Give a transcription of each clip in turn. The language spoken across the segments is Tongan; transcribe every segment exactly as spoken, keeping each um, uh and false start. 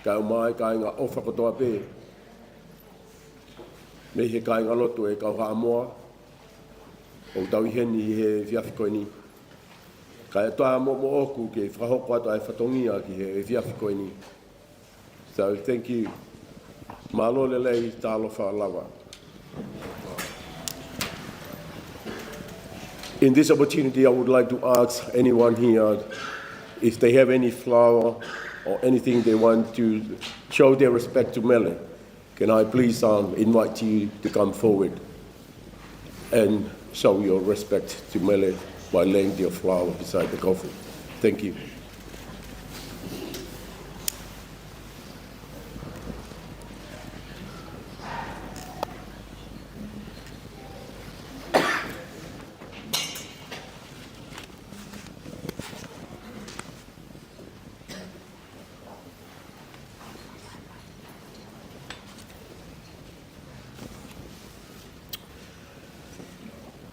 Kae ʻumaʻā e kāinga ʻofa kotoa pē mei he kāingalotu ʻo e kau Haʻamoa ʻoku tau ʻi heni he efiafi ko eni. Kae ʻatā mo moʻoku ke fakahoko atu ʻa e fatongia ki he efiafi ko eni. So, thank you. Mālō e lelei, talofa lava. In this opportunity, I would like to ask anyone here if they have any flower or anything they want to show their respect to Mele. Can I please, um, invite you to come forward and show your respect to Mele by laying your flower beside the coffin. Thank you.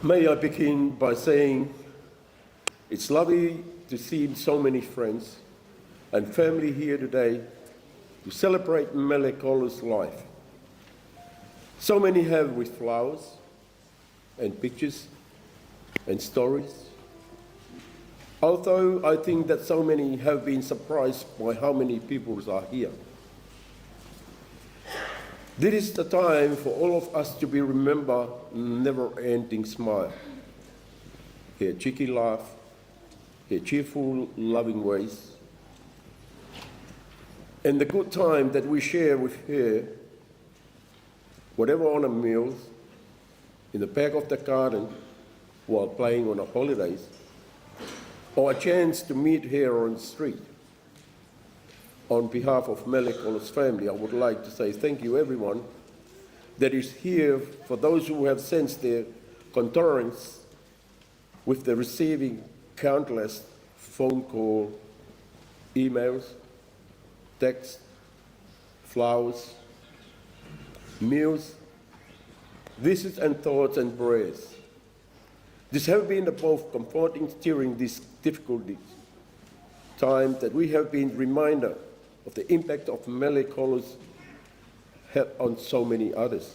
May I begin by saying it's lovely to see so many friends and family here today to celebrate Mele Kolo's life. So many have with flowers and pictures and stories. Although I think that so many have been surprised by how many people are here. This is the time for all of us to be remember never-ending smile, her cheeky laugh, her cheerful, loving ways, and the good time that we share with her, whatever on a meal, in the back of the garden, while playing on a holidays, or a chance to meet her on the street. On behalf of Mele Kolo's family, I would like to say thank you everyone that is here, for those who have sent their condolence with the receiving countless phone call, emails, texts, flowers, meals, visits and thoughts and prayers. This have been both comforting during this difficult time that we have been reminded of the impact of Mele Kolo's had on so many others.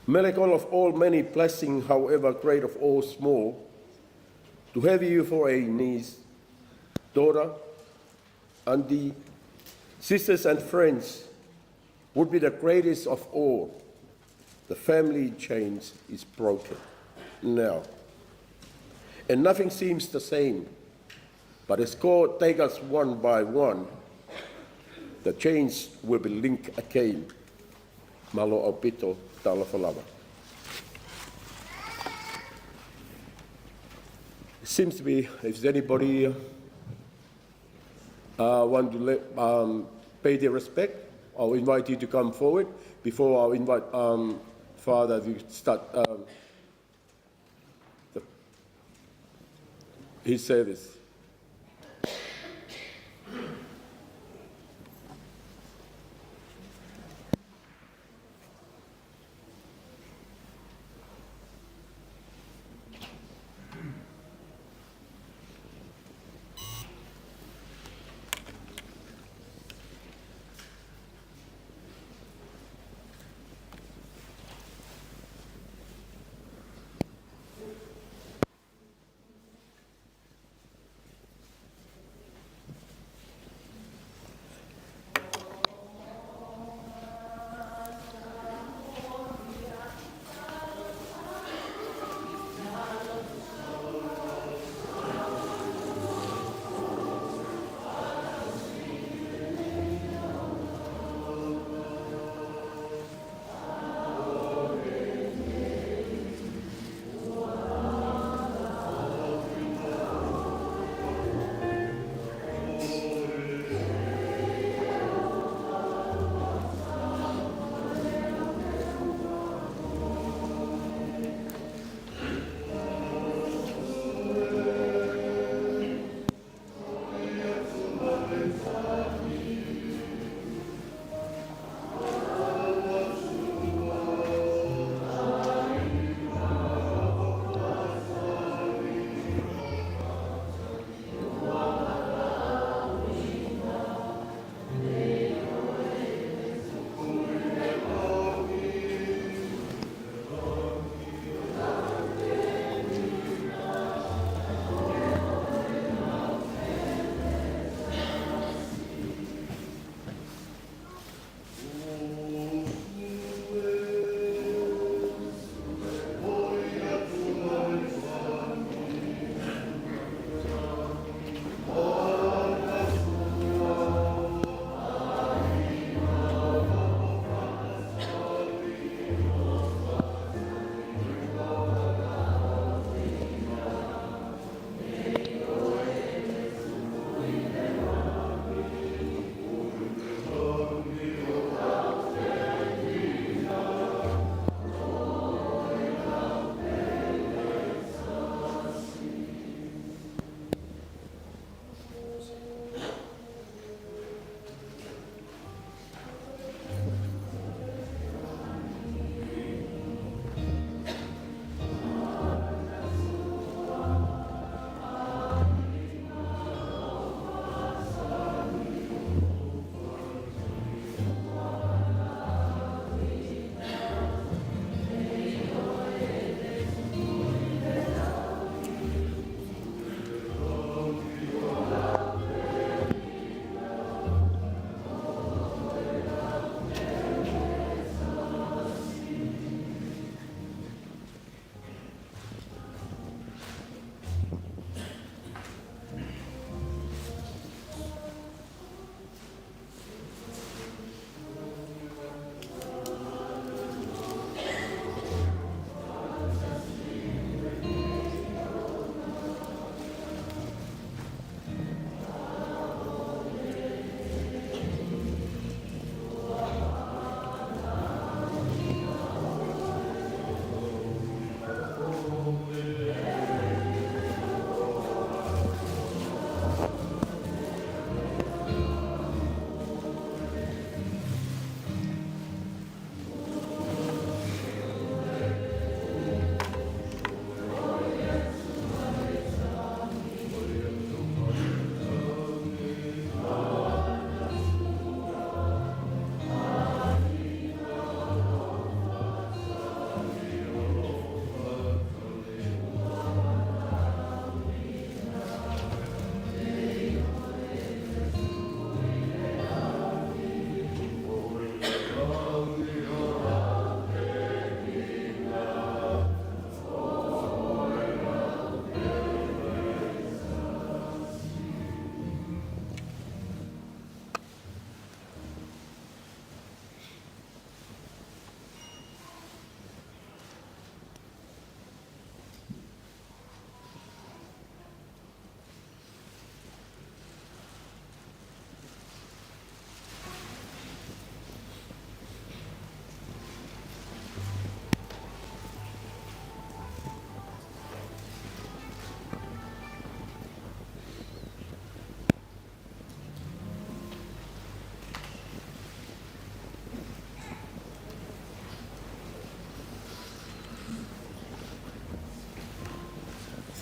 Mele Kolo, of all many blessings, however great of all small, to have you for a niece, daughter, auntie, sisters and friends would be the greatest of all. The family chain is broken now, and nothing seems the same. But as God take us one by one, the chains will be linked again. Mālō ʻaupito, talofa lava. Seems to be, if there's anybody, uh, want to let, um, pay their respect, I'll invite you to come forward before I'll invite, um, Father to start, um, the, his service.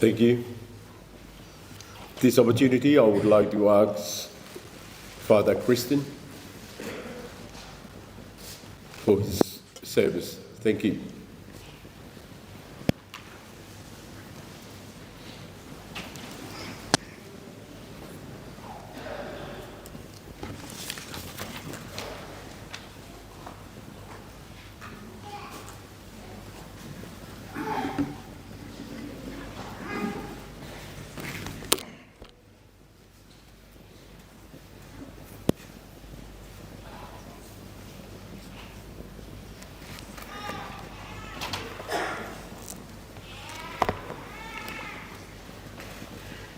Thank you. This opportunity, I would like to ask Father Christian for his service. Thank you.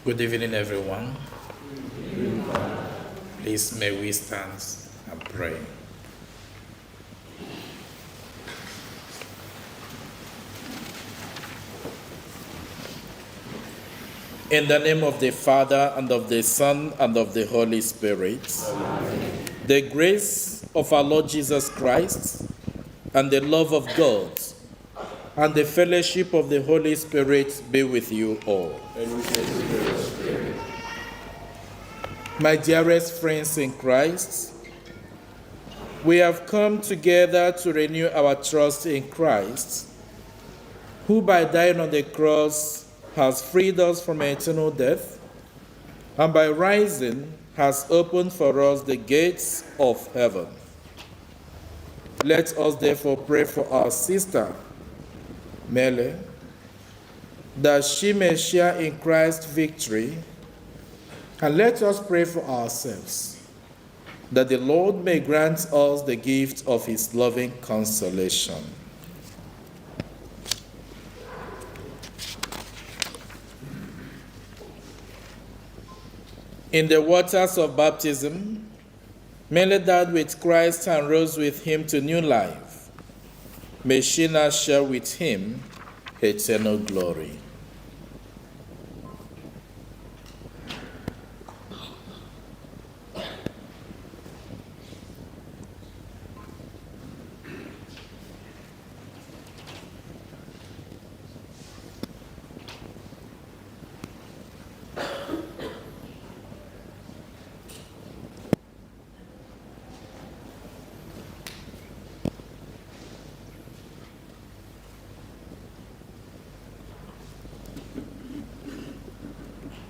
Good evening, everyone. Please, may we stand and pray. In the name of the Father, and of the Son, and of the Holy Spirit. Amen. The grace of our Lord Jesus Christ, and the love of God, and the fellowship of the Holy Spirit be with you all. And with your spirit. My dearest friends in Christ, we have come together to renew our trust in Christ, who by dying on the cross has freed us from eternal death, and by rising has opened for us the gates of heaven. Let us therefore pray for our sister, Mele, that she may share in Christ's victory, and let us pray for ourselves, that the Lord may grant us the gift of his loving consolation. In the waters of baptism, Mele died with Christ and rose with him to new life. May she now share with him eternal glory.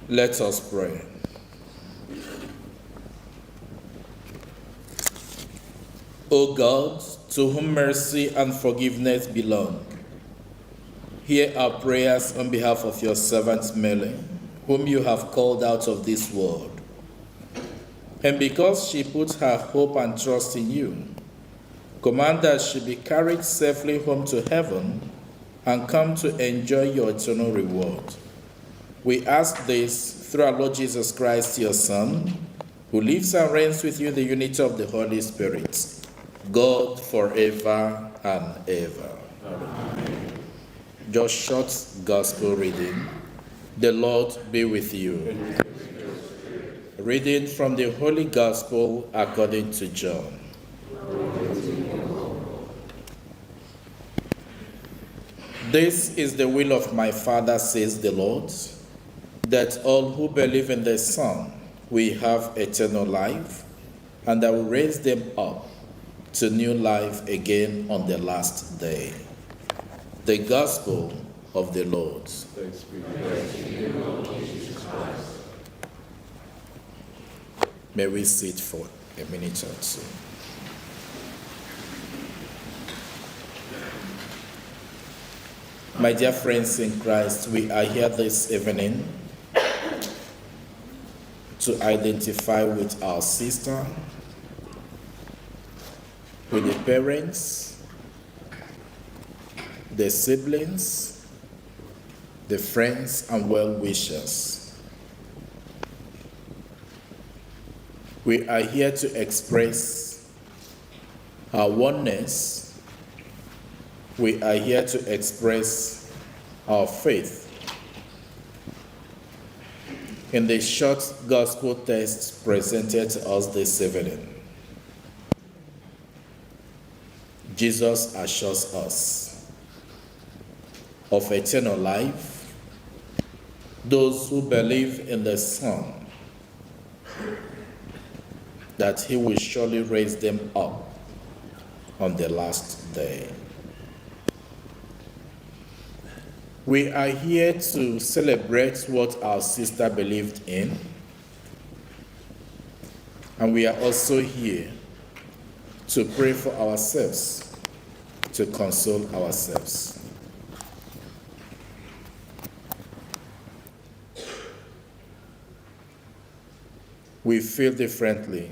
Let us pray. O God, to whom mercy and forgiveness belong, hear our prayers on behalf of your servant Mele, whom you have called out of this world. And because she put her hope and trust in you, command that she be carried safely home to heaven and come to enjoy your eternal reward. We ask this through our Lord Jesus Christ, your Son, who lives and reigns with you in the unity of the Holy Spirit, God, forever and ever. Amen. Just short gospel reading. The Lord be with you. Reading from the Holy Gospel according to John. This is the will of my Father, says the Lord, that all who believe in the Son will have eternal life, and I will raise them up to new life again on the last day. The Gospel of the Lord. Thanks be to God. May we sit for a minute or two. My dear friends in Christ, we are here this evening to identify with our sister, with the parents, the siblings, the friends, and well-wishers. We are here to express our oneness. We are here to express our faith in the short gospel text presented to us this evening. Jesus assures us of eternal life those who believe in the Son, that he will surely raise them up on the last day. We are here to celebrate what our sister believed in, and we are also here to pray for ourselves, to console ourselves. We feel differently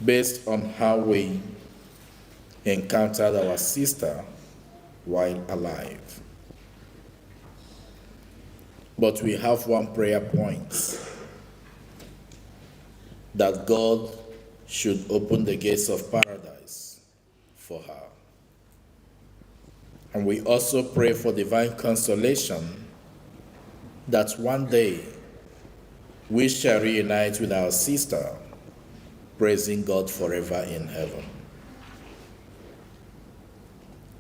based on how we encountered our sister while alive. But we have one prayer point, that God should open the gates of paradise for her. And we also pray for divine consolation, that one day we shall reunite with our sister, praising God forever in heaven.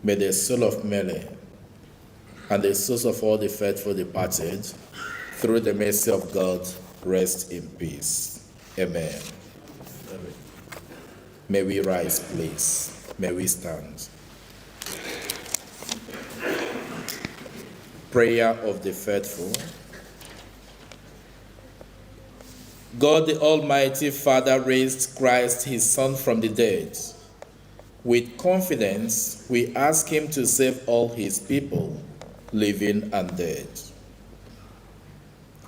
May the soul of Mele and the souls of all the faithful departed, through the mercy of God, rest in peace. Amen. May we rise, please. May we stand. Prayer of the faithful. God, the Almighty Father, raised Christ, his Son, from the dead. With confidence, we ask him to save all his people, living and dead.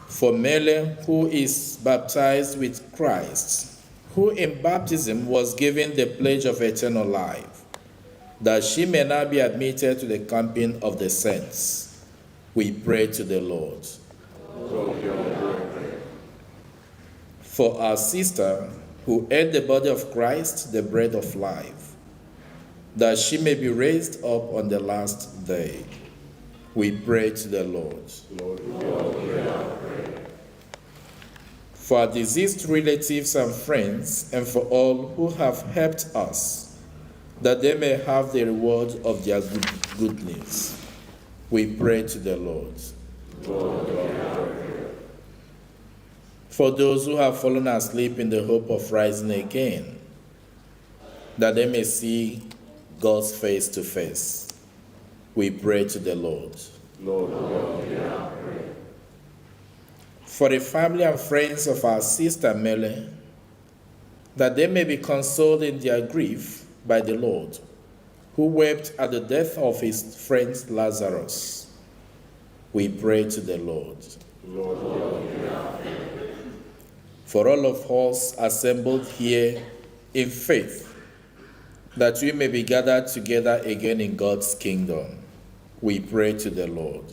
For Mele, who is baptized with Christ, who in baptism was given the pledge of eternal life, that she may now be admitted to the company of the saints, we pray to the Lord. For our sister who ate the body of Christ, the bread of life, that she may be raised up on the last day, we pray to the Lord. For our deceased relatives and friends, and for all who have helped us, that they may have the reward of their good, goodness, we pray to the Lord. For those who have fallen asleep in the hope of rising again, that they may see God's face to face, we pray to the Lord. For the family and friends of our sister Mele, that they may be consoled in their grief by the Lord, who wept at the death of his friend Lazarus, we pray to the Lord. For all of us assembled here in faith, that we may be gathered together again in God's kingdom, we pray to the Lord.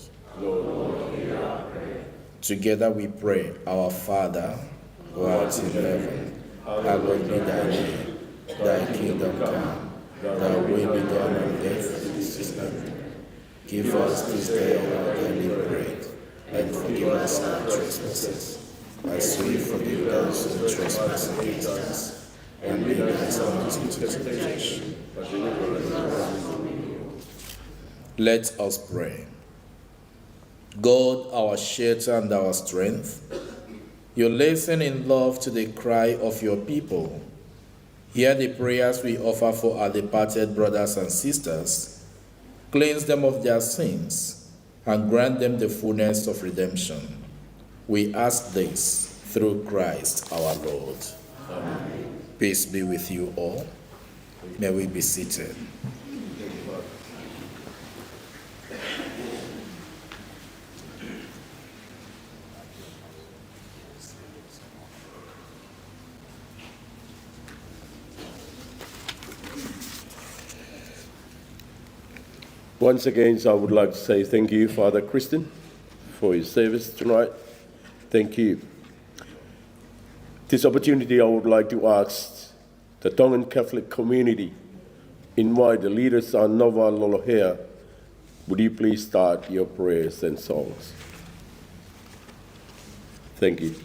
Together we pray, Our Father, who art in heaven, hallowed be thy name. Thy kingdom come, thy will be done on earth as it is in heaven. Give us this day our daily bread, and forgive us our trespasses, as we forgive those who trespass against us. And lead us not into temptation, but deliver us from evil. Let us pray. God, our shelter and our strength, you listen in love to the cry of your people. Hear the prayers we offer for our departed brothers and sisters. Cleanse them of their sins and grant them the fullness of redemption. We ask this through Christ our Lord. Amen. Peace be with you all. May we be seated. Once again, I would like to say thank you, Father Christian, for your service tonight. Thank you. This opportunity, I would like to ask the Tongan Catholic community, invite the leaders, Anova Lolohea. Would you please start your prayers and songs? Thank you.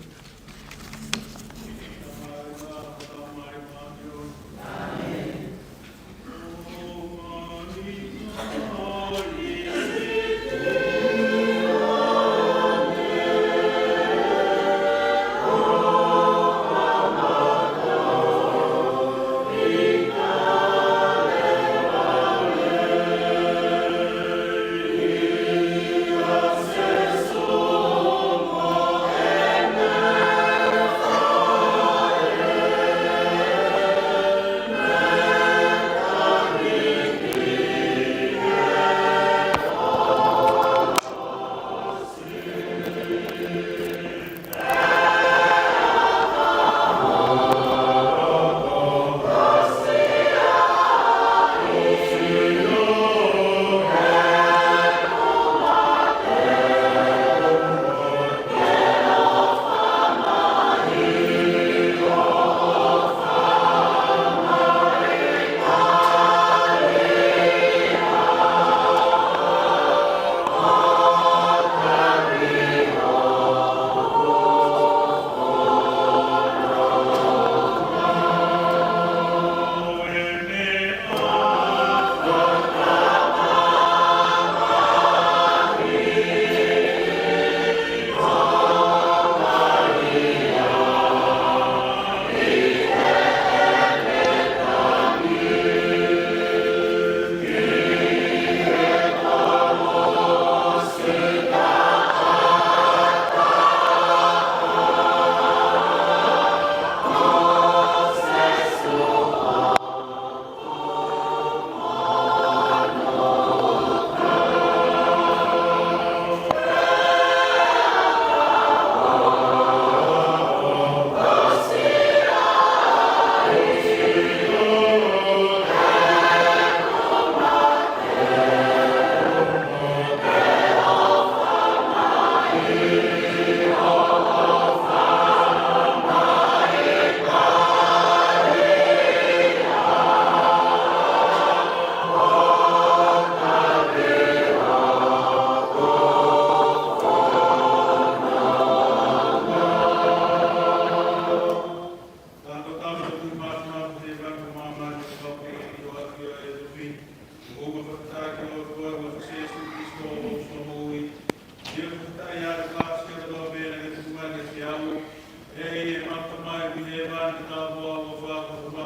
ʻi hēvani, ke tāpuhā ho huafa, ke hoko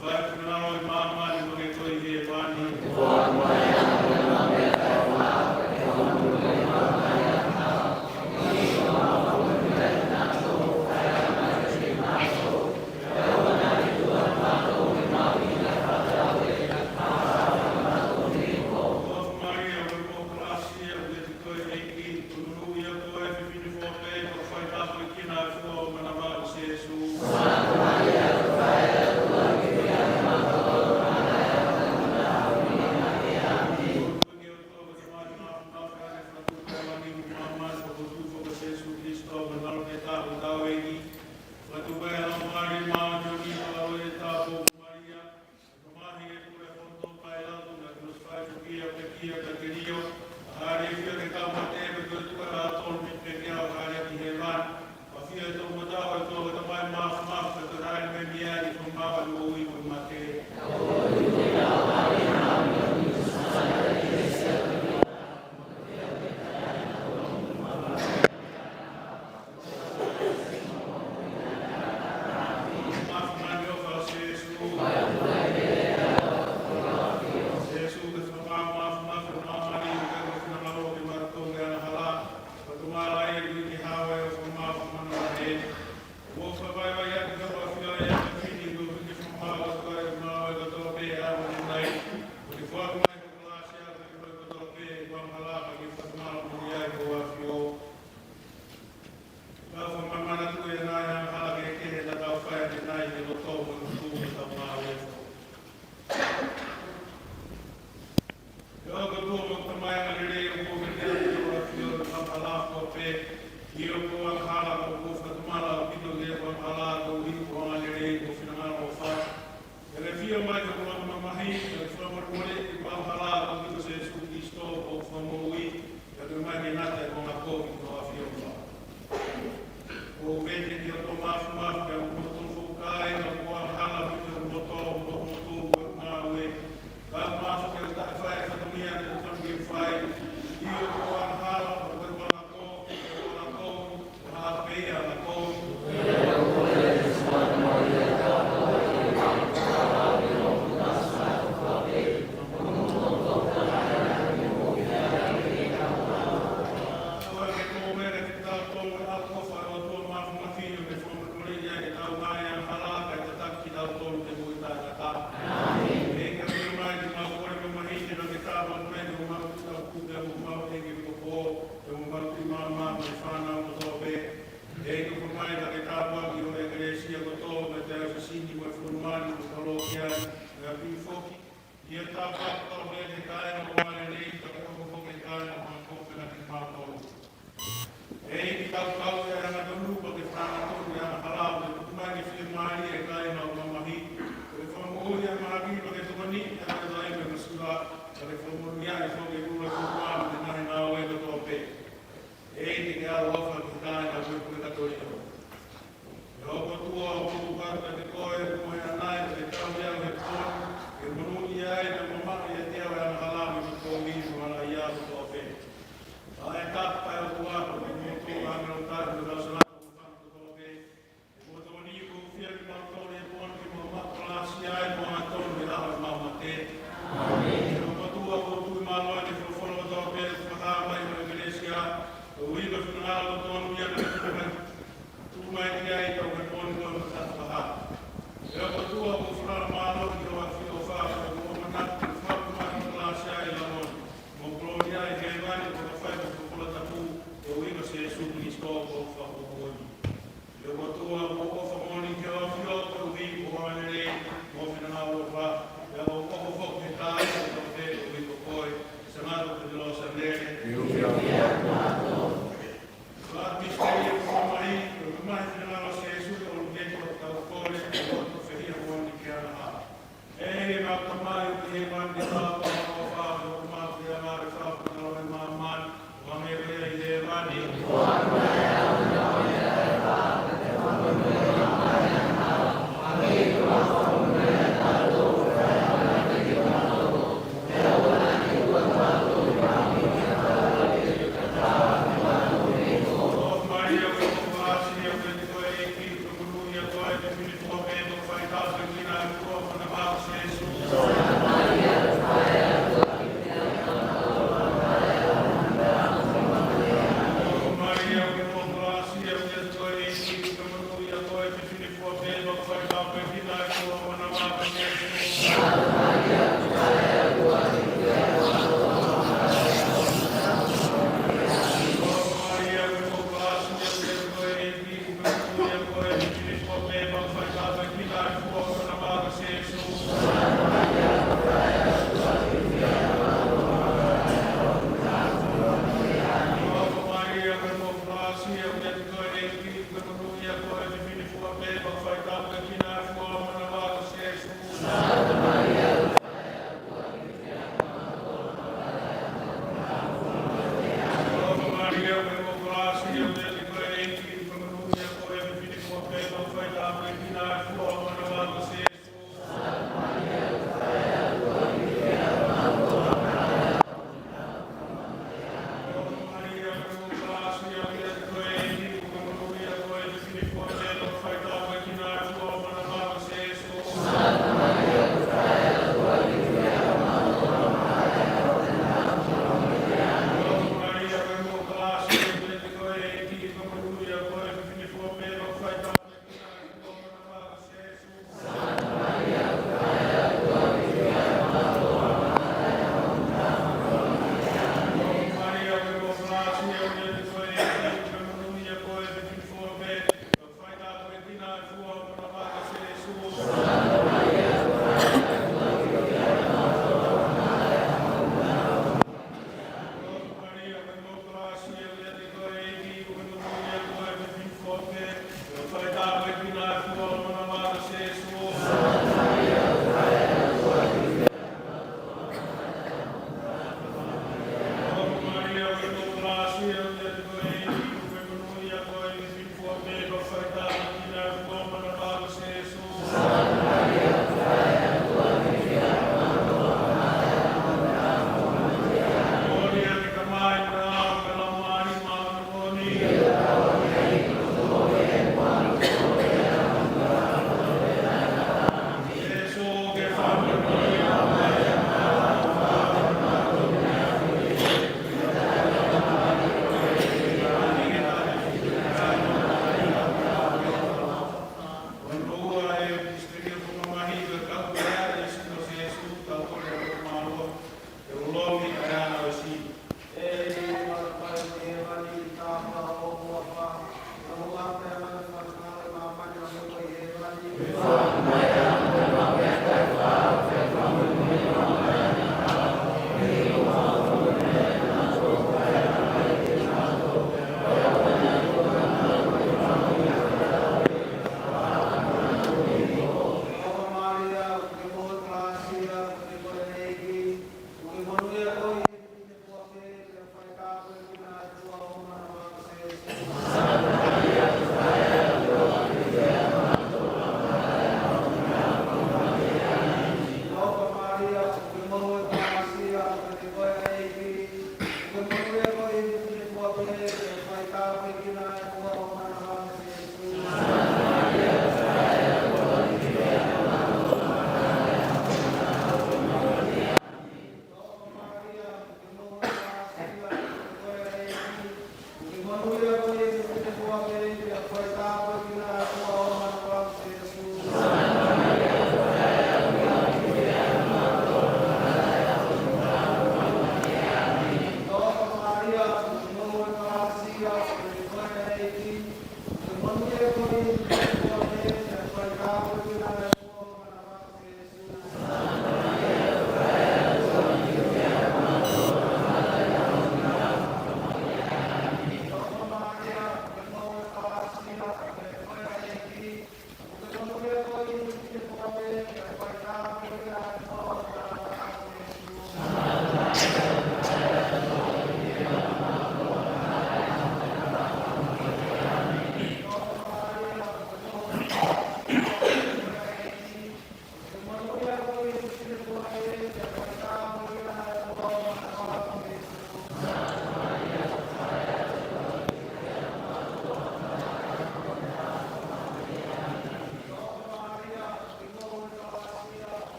ho finangalo ʻi māmani hangē ko ia ʻi hēvani. ʻE ʻOtua, ko e Tamai angalelei, ʻoku ou fie ʻafio ʻi ho angahala kotoa pē. ʻIo, ko ho angahala, ʻoku ou fakatomala ʻaupito ki ho angahala, koeʻuhi ko ho angalelei mo ho finangalo ʻofa. ʻE ke ʻafio mai ki hoku langa mamahi, ʻo ke fakamolemoleʻi ʻeku angahala, koeʻuhi ko Sēsū Kalaisi ko hoku Fakamoʻui, ʻo ke ʻomai ke ngata ʻeku anga kovi ki hoʻo ʻafioʻanga. ʻOku ou vete ki ho loto mafimafi, ʻa e motu foʻou, ʻa e motu angahala, ʻa e motu, motu, motu, motu, ngāue. Ka mafu ke taʻe fai e fatongia naʻe totonu ke fai. ʻIo, ko ho angahala, ko hoku anga kovi, ko hoku anga kovi, ko hoku anga kovi. ʻEiki, ʻafio mai ki he ngāue ʻo e mamahi ni, ke tāpuakiʻi mai ʻemau moʻui kotoa pē. ʻEiki, ʻoku ʻomai ke tāpuakiʻi ho ʻekalesia kotoa, mo e taʻefisi ni, mo e fonua ni, mo e kolokia ni, mo e ʻapi foki. ʻIo, tāpuakiʻi kotoa pē e kāinga ʻoku angalelei, kae ʻoua foki e kāinga ʻoku anga kovi pea naki mautolu. ʻEiki, tautau ʻa e angatonu, pea ke fakaangatonu ʻa e angahala, pea tuku mai ke fiemālie e kāinga ʻo e mamahi. Pea ke fakamoʻui ʻa e mahaki, pea ke tokoniʻi ʻa e taimi mo e masiva, pea ke fakamonūʻia foki e kula kotoa mo e ngaahi ngāue kotoa pē. ʻEiki, ke ke ʻaloʻofa ki he kāinga ʻo e Puleʻanga Katolika. ʻE ʻOtua, ʻoku ou tokanga kiate koe, mo e ʻanai, ke tau ʻi he ʻaho ni, ke monūʻia ai, ke mamaʻo ʻiate au ʻa e angahala mo e kovi, mo e ʻalaia kotoa pē. ʻA e tapa ʻe ʻOtua, ko e motu ʻa e ʻāngelo tali, mo e kau sālati kotoa pē. Ko e motu ni ʻoku fie kimautolu he ʻaho ni, ke mau maʻu kalasia ai, mo angatonu he ʻaho ʻemau mate. ʻE ʻOtua, ʻoku ou tui mālohi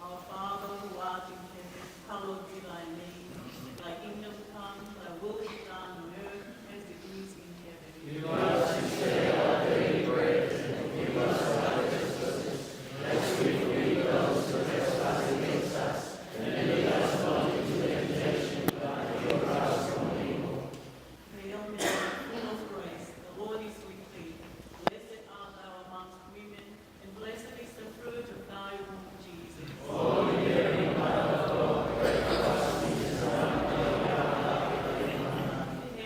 Our Father who art in heaven, hallowed be thy name. Thy kingdom come, thy will be done on earth as it is in heaven. Give us this day our daily bread, and forgive us our trespasses, as we forgive those who trespass against us. And lead us not into temptation, but deliver us from evil. Hail Mary, full of grace, the Lord is with thee. Blessed art thou amongst women, and blessed is the fruit of thy womb, Jesus. Holy Mary, Mother of God, pray for us sinners, now and at the hour of our death. Amen.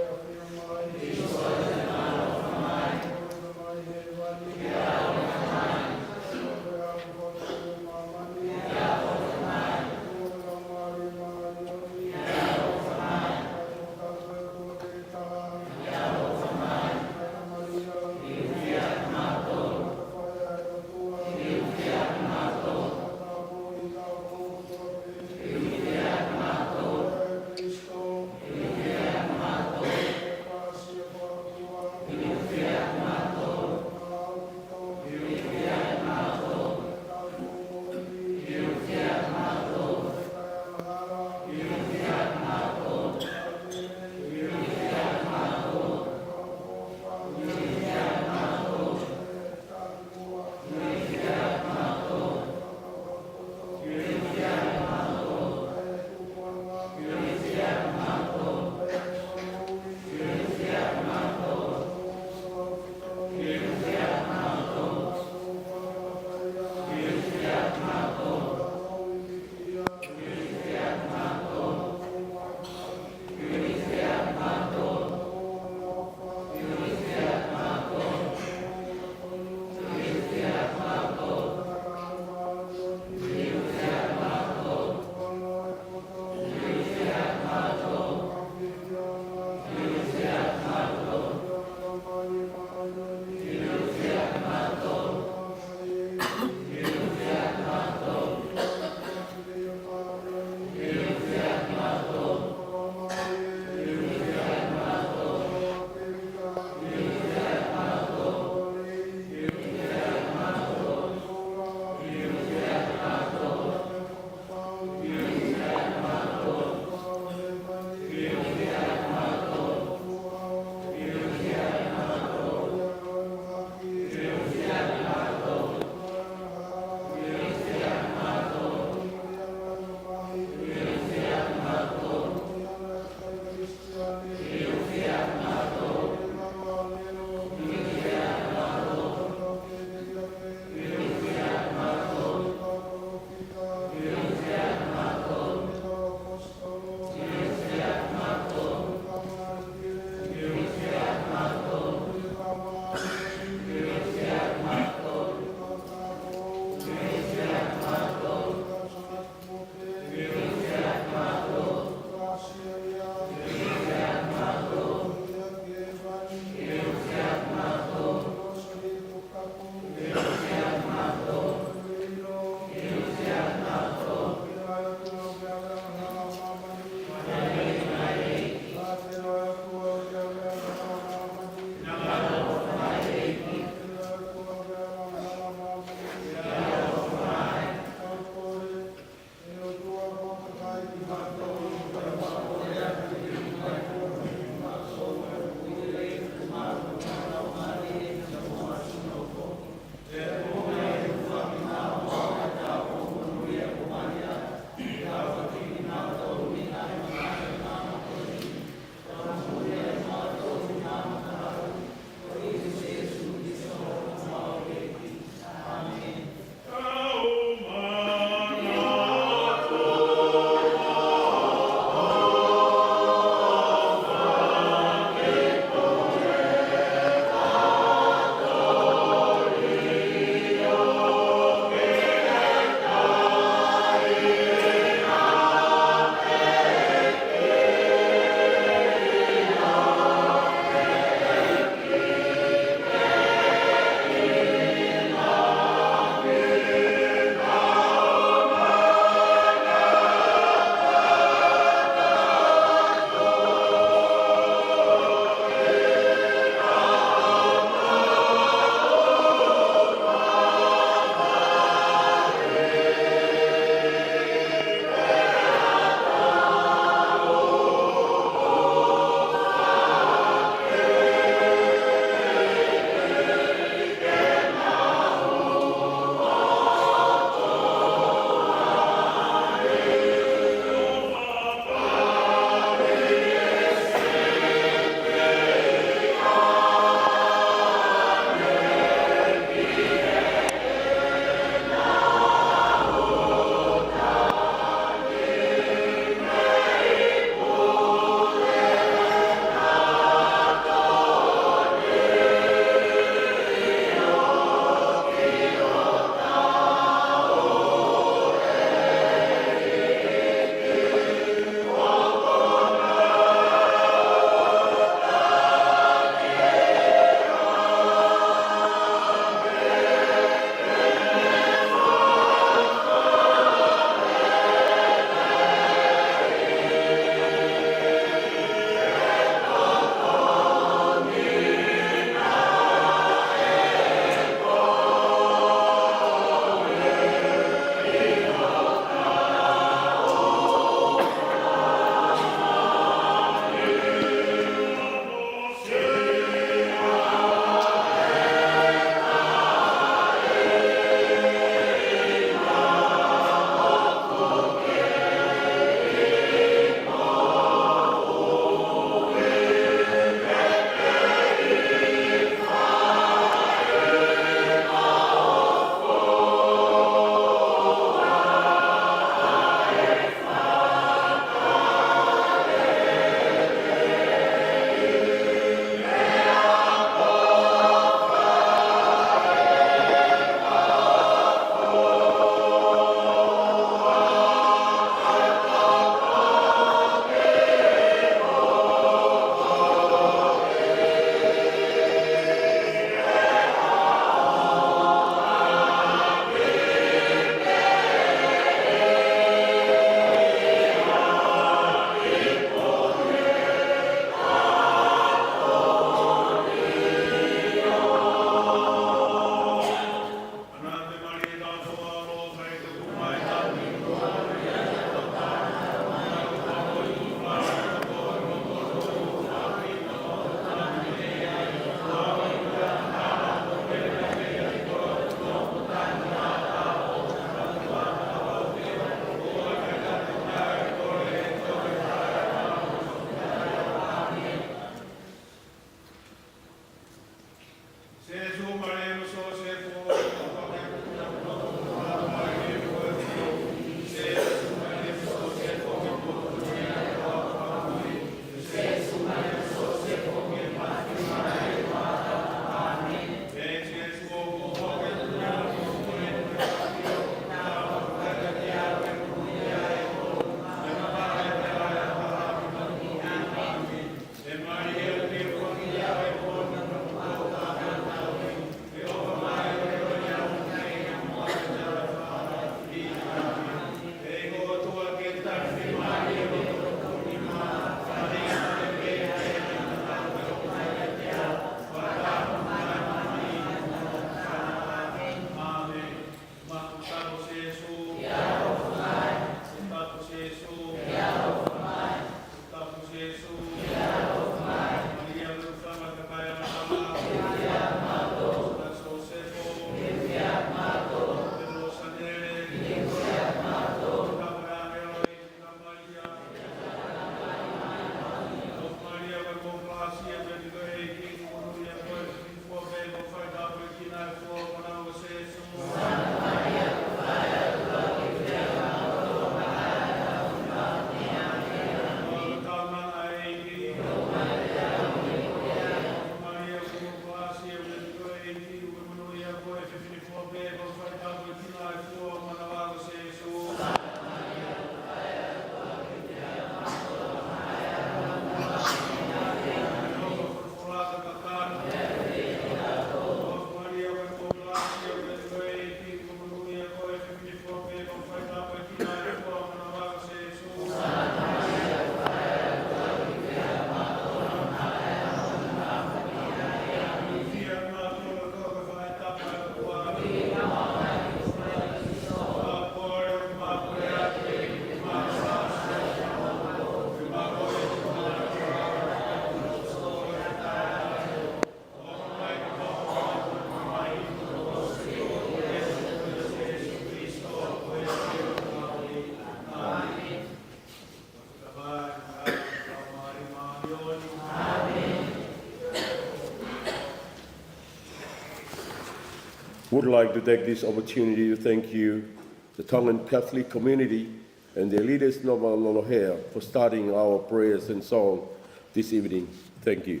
would like to take this opportunity to thank you, the Tongan Catholic community, and their leaders, Nova Lolohea, for starting our prayers and song this evening. Thank you.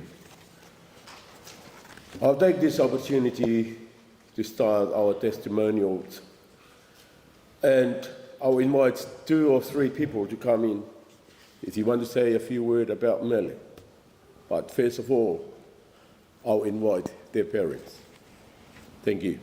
I'll take this opportunity to start our testimonials. And I'll invite two or three people to come in if you want to say a few words about Mele. But first of all, I'll invite their parents. Thank you.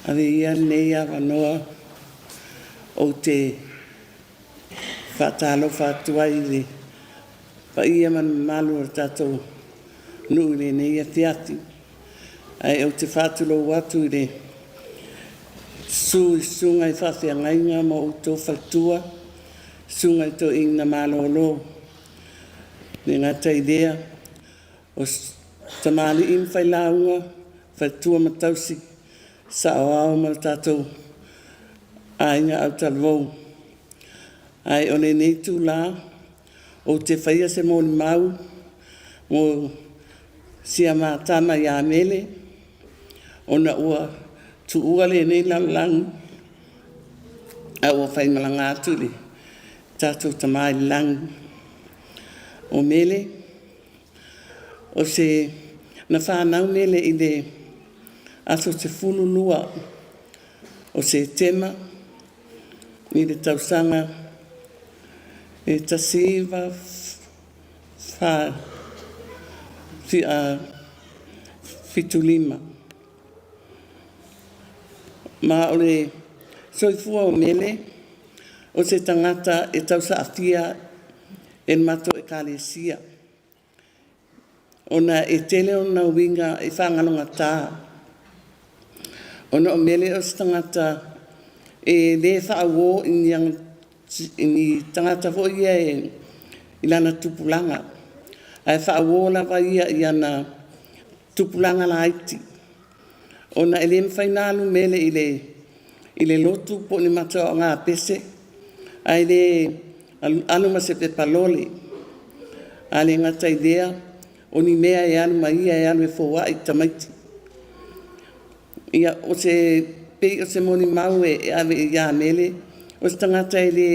ʻA ia ʻoku ou faʻa talofa atu ai ʻi he paʻia mo e mamalu ʻo e tatou nuʻu ʻi heʻene ʻahiʻahi. ʻA ia ʻoku ou faʻa tulou atu ʻi he sū ʻi he suʻunga ʻi he faʻahinga ʻo e ngaahi faletua, suʻunga ʻi he toʻu ʻi he mālōlō. Neongo ʻa e lea ʻo e tamaliʻi mo e failāunga, faletua mo e tauhi, saʻoao mo e tatou ʻāinga ʻau talavou. ʻA ia ʻo ʻene tuʻu lā, ʻoku ou fai ʻa e moʻoni maʻu mo e siʻa mātama ʻia Mele, ʻo na ua tuʻua ʻi heʻene lalolagi, ʻa ua fai malanga atu ʻi he tatou Tamai ʻi langi. ʻO Mele, ʻoku ne fānau Mele ʻi he aso sefulu lua ʻo Sētema ʻi he tausaga ʻe tasi hiva fā fitu lima. Ma ʻo e soifua ʻo Mele, ʻoku ne tangata ʻe tausaʻafia ʻe he mātuʻa ʻEkalesia. ʻO ne tele ʻo ne uinga ʻi he faʻa ngalongata. ʻO ne ʻo Mele ʻoku ne tangata ʻe lē faʻa uō ʻi he anga, ʻi he tangata foʻi ia ʻi lana tupulanga. ʻA e faʻa uō lava ia ʻi ana tupulanga laiti. ʻO ne lē mafai nalu Mele ʻi he, ʻi he lotu pe ʻi he mataʻanga pese. ʻA ia ʻe lē ʻalu, ʻalu mo e pepa lole. ʻA ia ʻoku ngata ʻi he lea, ʻo ne meʻa ʻe ʻalu mai ia ʻe ʻalu ʻo fouaʻi tamaiti. ʻIo ʻoku ne pehē ʻoku ne moʻoni maʻu ʻe, ʻe ʻave ʻia Mele, ʻoku ne tangata ʻe lē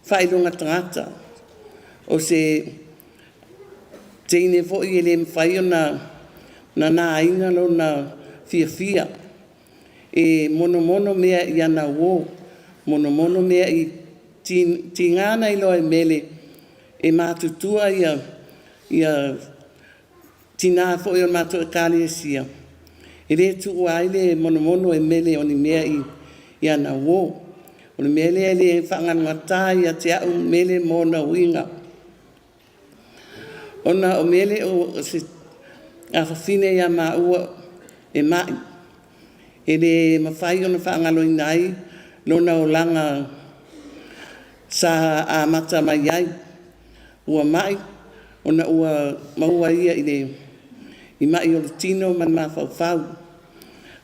faʻa ʻilonga tangata. ʻOku ne teine foʻi ʻe lē mafai ʻo ne, ne ʻi ai ʻa lona fiefia. ʻE monomono meʻa ʻi ana uō, monomono meʻa ʻi tin-, tingana ʻi loa ʻe Mele, ʻe mātutua ia, ia tina foʻi ʻo e mātuʻa ʻEkalesia. ʻE lē tuʻu ai ʻa e monomono ʻe Mele ʻo ne meʻa ʻi, ʻi ana uō. ʻO ne meʻa ʻe lē faʻa ngalongata ia te aʻu Mele mo ona uinga. ʻO ne ʻo Mele ʻoku ne ʻafafine ia maʻua ʻe Maʻi. ʻE lē mafai ʻo ne faʻa ngaloʻi nai, lona ʻulungaanga sa ʻamata mai ai. Ua Maʻi, ʻo ne ua maʻua ia ʻi he, ʻi Maʻi ʻo Lutino mo ne mafaufau.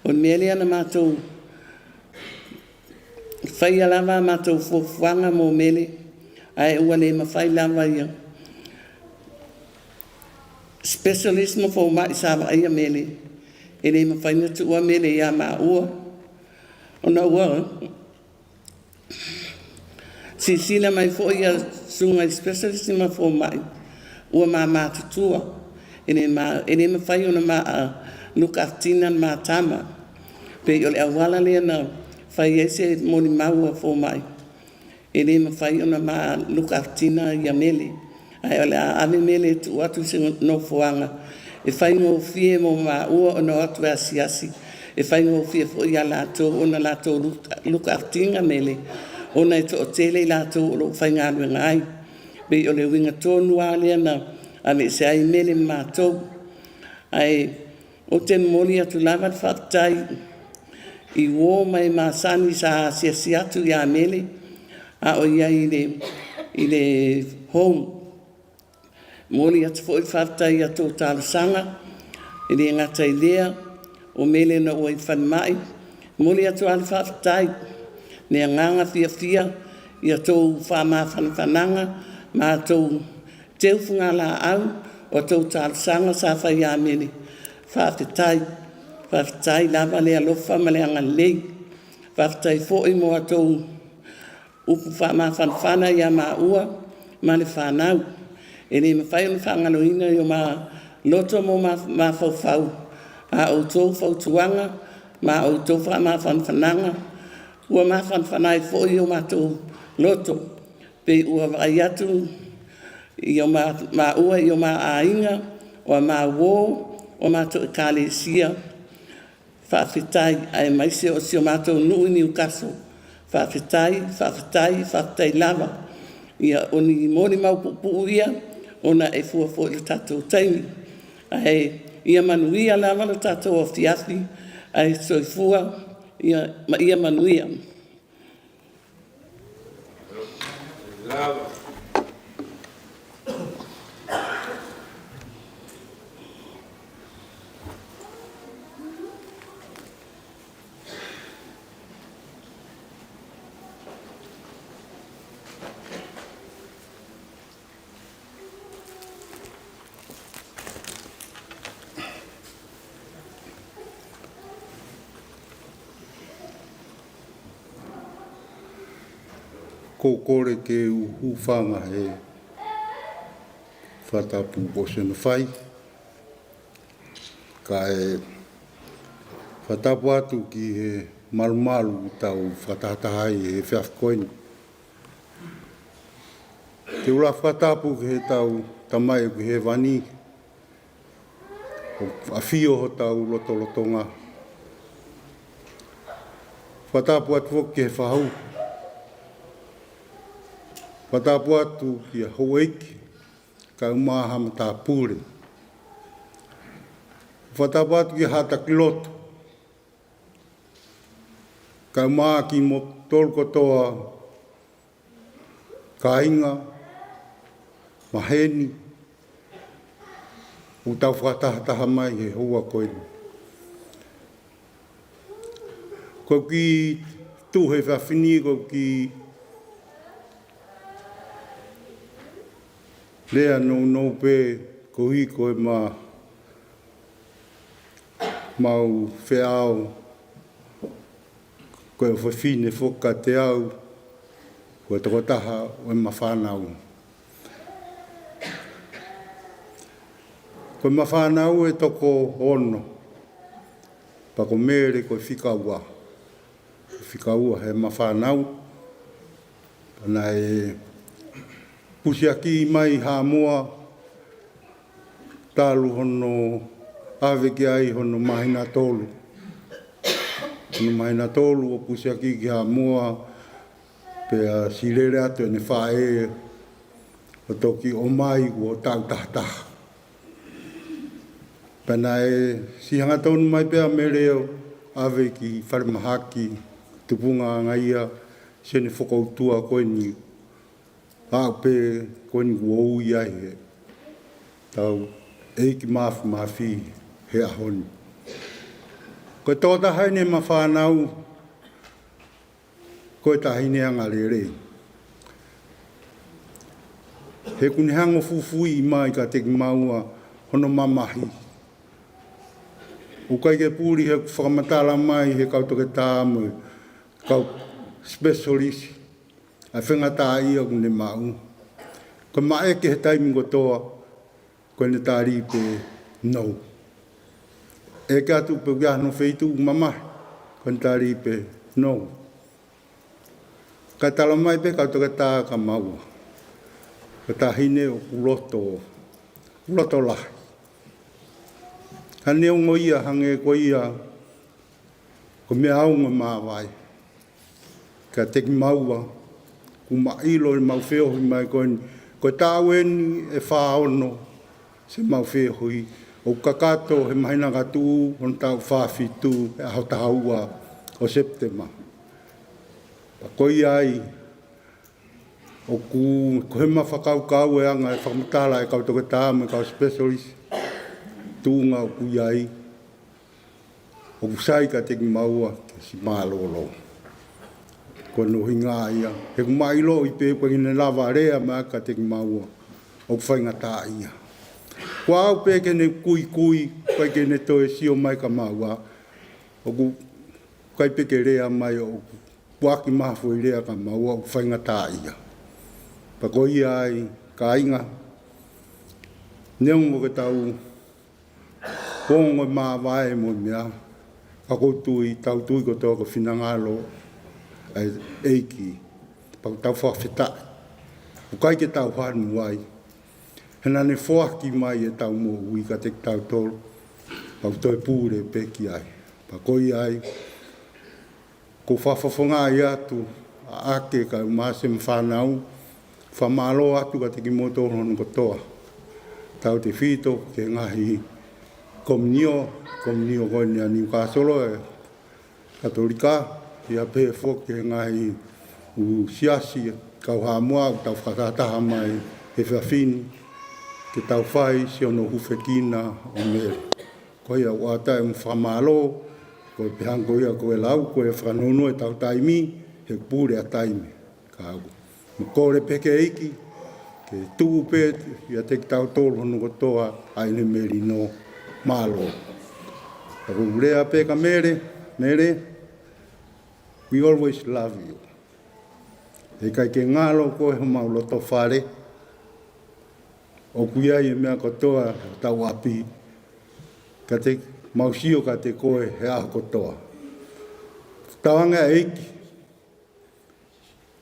ʻO ne meʻa ʻe lē ana mātou fai ʻa lava mātou fuafuanga mo Mele, ʻa ia ʻoku lē mafai lava ia. Specialist mo Foumaʻi sa vaʻaia Mele, ʻe lē mafai naʻa tuʻua Mele ia maʻua. ʻO ne ua sisila mai foʻi ia suʻunga specialist mo Foumaʻi. Ua māmā tutua. ʻE lē ma-, ʻe lē mafai ʻo ne ma-, ʻa, look after ʻena mātama. Pea ʻi he ʻalu ʻo lea naʻe fai ai ʻa e moʻoni maʻu ʻa Foumaʻi. ʻE lē mafai ʻo ne ma-, look after ʻia Mele. ʻA ia ʻo lea ʻave Mele ʻo tuʻu atu ʻi he nofoʻanga. ʻE faingofua mo maʻua ʻo ne ō atu ʻo asiasi. ʻE faingofua foʻi ʻia lātou ʻo ne lātou look, look after ʻia Mele. ʻo nau toʻo tele ʻi latou ʻo loʻo fai ngaluenga ai. Pea ʻo le uinga tonu ʻa lea naʻa ʻave ʻe Mele maʻa mātou. ʻA ia ʻoku te moli atu lava le fakafetai ʻi he uō mo e māsani sa asiasi atu ʻia Mele, ʻa ʻo ʻi ai ʻi le, ʻi le home. Moli atu foʻi fakafetai ʻa e tau talosaga, ʻi he ngata ʻi lea, ʻo Mele naʻa ʻoku ʻi falemaʻi. Moli atu ʻa e fakafetai, ne nganga fiefia, ʻi he tau fakamāfanafananga, mo e tau teu funga lāʻau, ʻo e tau talosaga sa fai ʻia Mele. Fakafetai, fakafetai lava le alofa mo le angalelei. Fakafetai foʻi mo e tau ʻupu fakamāfanafana ʻia māua mo e fānau. ʻE ne mafai ʻo ne fakangaloʻiina ʻi homau loto mo homau mafaufau ʻa ʻoutou fautuaga mo ʻoutou fakamāfanafananga. ʻOua māfanafana ai foʻi homau loto. Pea ʻoua vaʻai atu ʻi homau, māua ʻi homau ʻāinga, ʻo homau uō, ʻo homau ʻekalesia. Fakafetai, ʻa e maise ʻo siʻo mātou nuʻu ʻi Niukaso. Fakafetai, fakafetai, fakafetai lava. ʻIa ʻoku ne molimau pupuʻu ia, ʻo ne fua foʻi ʻi he tatou taimi. ʻA ia ʻia manuia lava ʻa e tatou afiafi, ʻa e soifua, ʻia, ma, ʻia manuia. Ko e kole ke u hūfanga he fakatapu kuo ʻosi hono fai. Kae fakatapu atu ki he malumalu ʻoku tau fakatahataha ai he efiafi ko eni. Ke u lava fakatapu ki heʻetau Tamai ʻoku ʻi hēvani, ʻoku ʻafio hotau lotolotonga. Fakatapu atu foki ki he fahu. Fakatapu atu ki he houʻeiki, kae ʻumaʻā haʻa matāpule. Fakatapu atu ki he haʻa taki lotu, kae ʻumaʻā kimoutolu kotoa, kāinga, maheni, ʻoku tau fakatahataha mai he houa ko eni. Ko e kiʻi tuʻu he efiafi ni, ko e kiʻi lea nounou pē, koeʻuhi ko e ma, mau feʻao, ko e fefine foki kiate au, ko e tokotaha ʻo ʻema fānau. Ko ʻema fānau ʻe toko ono, pea ko Mele ko e fika ua. Fika ua heʻema fānau. Pea naʻe pusiaki mai Haʻamoa talu hono ʻave ki ai hono māhina tolu. Hono māhina tolu ʻo pusiaki ki Haʻamoa, pea siʻi lele atu ʻene faʻē ʻo toki ʻomai kuo taʻu taha taha. Pea naʻe siʻi hangatonu mai pē ʻa Mele ʻo ʻave ki falemahaki, tupunga ange ia, siʻene fokoutua ko eni, aʻu pē ko eni kuo ui ai heʻetau ʻEiki Māfimafi he ʻaho ni. Ko e tokotaha eni heʻema fānau, ko e taʻahine angalelei. He ʻoku ne hanga ʻo fufuuʻi mai kiate kimaua hono mamahi. ʻOku ʻikai ke puli he ʻoku fakamatala mai he kau toketā mo e kau specialist ʻa e faingataʻaʻia ʻoku ne maʻu. Ko e maʻeke he taimi kotoa, ko ʻene tali pē no. ʻEke atu pe ʻoku ʻi ai hano feituʻu mamahi, ko ʻene tali pē no. Kae tala mai pē kau toketā ka maua. Ko e taʻahine ʻoku loto, loto lahi. Ka neongo ia hangē ko ia, ko e meʻa ʻoku ne māvae kiate kimaua, ʻOku mau ʻilo ʻi heʻemau feohi mai ko eni, ko e taʻu eni ʻe fā ono siʻemau feohi, ʻoku kakato he māhina ka tuʻu, hono taʻu fā fitu, he ʻaho taha ua ʻo Sepitema. Pea ko ia ai, ʻoku, ko ʻema fakakaukau e anga e fakamatala e kau toketā mo e kau specialist, tuʻunga ʻoku ʻi ai, ʻoku sai kiate kimaua ke siʻi mālōlō. Ko hono ʻuhinga ia, he ʻoku mau ʻiloʻi pē ʻoku ʻikai ke ne lava lea mai kiate kimaua ʻoku faingataʻaʻia. Ko au pē ke ne kuikui, ʻikai ke ne toe sio mai kia maua, ʻoku ʻikai pē ke lea mai ʻoku puaki mai ha foʻi lea kia maua ʻoku faingataʻaʻia. Pea ko ia ai, kāinga, neongo ʻoku tau ongo e māvae mo e meʻa, ka ʻoku ou tui, tau tui kotoa ko e finangalo ʻa e ʻEiki. Pea ʻoku tau fakafetaʻi. ʻOku ʻikai ke tau hanu ai. He naʻa ne foaki mai ʻetau moʻui kiate kitautolu. Pea ʻoku toe pule pē ki ai. Pea ko ia ai, ʻoku ou fakafofongaʻi atu ʻa ʻAke kae ʻumaʻā siʻema fānau, fakamālō atu kiate kimoutolu hono kotoa. Tautefito ki he ngaahi kominio, kominio ko eni ʻa Niukāsolo ʻa e Katolika, pea pehē foki ki he ngaahi ʻū siasi kau Haʻamoa ʻoku tau fakatahataha mai he efiafi ni, ke tau fai siʻono hūfekina ʻo Mele. Ko ia ʻoku ʻatā ʻema fakamālō, ko e pehē ange ko ia ko e lau, ko e fakanounou ʻetau taimi, he pule ʻa taimi. Ka ʻoku mau kole pē ki he ʻEiki, ke tuku pē ʻiate kitautolu hono kotoa ʻa ʻene melino. Mālō. Ka ʻoku ou lea pē kia Mele, Mele, we always love you. He ʻikai ke ngalo koe homau loto fale, ʻoku ʻi ai e meʻa kotoa ʻi hotau ʻapi, ka te mau sio kiate koe he ʻaho kotoa. Tauange ʻa e ʻEiki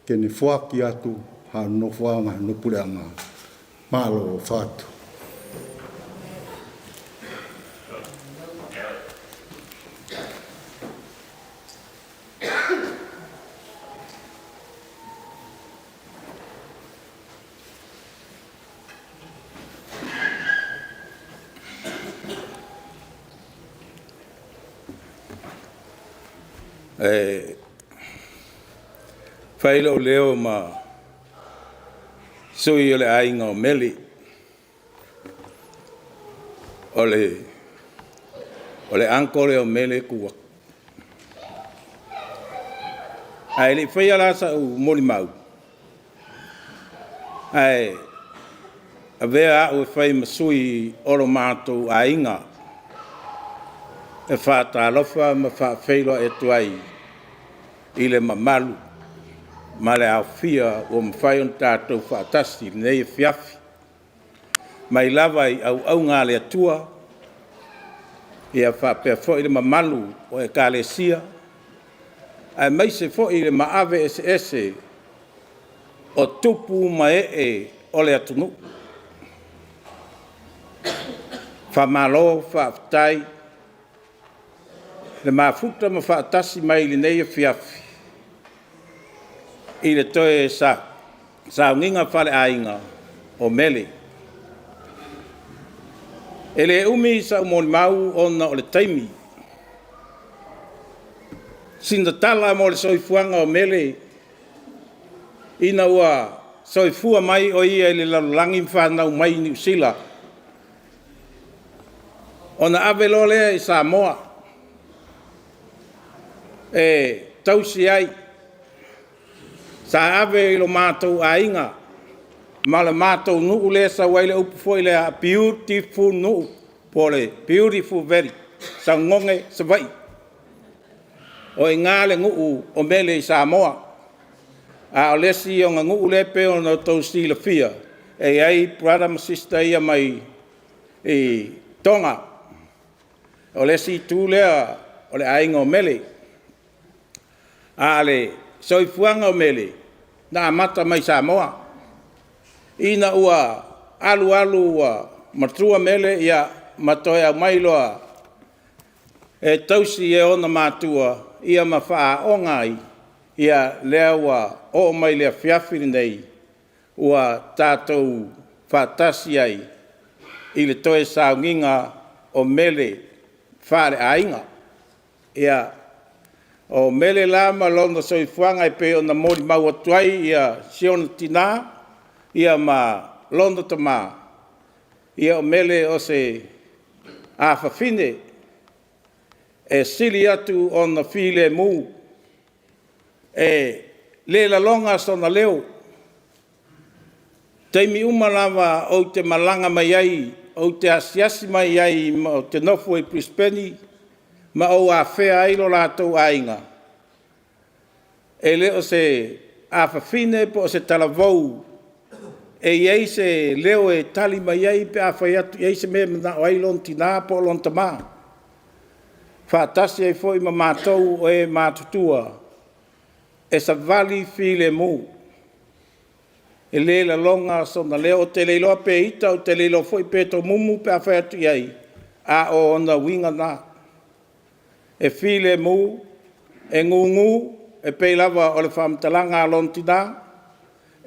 ke ne foaki atu haʻo nofoʻanga, haʻo puleʻanga. Mālō ʻofa atu. ʻE, fai ʻo leo mo e sui ʻo e ʻāinga ʻo Mele. ʻO e, ʻo e ʻangikolo ʻo Mele kuo ʻAi lī fai ʻa e lasa ʻo e moʻoni maʻu. ʻAi, ʻa e vea ʻo e fai mo e sui ʻo e mātou ʻāinga. ʻE fakatalofa mo fakafeiloaʻi atu ai ʻi he mamalu mo e ʻaofia ʻo e mafai ʻo e tātou fakatasi nei efiafi. Mai lava ʻi he ʻauʻaunga ʻa e ʻOtua, ʻi he faʻa pea foʻi ʻi he mamalu ʻo e ʻEkalesia, ʻa e maise foʻi ʻi he maʻave ʻeseʻese ʻo e tupu mo e ʻeʻe ʻo e ʻatunuʻu. Fakamālō, fakafetaʻi, ʻi he mafuta mo e fakatasi mai ʻi he nei efiafi. ʻI he toe sa, saunginga fale ʻāinga ʻo Mele. ʻE lē ʻumi siʻomo moʻoni maʻu ʻo e taimi. Siʻi tatala mo e soifuanga ʻo Mele. ʻI heʻene ua soifua mai ʻo ia ʻi he lalolagi mo fānau mai Nuʻusila. ʻO ne ʻave leva ʻi Samoa. ʻE tausi ai. Sa ʻave ʻi he mātou ʻāinga. Mo e mātou nuʻu leva sa ʻi ai ʻa e ʻupu foʻi lea beautiful nuʻu. Pole beautiful valley. Sa ngonge sa vai. ʻO e ngale nguʻu ʻo Mele ʻi Samoa. ʻA ʻo lesi ʻo e nguʻu leva pē ʻo e tausi lafia. ʻE ʻi ai brother mo sister ia mai ʻi Tonga. ʻO lesi ʻi he tuʻu lea ʻo e ʻāinga ʻo Mele. ʻA e soifuanga ʻo Mele. Naʻa mata mai Samoa. ʻI heʻene ua ʻalu ʻalu ua mātuʻa Mele ia mo toe ʻomai loa ʻe tausi ʻe ʻona mātuʻa ia mo faʻa ʻaonga ai. ia lea ua ʻomai le afiafi lenei, ua tatou faʻatasi ai ʻi le toe saunginga ʻo Mele Faleʻāinga. Ia, ʻo Mele la ma lona soifuaga ʻe pei ʻona molimau atu ai ia siona tinā, ia ma lona tamā. Ia ʻo Mele ʻo se ʻafafine ʻe sili atu ʻona filemū, ʻe lē lalonga sona leo. Taimi uma lava ʻoku te malanga mai ai, ʻoku te asiasi mai ai, mo te nofo ʻi Brisbane, ma ʻoku ʻafea ai lo latou ʻāinga. ʻE lē ʻo se ʻafafine pe ʻo se talavou ʻe ʻi ai se leo ʻe tali mai ai pe ʻafai atu ʻi ai se meʻa ʻe manaʻo ai lona tinā pe ʻo lona tamā. Faʻatasi ai foʻi ma matou ʻo e mātutua ʻe savali filemū. ʻE lē lalonga sona leo, ʻoku te lē iloa pe ʻita, ʻoku te lē iloa foʻi pe tomumu pe ʻafai atu ʻi ai, ʻa ʻo ʻona uinga na. ʻE filemū, ʻe ngūngū, ʻe pei lava ʻo le fakamatalaga ʻa lona tinā,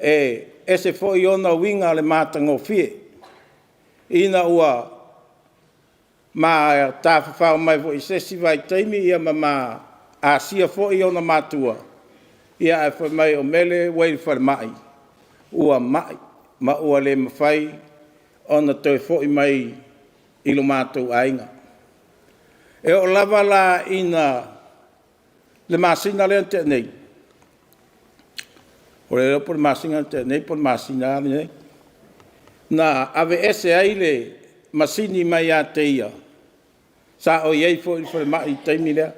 ʻe ʻese foʻi ʻona uinga le matagofie. ʻIna ua ma tafafao mai foʻi sesi vaitaimi ia ma, ma ʻasia foʻi ʻona mātua. Ia ʻe foʻi mai ʻo Mele ʻi le falemaʻi. Ua maʻi, ma ua lē mafai ʻona toe foʻi mai ʻi lo matou ʻāinga. ʻE ʻo lava la ʻi le māsina lea ʻa teʻa nei. ʻO lele po le māsina ʻa teʻa nei, po le māsina ʻa teʻa nei. Na ʻave ʻese ai le masini mai ʻiate ia. Sa ʻoku ʻi ai foʻi le falemaʻi taimi lea.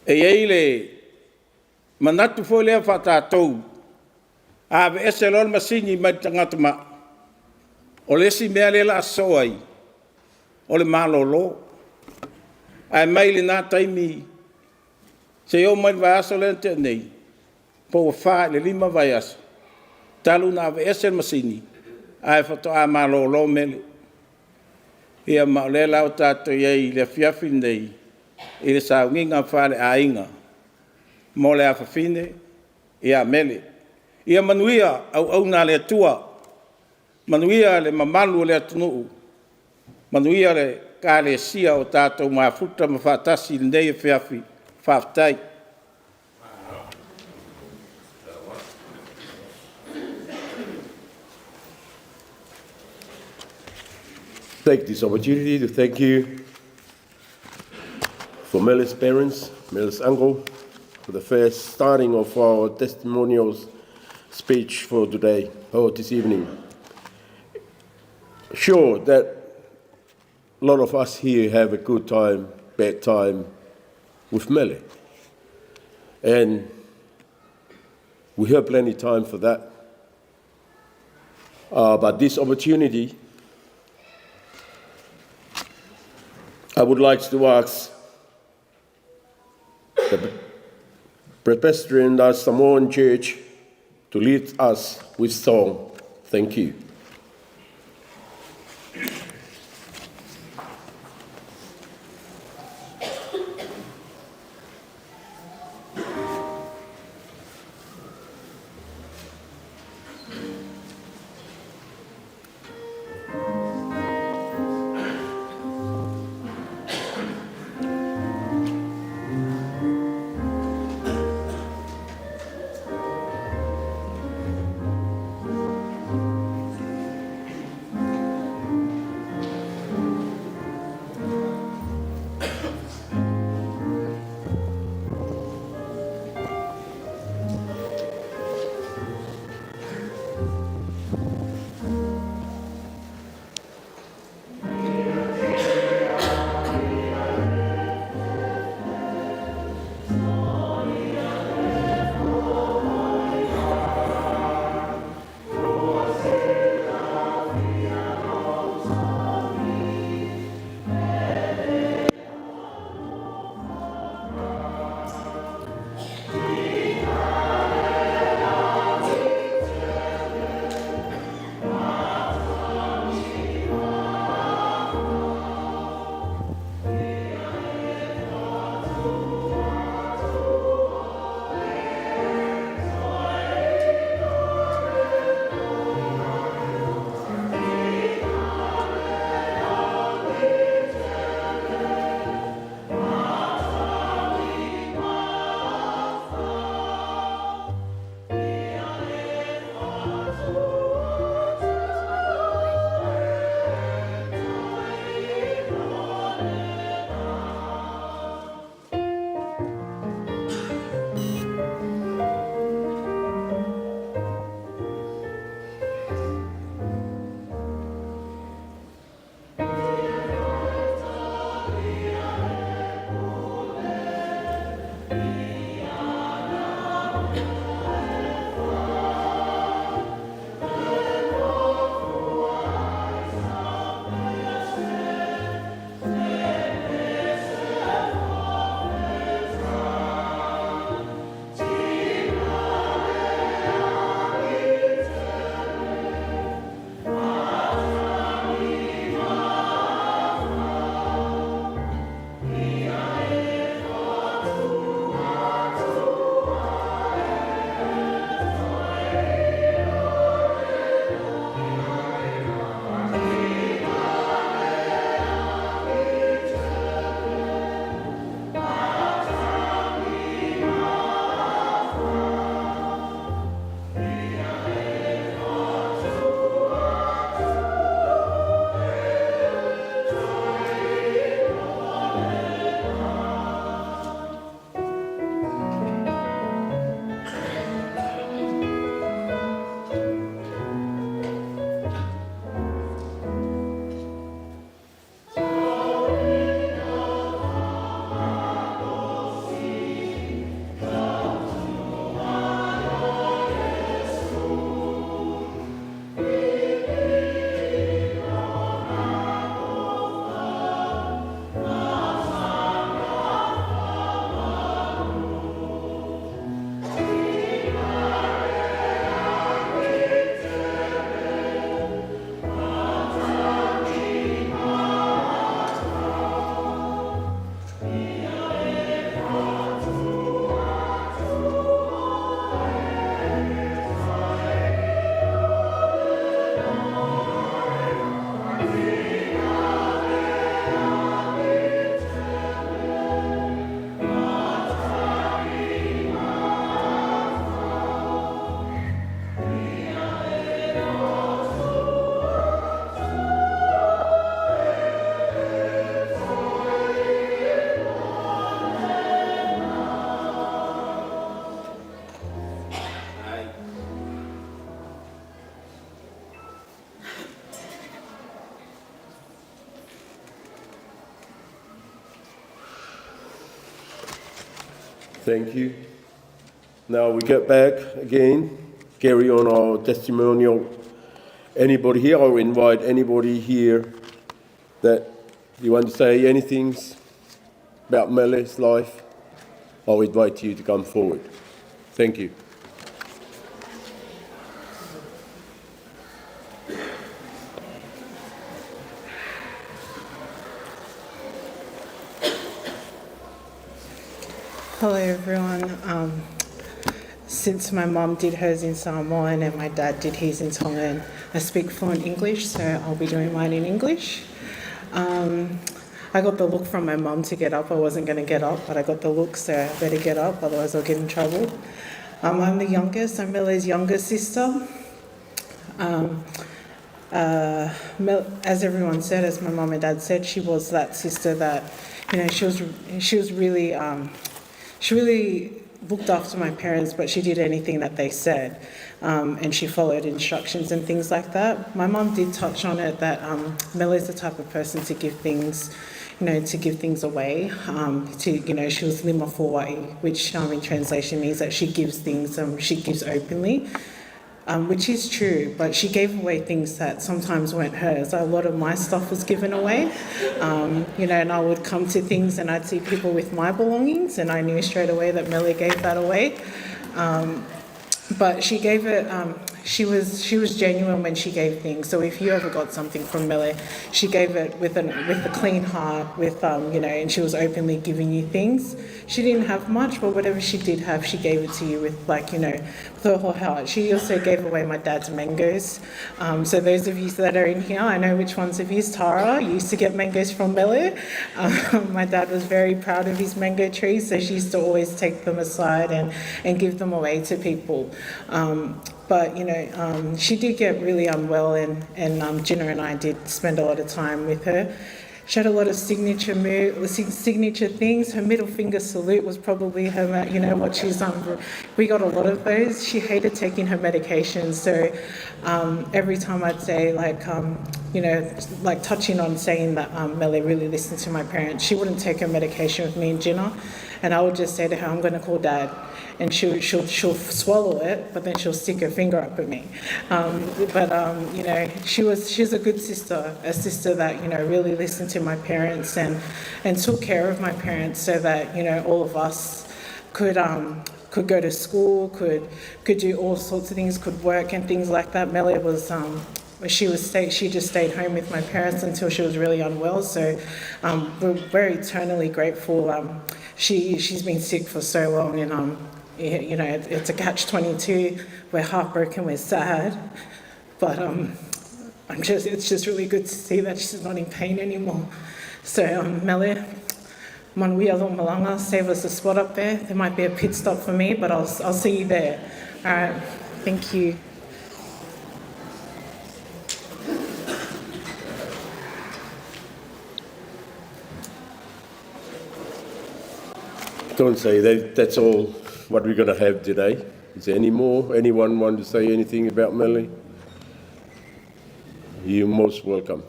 ʻE ʻi ai le manatu foʻi lea fakatātou. ʻAve ʻese loa le masini mai tangata maʻa. ʻO le ʻasi meʻa lea la ʻa soʻo ai. ʻO le mālōlō. ʻAe mai le na taimi. Seʻi ō mai le vaiaso lea ʻa teʻa nei. Pe ua fā ʻi le lima vaiaso. Talu na ʻave ʻese le masini. ʻAe faʻatoʻā mālōlō Mele. Ia ma ʻo lea la ʻoku tatou ʻi ai le afiafi nei. ʻI le saunginga faleʻāinga. Mo le ʻafafine, ia Mele. Ia manuia ʻauʻauna ʻa le ʻOtua. Manuia le mamalu ʻo le atunuʻu. Manuia le Ekalesia ʻo tatou mafuta ma faʻatasi ʻi lenei efiafi. Fakafetaʻi. Take this opportunity to thank you for Mele's parents, Mele's uncle, for the first starting of our testimonials speech for today, or this evening. Sure that a lot of us here have a good time, bad time with Mele. And we have plenty time for that. Uh, but this opportunity, I would like to ask the Presbyterian Samoan Church to lead us with song. Thank you. Thank you. Now we get back again, carry on our testimonial. Anybody here? I'll invite anybody here that you want to say anything about Mele's life. I'll invite you to come forward. Thank you. Hello, everyone. Um, since my mum did hers in Samoan and my dad did his in Tongan, I speak fluent English, so I'll be doing mine in English. Um, I got the look from my mum to get up. I wasn't going to get up, but I got the look, so I better get up, otherwise I'll get in trouble. Um, I'm the youngest. I'm Mele's younger sister. Um, uh, Mel, as everyone said, as my mum and dad said, she was that sister that, you know, she was she was really um, she really looked after my parents, but she did anything that they said, um, and she followed instructions and things like that. My mum did touch on it that um, Mele is the type of person to give things, you know, to give things away. Um, to you know, she was lima fōuaʻi, which um, in translation means that she gives things, um, she gives openly. Um, which is true, but she gave away things that sometimes weren't hers. A lot of my stuff was given away, um, you know, and I would come to things and I'd see people with my belongings, and I knew straight away that Mele gave that away. Um, but she gave it. Um, she was she was genuine when she gave things. So if you ever got something from Mele, she gave it with an with a clean heart, with um, you know, and she was openly giving you things. She didn't have much, but whatever she did have, she gave it to you with, like, you know, the whole house. She also gave away my dad's mangoes. Um, so those of you that are in here, I know which ones of you. Tara used to get mangoes from Mele. Um, my dad was very proud of his mango trees, so she used to always take them aside and, and give them away to people. Um, but you know, um, she did get really unwell, and and um, Gina and I did spend a lot of time with her. She had a lot of signature move, sig- signature things. Her middle finger salute was probably her, ma- you know, what she's um. We got a lot of those. She hated taking her medications, so um, every time I'd say, like, um, you know, like, touching on saying that um, Mele really listened to my parents, she wouldn't take her medication with me and Gina, and I would just say to her, "I'm going to call Dad." And she'll, she'll, she'll swallow it, but then she'll stick her finger up at me. Um, but, um, you know, she was, she's a good sister, a sister that, you know, really listened to my parents and, and took care of my parents so that, you know, all of us could, um, could go to school, could, could do all sorts of things, could work and things like that. Mele was, um, she was stay, she just stayed home with my parents until she was really unwell. So um, we're, we're eternally grateful. Um, she, she's been sick for so long, and um, you know, it's a catch twenty-two. We're heartbroken, we're sad, but um, I'm just, it's just really good to see that she's not in pain anymore. So um, Mele, manuia hoʻo malanga, save us a spot up there. There might be a pit stop for me, but I'll, I'll see you there. All right, thank you. Don't say that. That's all what we're going to have today. Is there any more? Anyone want to say anything about Mele? You're most welcome.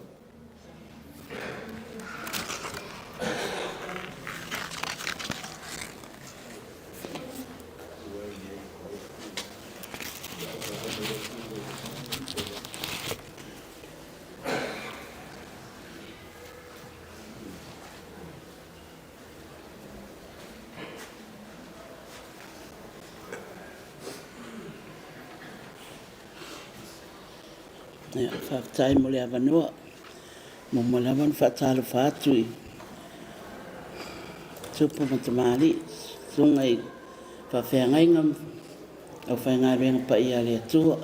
ʻIa, fakafetaʻi mo e avanoa. Mo e malava ʻo fakatalofa atu ʻi tupu mo tamaliʻi, tuʻunga ʻi he fakafeangai mo e faingalinga paʻia ʻa e ʻOtua,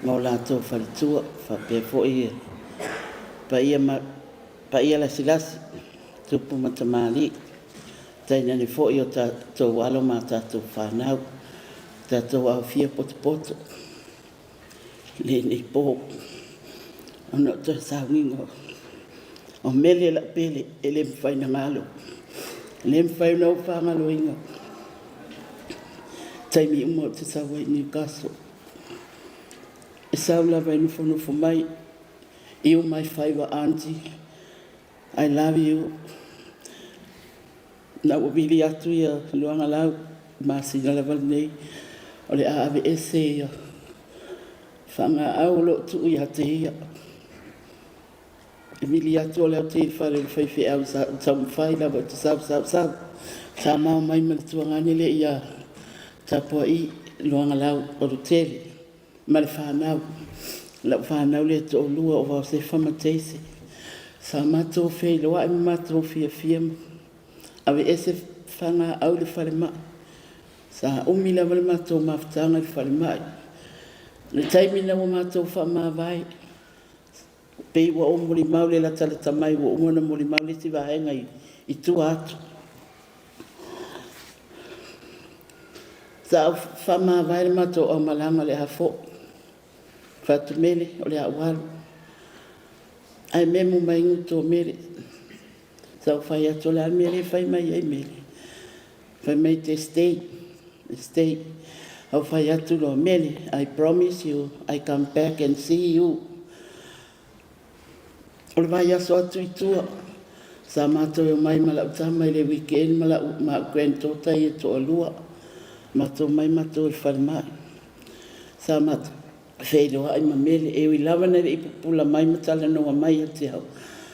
mo hotau faletua, fakapea foʻi ʻa e paʻia ma- paʻia lasilasi, tupu mo tamaliʻi, tainane foʻi ʻo tatou ʻalo mo tatou fānau, tatou ʻaofia potopoto. Lenei pō, ʻoku ou toe sauniga ʻo Mele Laʻapele, ʻe lē mafai ʻene ngalo, lē mafai ʻene fāngaloiga. Taimi ʻuma ʻoku te sau ai ʻi Niukaso, ʻe sau lava ʻo nofonofo mai, ʻi ʻo mai fai ʻa e aunty, I love you. Naʻa ʻoku vili atu ia Luangalau, māsina leva nei, ʻo le ʻave ʻese ia. Fanga au lo tu ia te ia. ʻE vili atu ʻo le au te fale fai fe au sa, sa fai lava te sa, sa, sa. Sa mau mai ma le tuangane le ia. Tapuaʻi Luangalau ʻo Lutele. Ma le fānau. Lau fānau le toʻo lua ʻo Vao se fama teise. Sa mātou feiloaʻi ma mātou fiafia ma. ʻAve ʻese fanga au le falemaʻi. Sa ʻumi lava le mātou mafutanga le falemaʻi. Le taimi na ua mātou faʻa mavae. Pei ua ʻo molimau le latalata mai ua ʻumo na molimau le ti vahenga i, i tua atu. Sa faʻa mavae le mātou ʻau malanga le hafo. Fatu Mele, ʻo le aʻu alu. ʻAi memu mai ngutu ʻo Mele. Sa u fai atu le a Mele fai mai ai Mele. Fai mai te stay. Stay. Au fai atu lo Mele. I promise you, I come back and see you. ʻO le vai aso atu i tua. Sa mātou ʻo mai ma laʻu tama i le weekend ma laʻu ma granddaughter i e toʻa lua. Mātou mai mātou i le falemaʻi. Sa mātou feiloaʻi ma Mele e ui lava na le i pupula mai ma talanoa mai ia te au.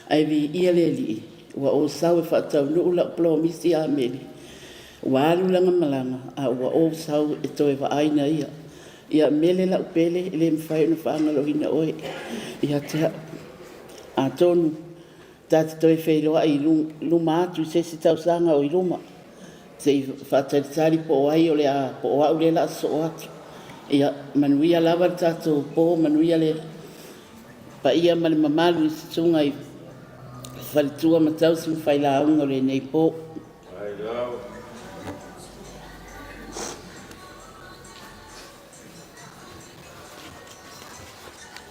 ʻAi vi ia le liʻi. Ua ʻo sau e faʻatau nuʻu laʻu polomisi a Mele. Ua alu langa malanga, a ua ʻo sau e toe vaʻaina ia. Ia Mele laʻu pele, e le mafai ʻona faʻa ngalo hina ʻoe. Ia te au. A tonu, ta te toe feiloaʻi lu, luma atu, se si tausanga ʻo i luma. Se i faʻatalitali po ʻo ai ʻo le a, po ʻo aʻu le laʻa soʻo atu. Ia manuia lava le tātou po, manuia le paʻia ma le mamalu i situnga i faletua ma tausi ma fai launga ʻo le nei po.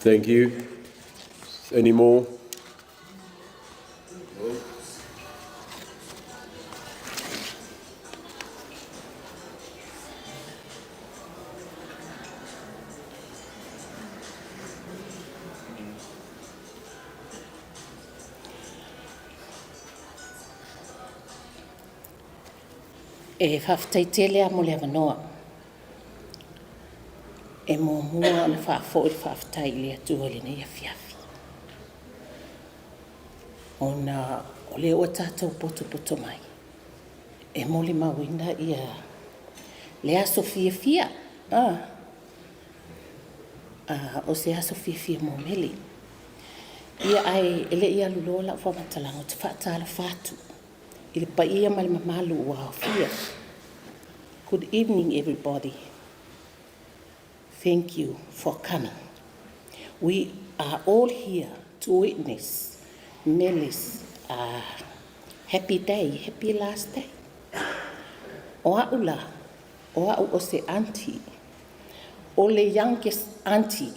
Thank you. Any more? ʻE fakafetaʻi tele ā mo le avanoa. ʻE muʻomuʻa ʻona fakafoʻi le fakafetaʻi ʻi le Atua ʻi lenei afiafi. ʻOna ʻo le ʻoua tātou potopoto mai. ʻE molimauina ia le aso fiefia. Ah. Ah, ʻo se aso fiefia mo Mele. Ia ʻai, ʻe leʻi alu loa laʻu fakamatala ʻo te fakatalofa atu. ʻI le paʻia ma le mamalu ua aofia. Good evening, everybody. Thank you for coming. We are all here to witness Mele's, uh, happy day, happy last day. ʻO aʻu la, ʻo aʻu ʻo se auntie, ʻo le youngest auntie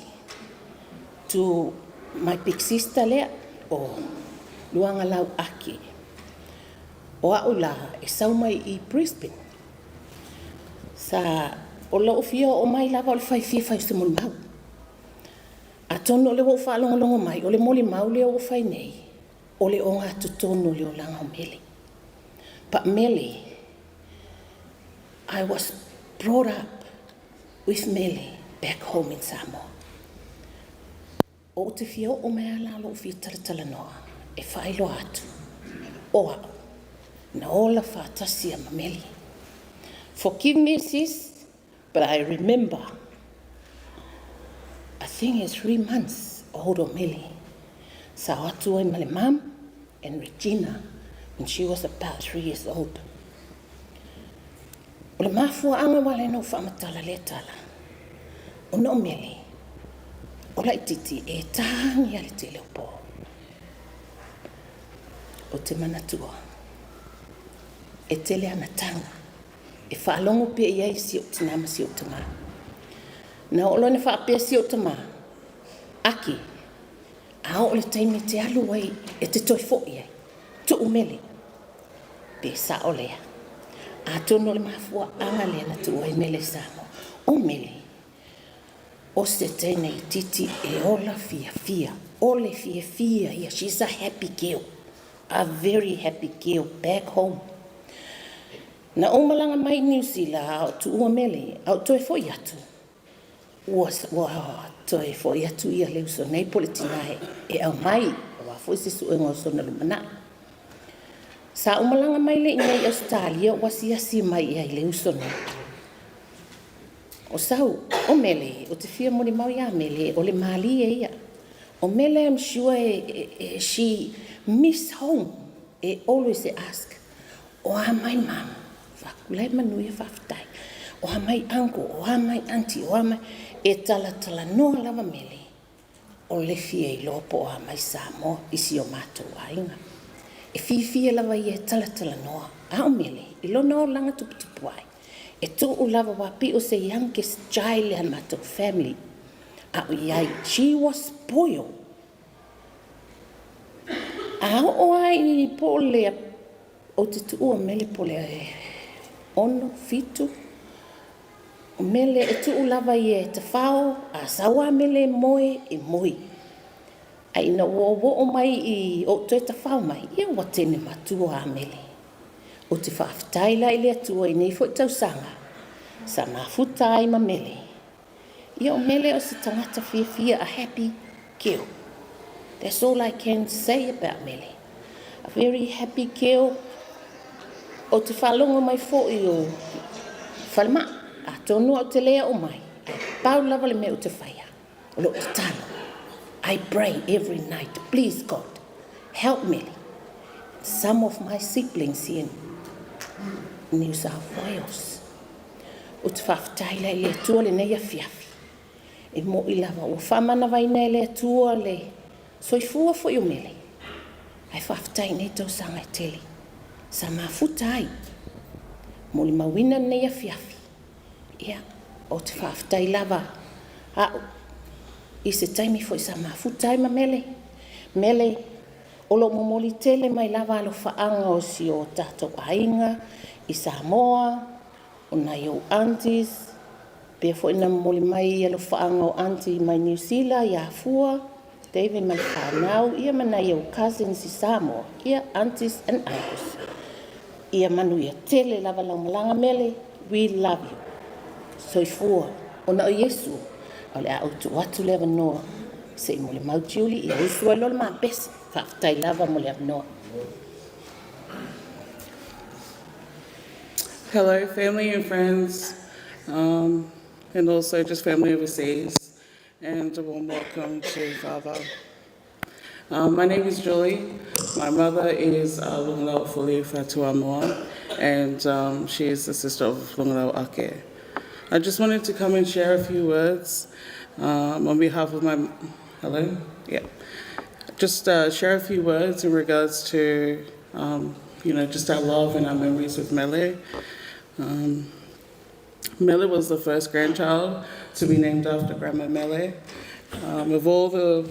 to my big sister lea ʻo Luangalau ʻAki. ʻO aʻu la ʻe sau mai ʻi Brisbane. Sa ʻo loʻu fia ʻo mai lava ʻo le fai fia fai se molimau. A tonu ʻo le ua u fakalongolongo mai, ʻo le molimau lea ua fai nei. ʻO le ʻo ngā totonu ʻo le ʻolunga ʻo Mele. But Mele, I was brought up with Mele back home in Samoa. ʻO te fia ʻo mai ala ʻo fia talatalanoa, ʻe fai loa atu. ʻO aʻu, na ola fakatasi ʻa ma Mele. Forgive me, sis, but I remember, I think it's three months old ʻo Mele. Sa ʻoatu ai ma le mum and Regina when she was about three years old. ʻO le mafuaʻanga wale no fakamatala le tala. ʻO no Mele. ʻO laʻi titi ʻe tangi ʻa le tele ʻo po. ʻO te manatua. ʻE tele ana tanga. ʻE fakalongo pē ia ʻi siʻo tinā ma siʻo tamā. Na ʻo lona faʻa pē siʻo tamā. ʻAki. A ʻo le taimi te alu ai, ʻe te toe foʻi ai. Tuʻu Mele. Pe sa ʻo lea. A tonu ʻo le mafuaʻanga lea na tuʻu ai Mele Samoa. ʻO Mele. ʻO se teine ʻi titi ʻe ola fiefia. ʻO le fiefia ia. She's a happy girl. A very happy girl back home. Naʻa ku malanga mai Niu Sila ʻo tuʻu ʻa Mele, ʻa ʻo toe foʻi atu. Ua, ua toe foʻi atu ia Leusone, pole tina ē, ʻe ʻaumai, ʻo foʻi se suʻenga ʻo Sona Lumanaʻi. Sa u malanga mai leva ʻi nei ʻAositalia, ua siasi mai ia ʻi Leusone. ʻO sau, ʻo Mele, ʻo te fie molimau ia Mele, ʻo le mālie ia. ʻO Mele, I'm sure ʻe, ʻe, ʻe, she miss home, ʻe always ʻe ask. ʻO ʻaumai mama, fakulai manuia faftai. ʻO ʻaumai uncle, ʻo ʻaumai auntie, ʻo ʻaumai, ʻe talatalanoa lava Mele. ʻO le fie ʻilo pe ʻe ʻaumai Samoa ʻi siʻo mātou ʻāinga. ʻE fiefia lava ia ʻe talatalanoa, ʻa ʻo Mele, ʻi lona ʻo langa tuputupu ai. ʻE tuʻu lava ʻo ʻapi ʻo se youngest child ʻi hona mātou family. ʻA ʻo ʻi ai, she was spoiled. ʻA ʻo ʻai pole ʻo te tuʻu ʻa Mele pole ʻe ono, fitu. ʻO Mele ʻe tuʻu lava ia ʻe tafao, ʻa sau ʻa Mele ʻe moe, ʻe moe. ʻA ina ua ʻoʻo mai ʻi ʻo toe tafao mai, ia ua tene matua ʻa Mele. ʻO te faftai lava ʻi le Atua ʻi nei foʻi tausanga. Sa mafuta ai ma Mele. Ia ʻo Mele ʻo se tangata fiefia, a happy girl. That's all I can say about Mele. A very happy girl. ʻO te fakalongo mai foʻi ʻo falemaʻa, ʻa tonu ʻo te lea ʻo mai. ʻA pau lava le meʻa ʻo te faia. ʻO loʻo te talo. I pray every night, please God, help Mele. Some of my siblings here in New South Wales. ʻO te faftai lava ʻi le Atua le nei afiafi. ʻE moʻi lava ua fakamānavaina ʻe le Atua le soifua foʻi ʻo Mele. ʻAi faftai nei tausanga ʻe tele. Sa mafuta ai. Molimauina nei afiafi. Ia, ʻo te faftai lava. ʻA ʻo ʻi se taimi foʻi sa mafuta ai ma Mele. Mele, ʻo loʻo momoli tele mai lava ʻa e ʻalofaʻanga ʻo siʻo tātou ʻāinga ʻi Samoa, ʻo nai ʻo aunties, pea foʻi naʻa moli mai ʻa e ʻalofaʻanga ʻo aunty mai New Zealand, ʻia Fua, David mai fānau, ia ma nai ʻo cousins ʻi Samoa, ia aunties and uncles. Ia manuia tele lava lau malanga Mele, we love you. Soifua, ʻoua ʻe ʻisu, ʻa le ʻa ʻoku tuʻu atu le avanoa, seʻi molimau Julie, ia usu ai lolo ma pesi, faftai lava mo le avanoa. Hello, family and friends, um, and also just family overseas, and a warm welcome to Father. Um, my name is Julie. My mother is, uh, Lungalau Fuli Fatuamoa, and, um, she is the sister of Lungalau Ake. I just wanted to come and share a few words, um, on behalf of my, hello? Yeah. Just, uh, share a few words in regards to, um, you know, just our love and our memories with Mele. Um, Mele was the first grandchild to be named after Grandma Mele. Um, of all the,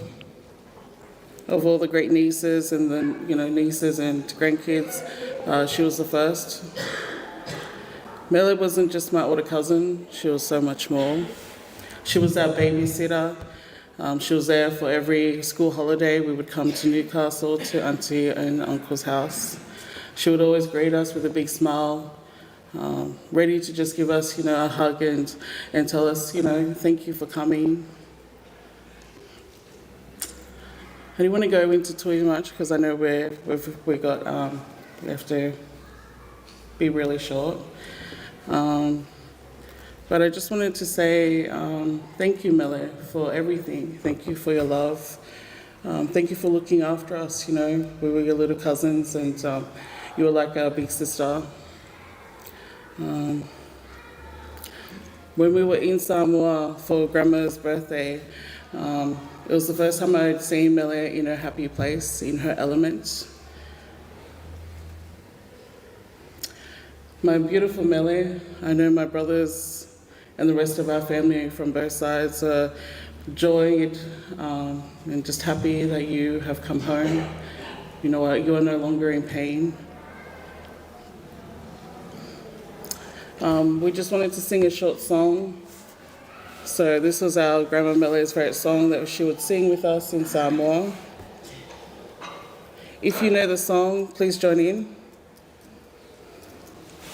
of all the great nieces and the, you know, nieces and grandkids, uh, she was the first. Mele wasn't just my older cousin, she was so much more. She was our babysitter. Um, she was there for every school holiday. We would come to Newcastle to Auntie and Uncle's house. She would always greet us with a big smile, um, ready to just give us, you know, a hug and, and tell us, you know, "Thank you for coming." I didn't want to go into too much 'cause I know we're, we've, we got, um, we have to be really short. Um, but I just wanted to say, um, thank you, Mele, for everything. Thank you for your love. Um, thank you for looking after us, you know. We were your little cousins and, um, you were like our big sister. Um, when we were in Samoa for Grandma's birthday, um, it was the first time I had seen Mele in her happy place, in her element. My beautiful Mele, I know my brothers and the rest of our family from both sides are joyed, um, and just happy that you have come home. You know what, you are no longer in pain. Um, we just wanted to sing a short song. So this was our Grandma Mele's favourite song that she would sing with us in Samoa. If you know the song, please join in.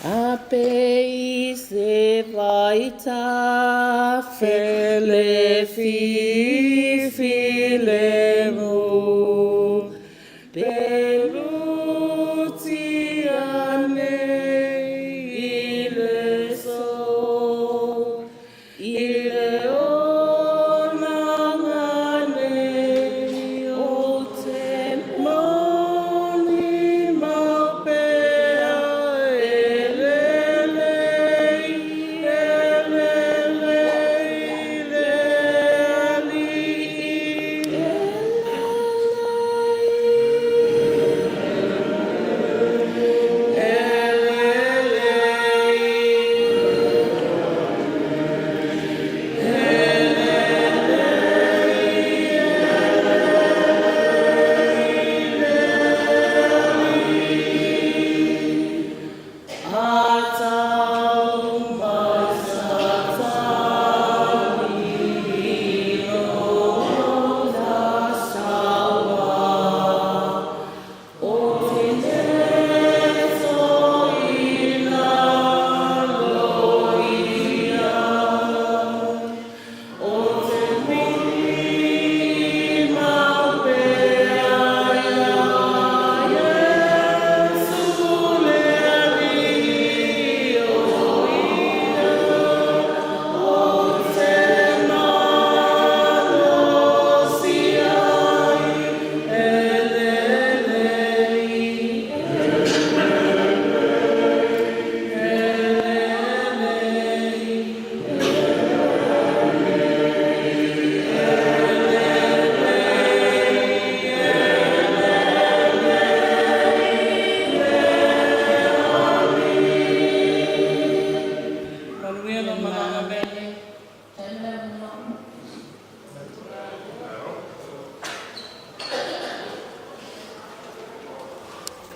ʻApe ʻi Sevaita, Fele, Fifi, Lemu, Pelutia, ʻIleso, ʻIleona, Ngane, ʻOtemoni, Maupea, ʻElelei, ʻElelei, ʻElelei,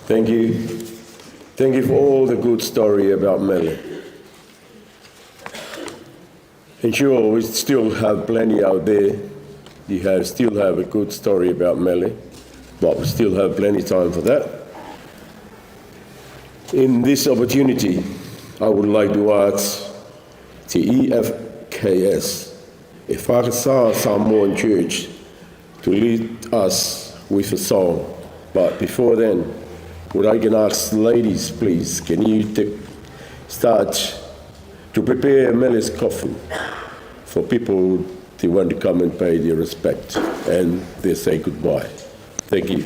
Thank you. Thank you for all the good story about Mele. And sure, we still have plenty out there. You have, still have a good story about Mele, but we still have plenty time for that. In this opportunity, I would like to ask the E F K S, a Whakasā Samoan Church, to lead us with a song. But before then, would I can ask ladies, please, can you take, start to prepare Mele's coffin for people they want to come and pay their respect and they say goodbye. Thank you.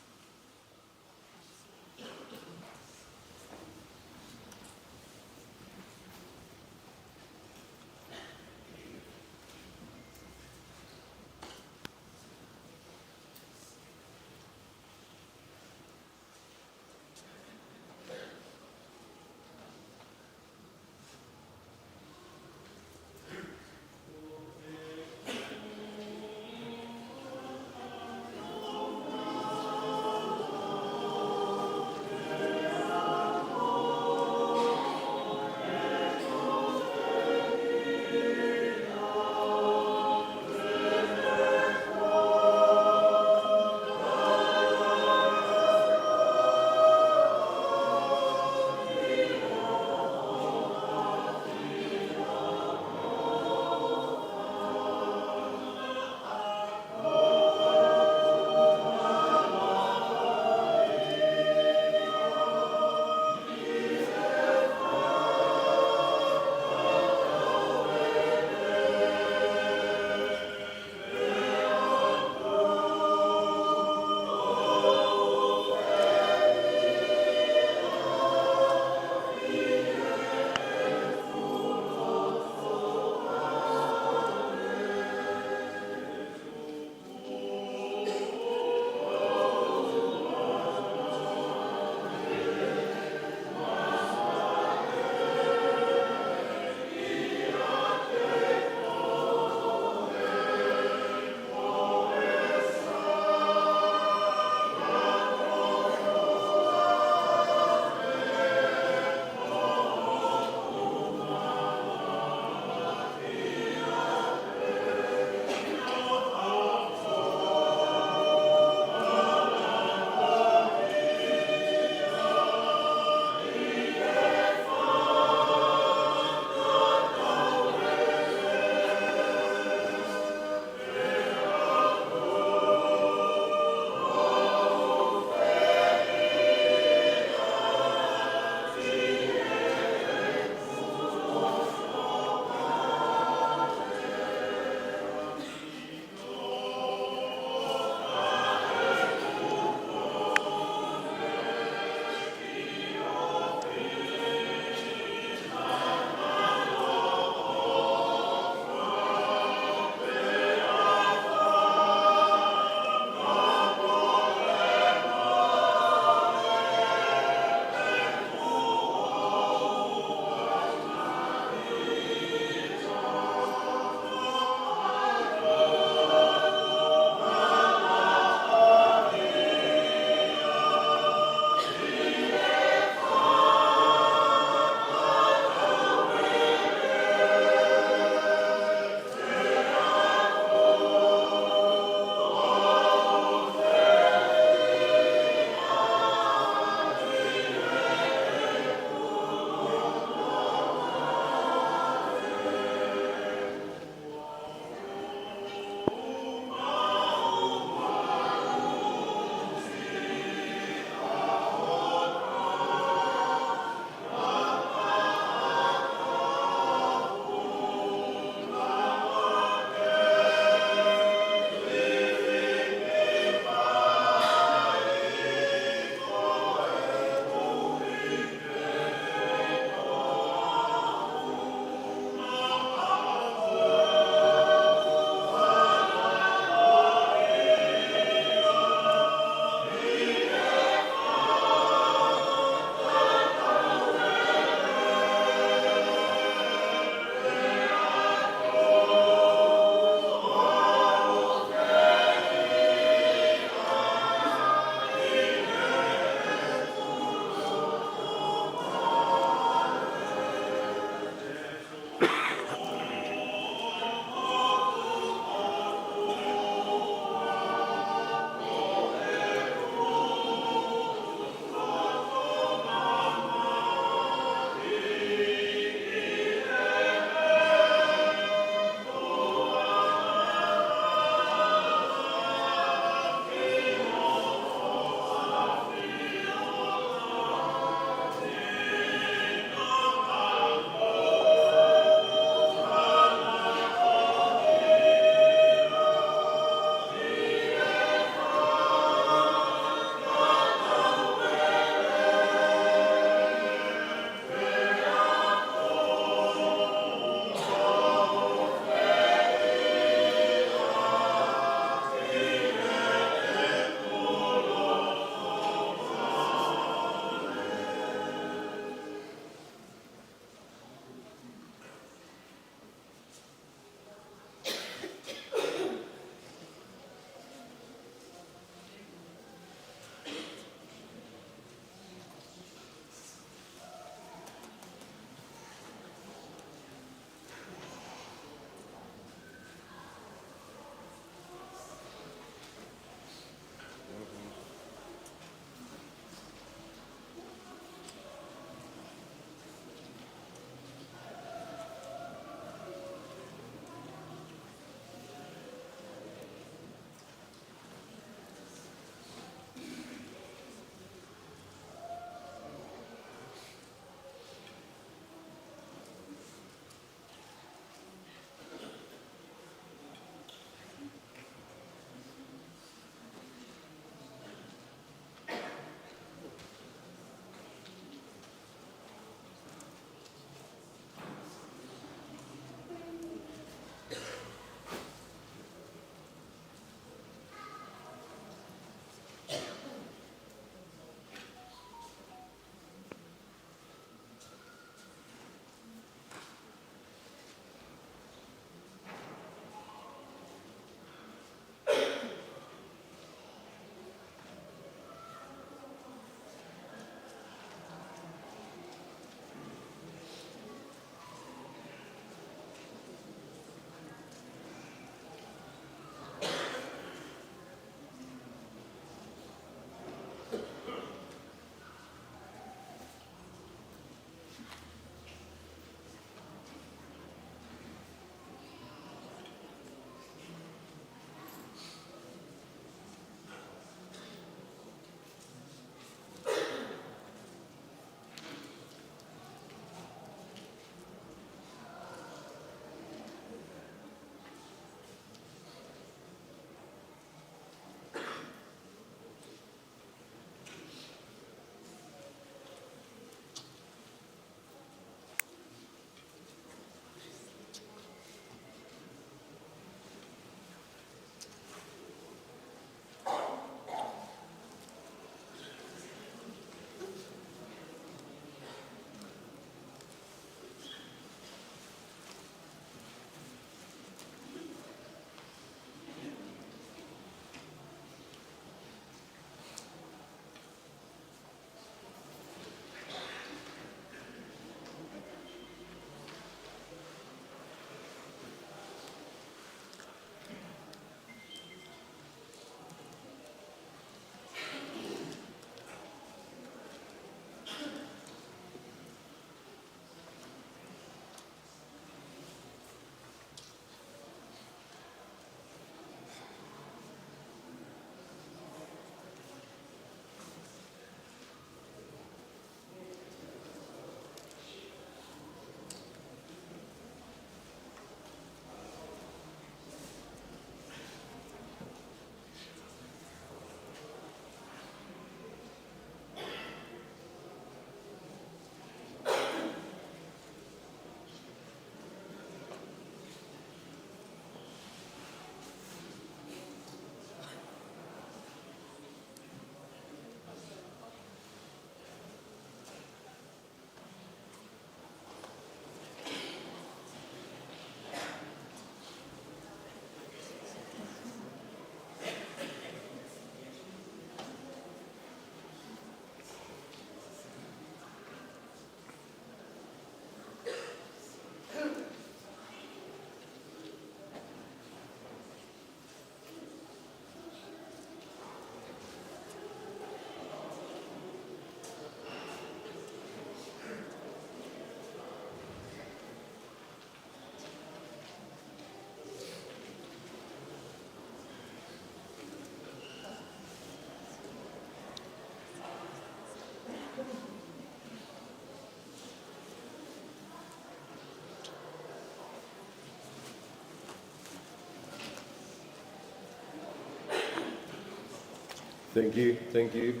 Thank you, thank you.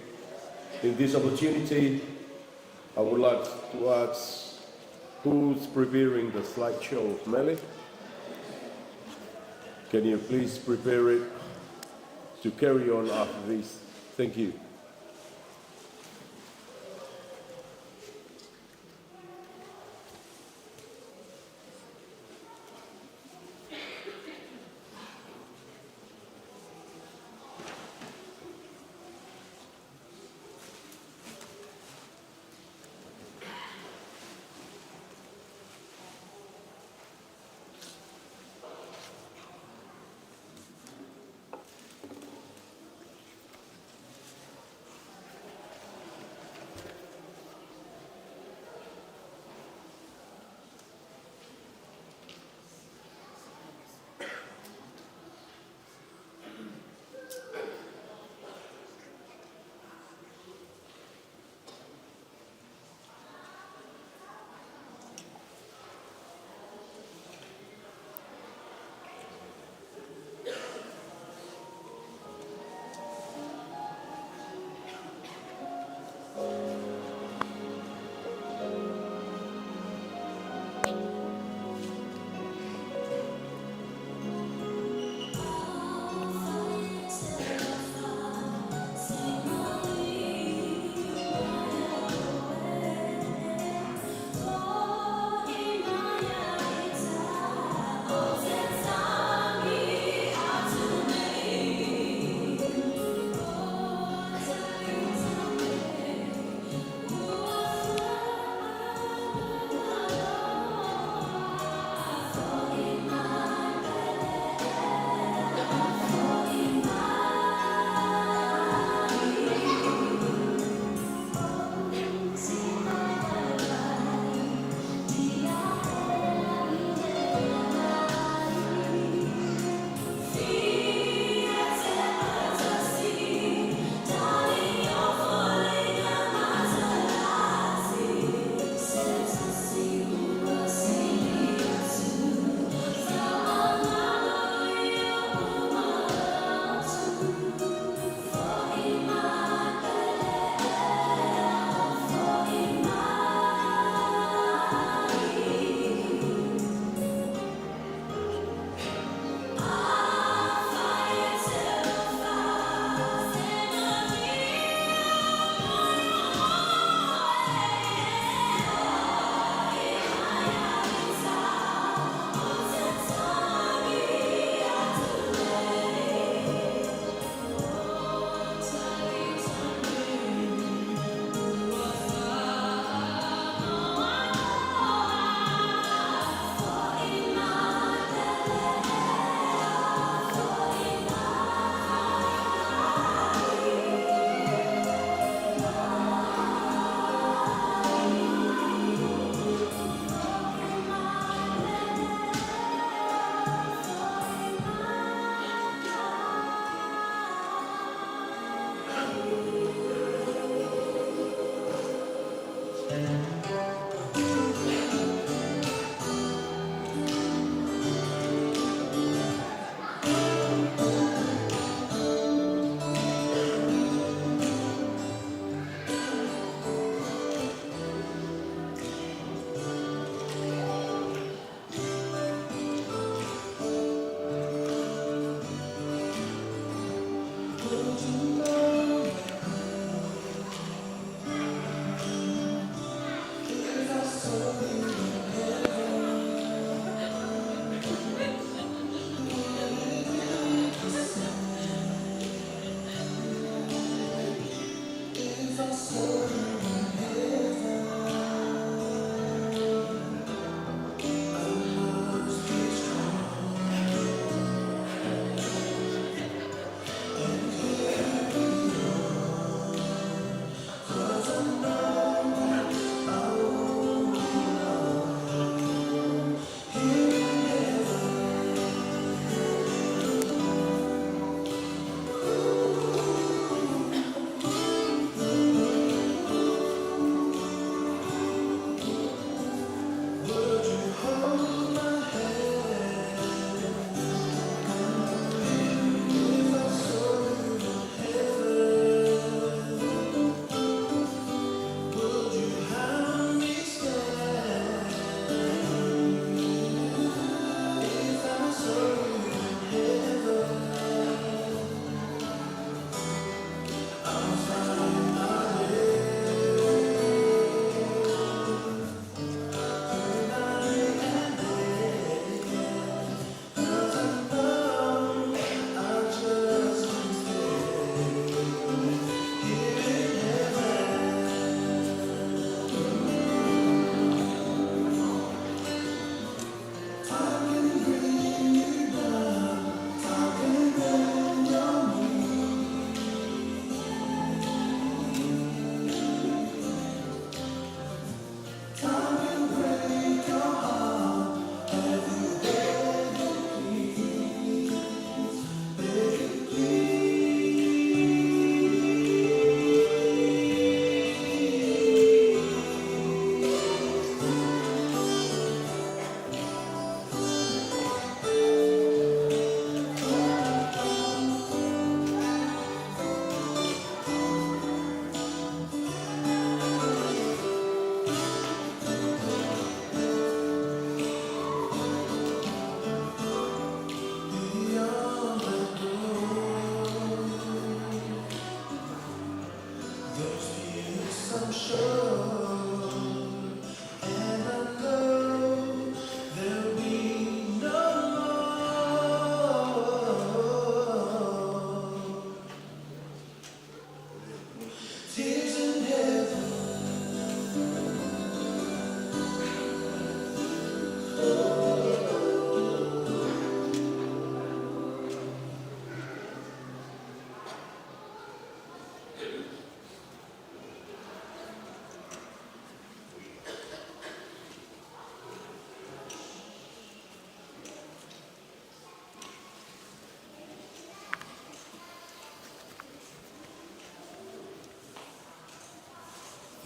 In this opportunity, I would like to ask who's preparing the slideshow of Mele. Can you please prepare it to carry on after this? Thank you.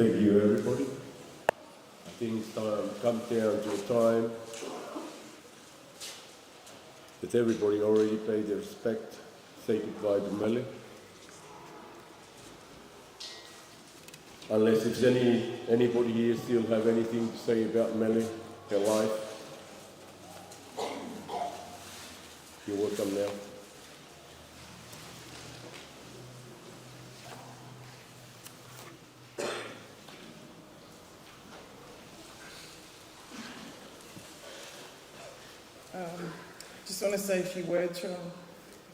Thank you, everybody. I think it's time, come down to a time that everybody already paid their respect, say goodbye to Mele. Unless there's any, anybody here still have anything to say about Mele, her life, you're welcome now. Um, just want to say a few words from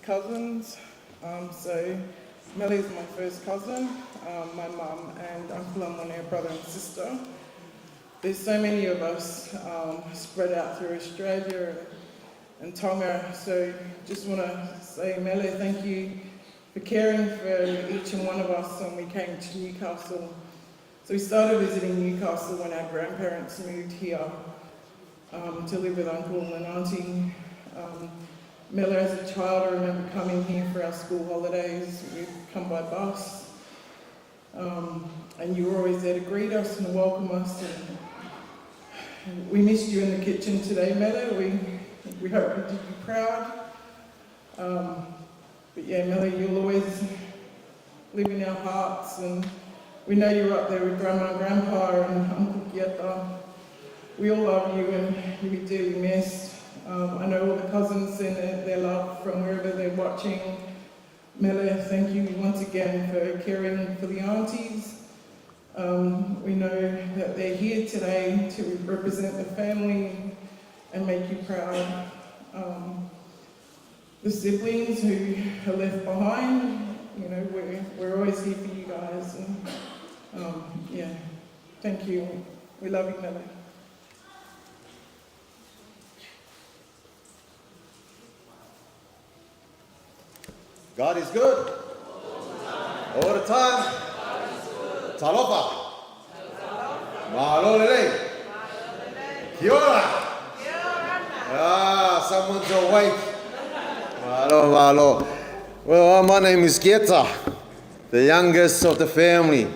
cousins. Um, so Mele is my first cousin. Um, my mum and uncle are my brother and sister. There's so many of us um, spread out through Australia and, and Tonga. So just want to say, Mele, thank you for caring for each and one of us when we came to Newcastle. So we started visiting Newcastle when our grandparents moved here um, to live with uncle and auntie. Um, Mele, as a child, I remember coming here for our school holidays. We'd come by bus. Um, and you were always there to greet us and welcome us. And we missed you in the kitchen today, Mele. We, we hope we did you proud. Um, but yeah, Mele, you'll always live in our hearts, and we know you're up there with Grandma and Grandpa and Uncle Kieta. We all love you and you'll be dearly missed. Um, I know all the cousins send their, their love from wherever they're watching. Mele, thank you once again for caring for the aunties. Um, we know that they're here today to represent the family and make you proud. Um, the siblings who are left behind, you know, we're, we're always here for you guys. And, um, yeah, thank you. We love you, Mele. God is good. All the time. Talofa. Mālō lelei. Kia ora. Ah, someone's awake. Mālō, mālō. Well, uh, my name is Kieta, the youngest of the family.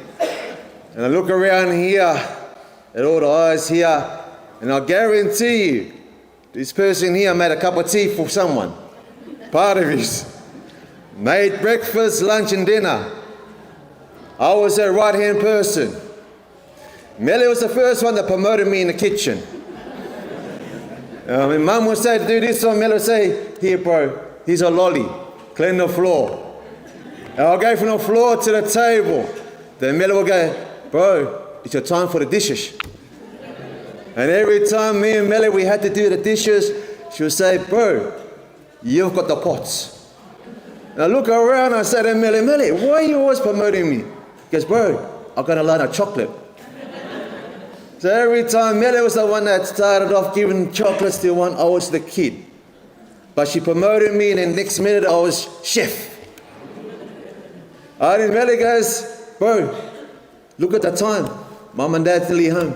And I look around here at all the eyes here, and I guarantee you, this person here made a cup of tea for someone. Part of it. Made breakfast, lunch, and dinner. I was their right hand person. Mele was the first one that promoted me in the kitchen. Um, and mum would say to do this, so Mele would say, "Here, bro, here's a lolly. Clean the floor." And I'll go from the floor to the table. Then Mele would go, "Bro, it's your time for the dishes." And every time me and Mele, we had to do the dishes, she would say, "Bro, you've got the pots." And I look around, I say to Mele, "Mele, why are you always promoting me?" He goes, "Bro, I got a line of chocolate." So every time Mele was the one that started off giving chocolates to one, I was the kid. But she promoted me, and the next minute I was chef. And then Mele goes, "Bro, look at the time. Mum and Dad's nearly home."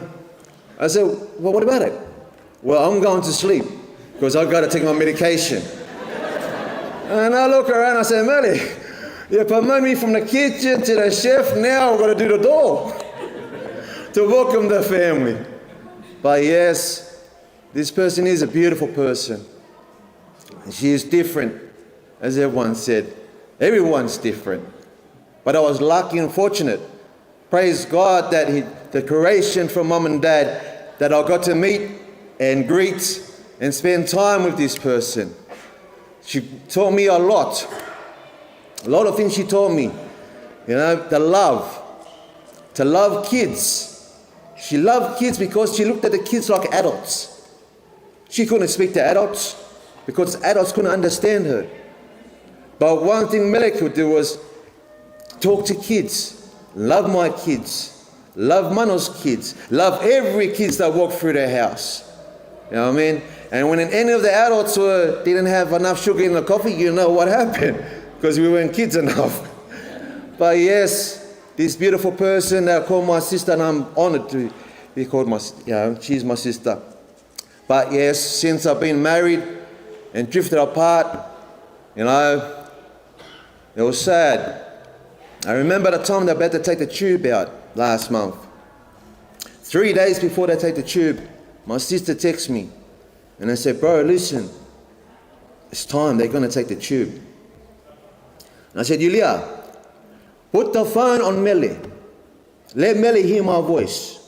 I said, "Well, what about it?" "Well, I'm going to sleep because I've got to take my medication." And I look around, I say, "Mele, you promote me from the kitchen to the chef, now I've got to do the door to welcome the family." But yes, this person is a beautiful person. She is different, as everyone said. Everyone's different. But I was lucky and fortunate. Praise God that he, the creation from mum and dad, that I got to meet and greet and spend time with this person. She taught me a lot. A lot of things she taught me. You know, the love. To love kids. She loved kids because she looked at the kids like adults. She couldn't speak to adults because adults couldn't understand her. But one thing Mele could do was talk to kids, love my kids, love Mano's kids, love every kids that walked through their house. You know what I mean? And when any of the adults were, didn't have enough sugar in the coffee, you know what happened, because we weren't kids enough. But yes, this beautiful person that I call my sister, and I'm honored to be called my, you know, she's my sister. But yes, since I've been married and drifted apart, you know, it was sad. I remember the time that I had to take the tube out. last month. Three days before they take the tube, my sister texts me and they said, "Bro, listen, it's time, they're gonna take the tube." And I said, "Yulia, put the phone on Mele. Let Mele hear my voice."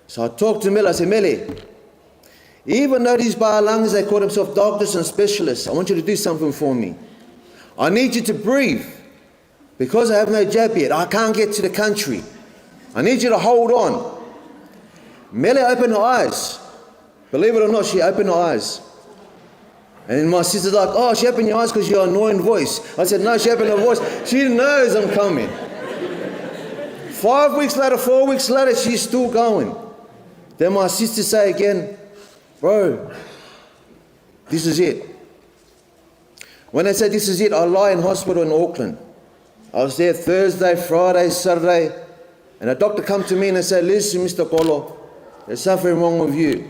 So I talked to Mele, I said, "Mele, even though these Baalangas, they call themselves doctors and specialists, I want you to do something for me. I need you to breathe. Because I have no jab yet, I can't get to the country. I need you to hold on." Mele opened her eyes. Believe it or not, she opened her eyes. And my sister's like, "Oh, she opened your eyes 'cause your annoying voice." I said, "No, she opened her voice. She knows I'm coming." Five weeks later, four weeks later, she's still going. Then my sister say again, "Bro, this is it." When they said, "This is it," I lie in hospital in Auckland. I was there Thursday, Friday, Saturday, and a doctor come to me and they said, "Listen, Mister Kolo, there's something wrong with you."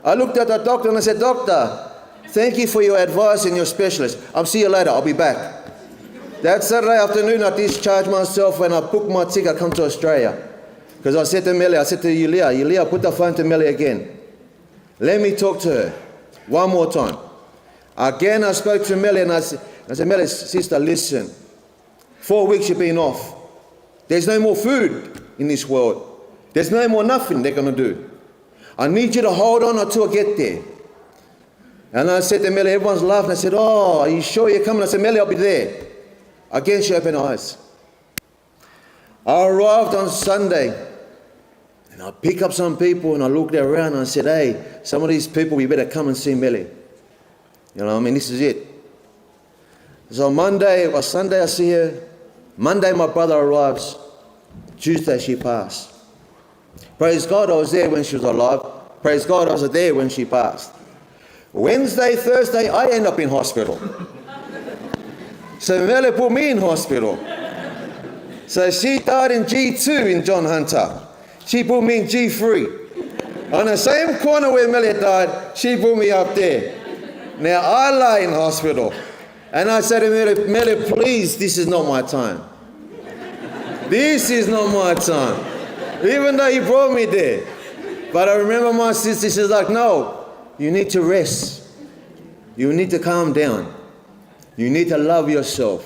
I looked at the doctor and I said, "Doctor, thank you for your advice and your specialist. I'll see you later. I'll be back." That Saturday afternoon, I discharged myself and I booked my ticket to come to Australia. 'Cause I said to Mele, I said to Yulia, "Yulia, put the phone to Mele again. Let me talk to her one more time." Again, I spoke to Mele and I said, I said, "Mele, sister, listen. Four weeks you've been off. There's no more food in this world. There's no more nothing they're gonna do. I need you to hold on until I get there." And I said to Mele, everyone's laughing. I said, "Oh, are you sure you're coming?" I said, "Mele, I'll be there." Again, she opened her eyes. I arrived on Sunday, and I pick up some people, and I looked around, and I said, "Hey, some of these people, we better come and see Mele." You know, I mean, this is it. So Monday or Sunday, I see her. Monday, my brother arrives. Tuesday, she passed. Praise God, I was there when she was alive. Praise God, I was there when she passed. Wednesday, Thursday, I end up in hospital. So Mele put me in hospital. So she died in G two in John Hunter. She put me in G three. On the same corner where Mele died, she put me up there. Now I lie in hospital. And I said to Mele, "Mele, please, this is not my time. This is not my time." Even though he brought me there. But I remember my sister, she's like, "No, you need to rest. You need to calm down. You need to love yourself.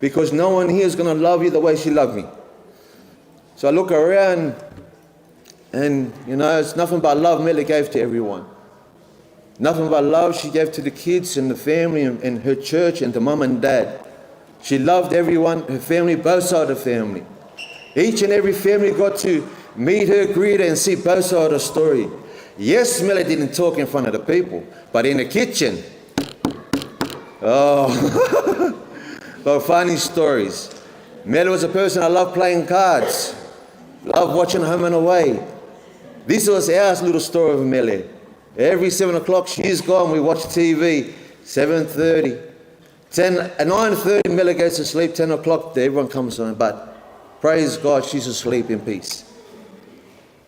Because no one here is gonna love you the way she loved me." So I look around, and, you know, it's nothing but love Mele gave to everyone. Nothing but love she gave to the kids and the family and, and her church and to mum and dad. She loved everyone, her family, both sides of the family. Each and every family got to meet her, greet her, and see both sides of the story. Yes, Mele didn't talk in front of the people, but in the kitchen, oh, but funny stories. Mele was a person I love playing cards, love watching Home and Away. This was our little story of Mele. Every seven o'clock, she's gone. We watch T V. Seven thirty, ten, at nine thirty, Mele goes to sleep. Ten o'clock, everyone comes on. But praise God, she's asleep in peace.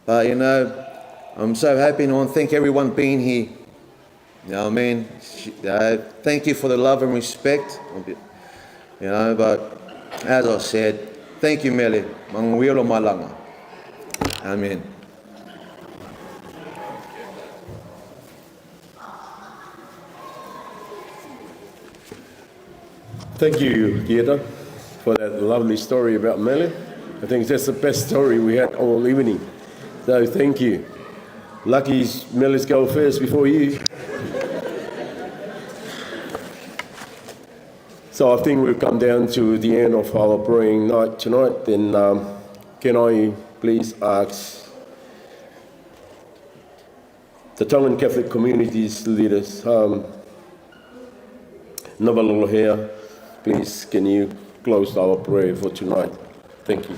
But, you know, I'm so happy and I want to thank everyone being here. You know what I mean? Sh-, uh, thank you for the love and respect. You know, but as I said, thank you, Mele. Manguelo Malanga. Amen. Thank you, Kieta, for that lovely story about Mele. I think that's the best story we had all evening. So thank you. Lucky Mele's go first before you. So I think we've come down to the end of our praying night tonight. Then, um, can I please ask the Tongan Catholic community's leaders, um, Nava Lolohea, please, can you close our prayer for tonight? Thank you.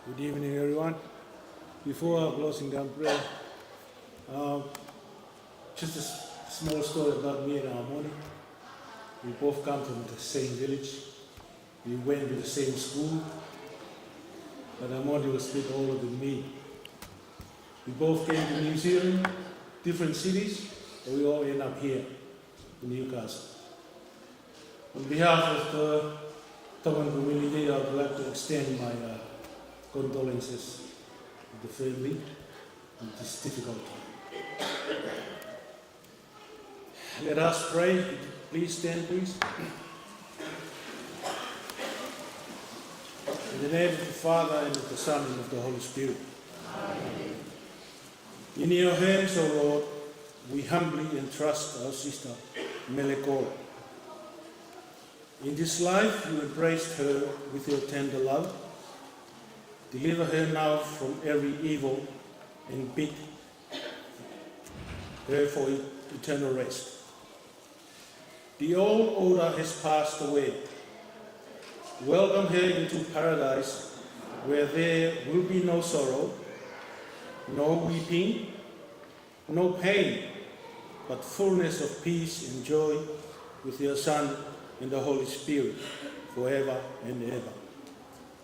Good evening, everyone. Before our closing down prayer, uh, just a s- small story about me and Amoni. We both come from the same village. We went to the same school, but Amoni was a bit older than me. We both came to New Zealand, different cities, but we all end up here in Newcastle. On behalf of the Tongan community, I would like to extend my uh, condolences to the family in this difficult time. Let us pray. Please stand, please. In the name of the Father, and of the Son, and of the Holy Spirit. In your hands, O Lord, we humbly entrust our sister, Mele Kola. In this life, you embraced her with your tender love. Deliver her now from every evil and bid her for e- eternal rest. The old order has passed away. Welcome her into paradise, where there will be no sorrow, no weeping, no pain, but fullness of peace and joy with your Son and the Holy Spirit, forever and ever.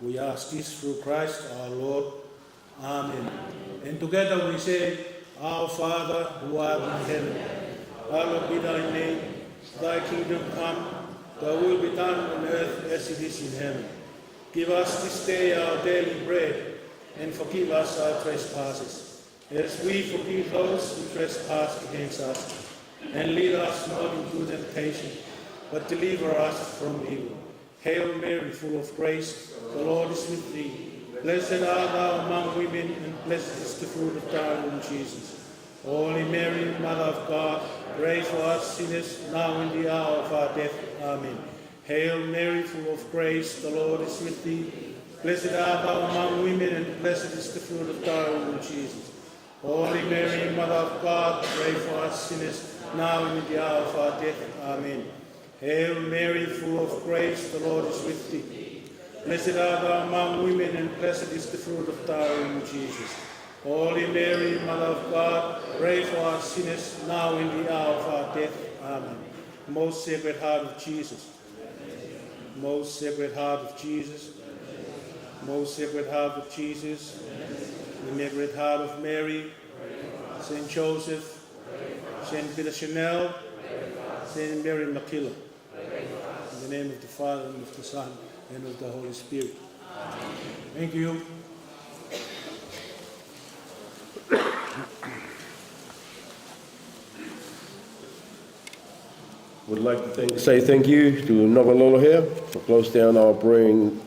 We ask this through Christ our Lord. Amen. And together we say, Our Father, who art in heaven, hallowed be thy name. Thy kingdom come, thy will be done on earth as it is in heaven. Give us this day our daily bread, and forgive us our trespasses, as we forgive those who trespass against us. And lead us not into temptation, but deliver us from evil. Hail Mary, full of grace, the Lord is with thee. Blessed art thou among women, and blessed is the fruit of thy womb, Jesus. Holy Mary, Mother of God, pray for us sinners, now and the hour of our death. Amen. Hail Mary, full of grace, the Lord is with thee. Blessed art thou among women, and blessed is the fruit of thy womb, Jesus. Holy Mary, Mother of God, pray for us sinners, now and in the hour of our death. Amen. Hail Mary, full of grace, the Lord is with thee. Blessed art thou among women, and blessed is the fruit of thy womb, Jesus. Holy Mary, Mother of God, pray for us sinners, now and in the hour of our death. Amen. Most Sacred Heart of Jesus. Most Sacred Heart of Jesus. Most Sacred Heart of Jesus. Immaculate Heart of Mary. Saint Joseph. Saint Peter Chanel. Saint Mary Makila. In the name of the Father, and of the Son, and of the Holy Spirit. Thank you. Would like to thank, say thank you to Nokalolo here for close down our praying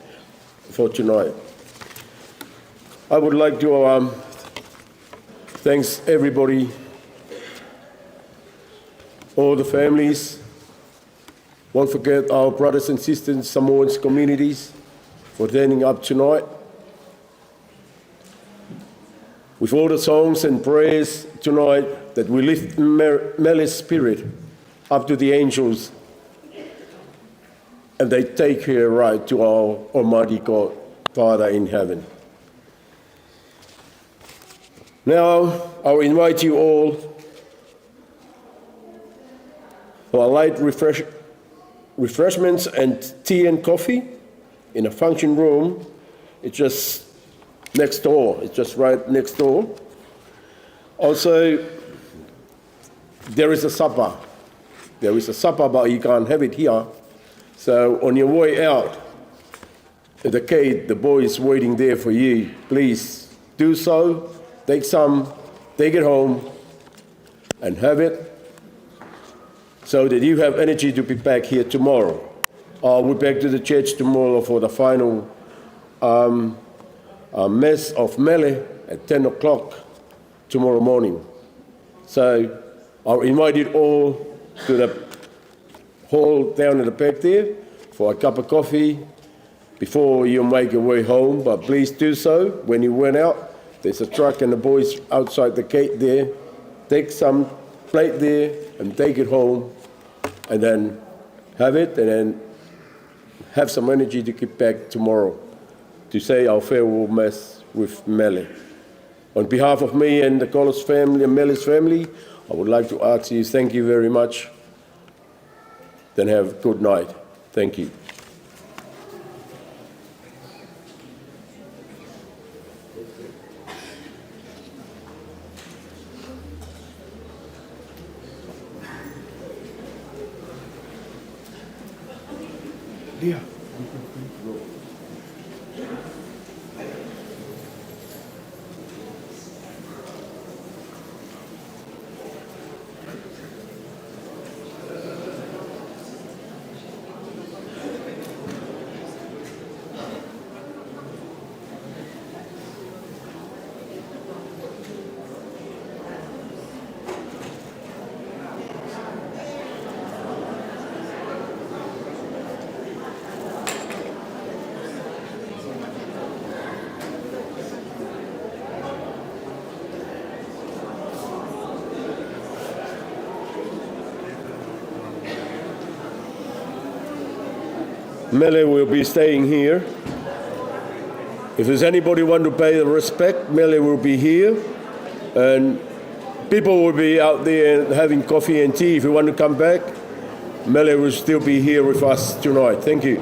for tonight. I would like to um, thanks everybody, all the families. Won't forget our brothers and sisters in Samoans communities for turning up tonight. With all the songs and prayers tonight, that we lift Mer- Mele's spirit up to the angels, and they take her right to our Almighty God, Father in heaven. Now, I'll invite you all for a light refresh- refreshments and tea and coffee in a function room. It's just next door. It's just right next door. Also, there is a supper. There is a supper, but you can't have it here. So on your way out, at the gate, the boy is waiting there for you. Please do so. Take some, take it home, and have it so that you have energy to be back here tomorrow. I'll be back to the church tomorrow for the final um, uh, Mass of Mele at ten o'clock tomorrow morning. So I'll invite you all to the hall down at the back there for a cup of coffee before you make your way home. But please do so when you went out. There's a truck and the boys outside the gate there. Take some plate there and take it home, and then have it, and then have some energy to get back tomorrow to say our farewell mass with Mele. On behalf of me and the Collis family and Melly's family, I would like to ask you thank you very much. Then have a good night. Thank you. Mele will be staying here. If there's anybody want to pay the respect, Mele will be here. And people will be out there having coffee and tea. If you want to come back, Mele will still be here with us tonight. Thank you.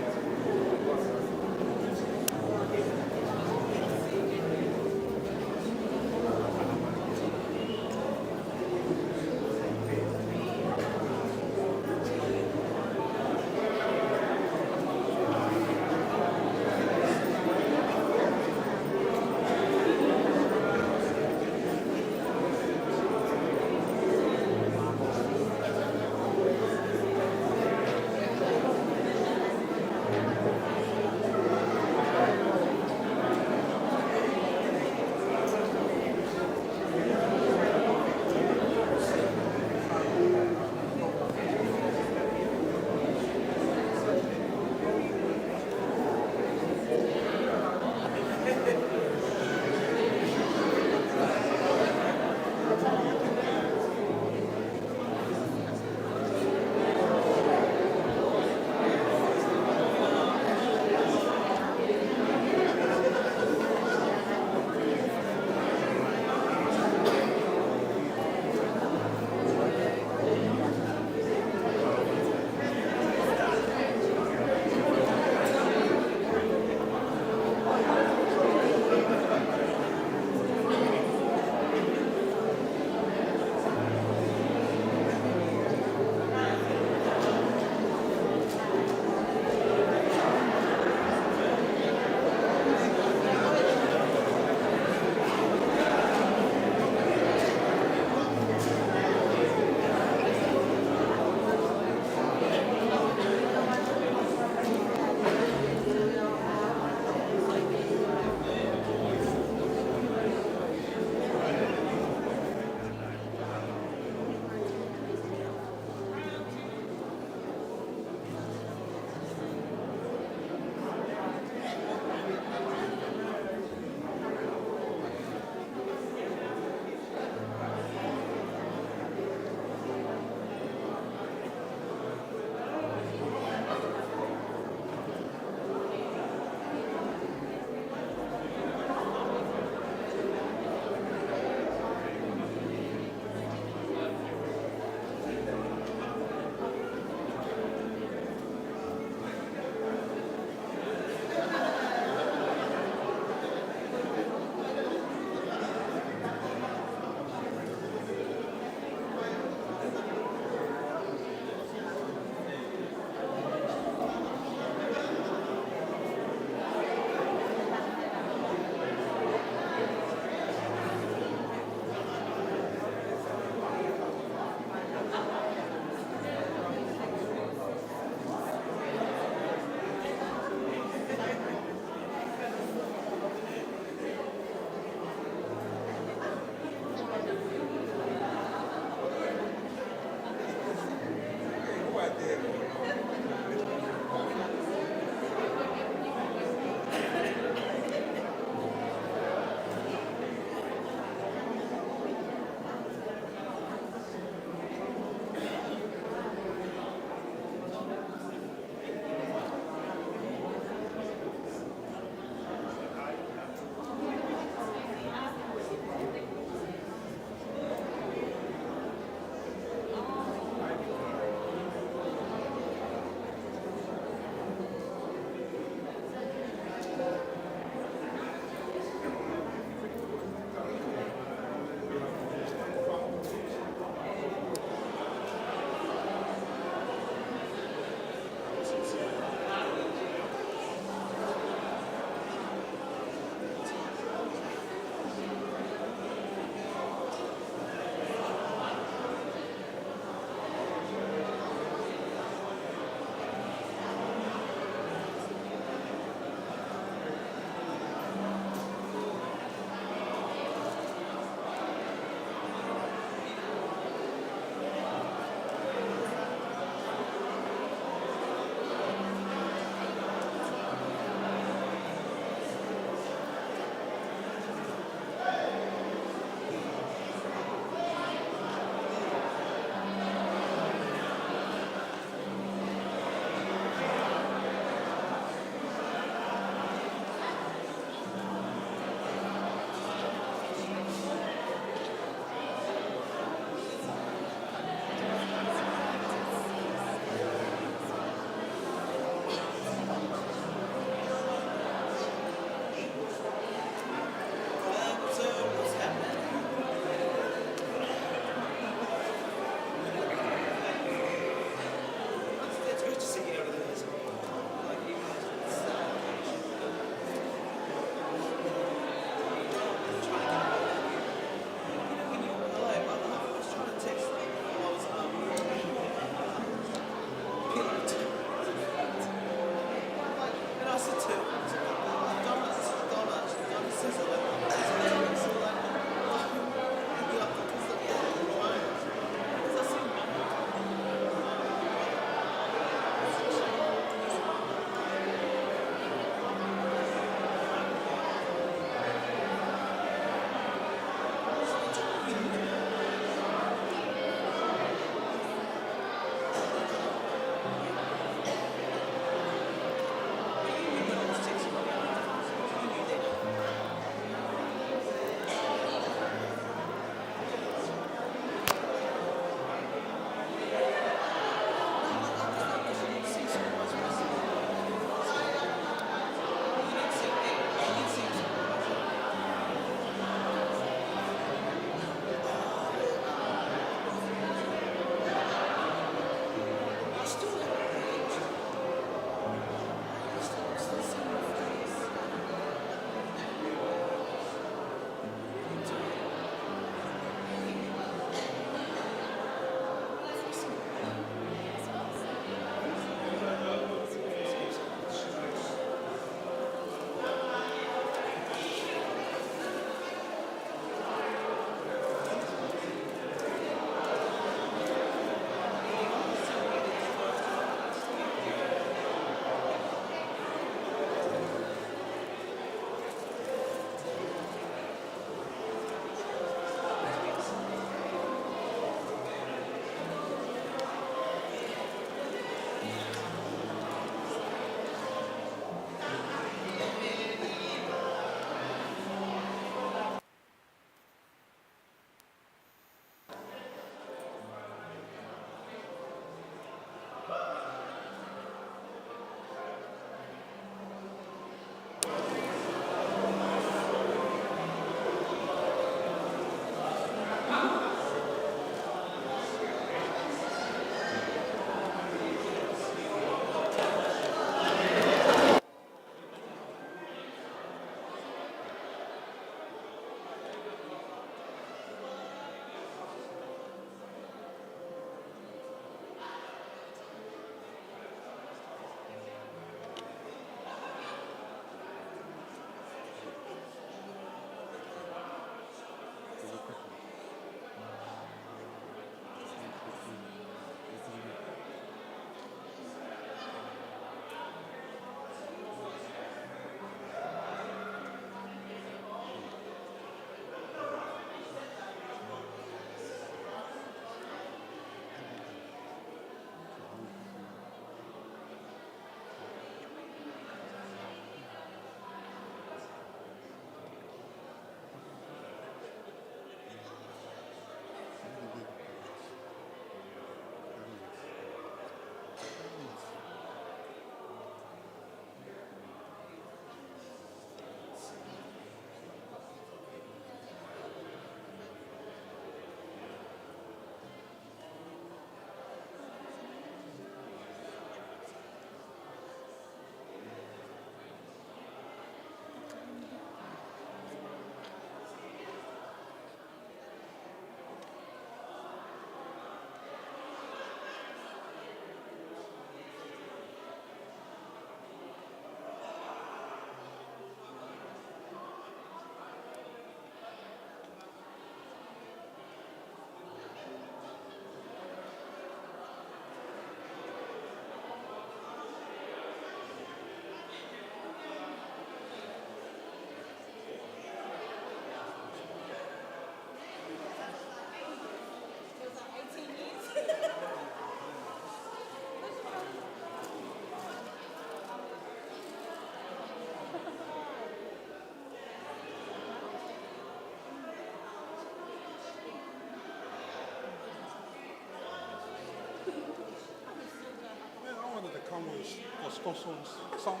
Kosokoso, song.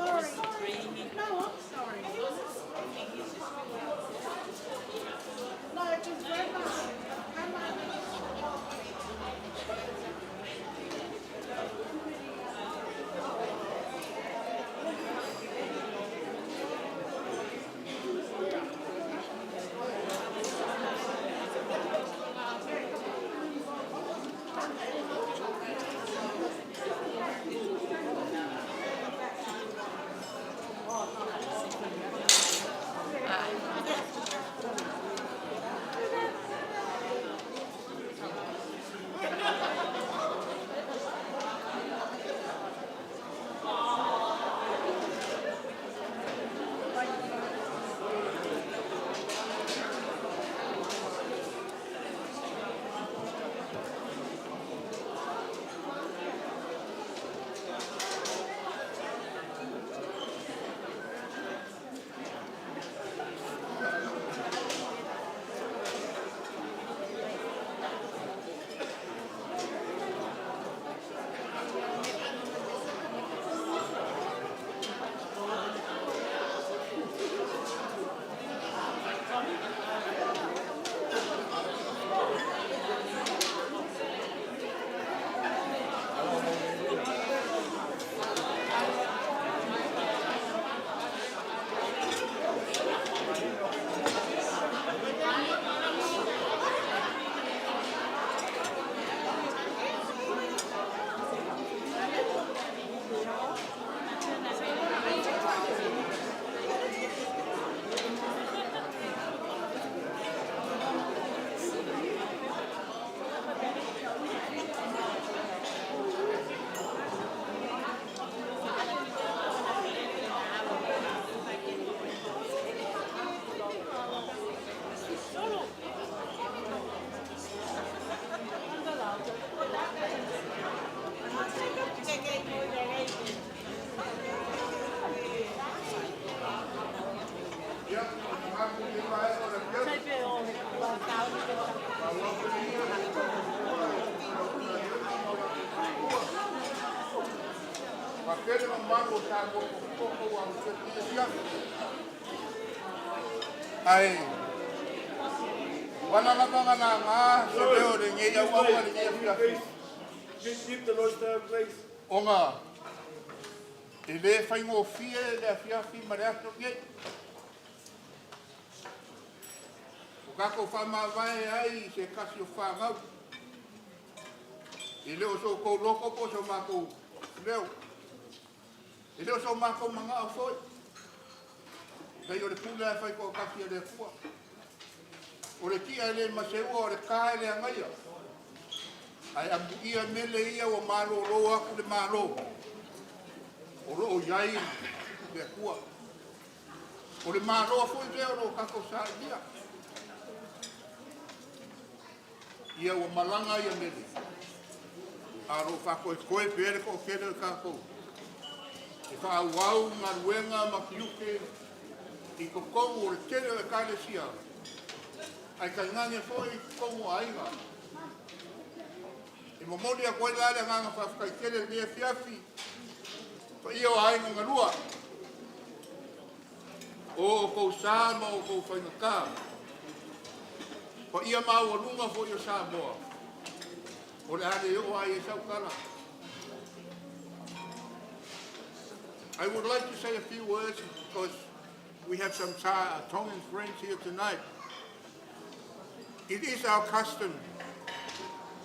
Oh, sorry. No, I'm sorry. No, it was Grandma. Grandma. ʻAi. Wana la manga na nga, se peo le ngei au au le ngei afiafi. Please give the Lord's time, please. ʻOnga, ʻe lē faingofie le afiafi ma le aso ngei. ʻOku kākou fakamavae ai se kasi ʻo fānau. ʻE leo so kou loko po so mākou leo. ʻE leo so mākou mangaʻo foʻi. Pea ʻi ʻole pule ai fai ko kasi ʻa le Akua. ʻO le kiʻa ʻe lē maseua, ʻo le kā ʻe lē angaia. ʻAi amuʻia Mele ia ʻo mālōlō aku le mālō. ʻO loʻo ʻi ai le Akua. ʻO le mālō foʻi pea ʻo loʻo kākou saiʻia. ʻIa ua malanga ia Mele. ʻA loʻo fakoekoe pē le koʻokele ʻo kākou. ʻE faʻa ʻauʻau ngaluenga ma piuke ʻi kokogu ʻo le kele ʻo e kālesia. ʻAi kaingange foʻi kokogu ʻa inga. ʻE momoli ʻa koe la le anganga faʻa fakai kele le afiafi. Paʻia ʻo ʻa inga ngalua. ʻO ʻoku ou sā ma ʻoku ou faingakā. Paʻia māʻolunga foʻi ʻo Samoa. ʻO le ʻalu ʻo ʻai e saukala. I would like to say a few words because we have some Ta-, Tongan friends here tonight. It is our custom,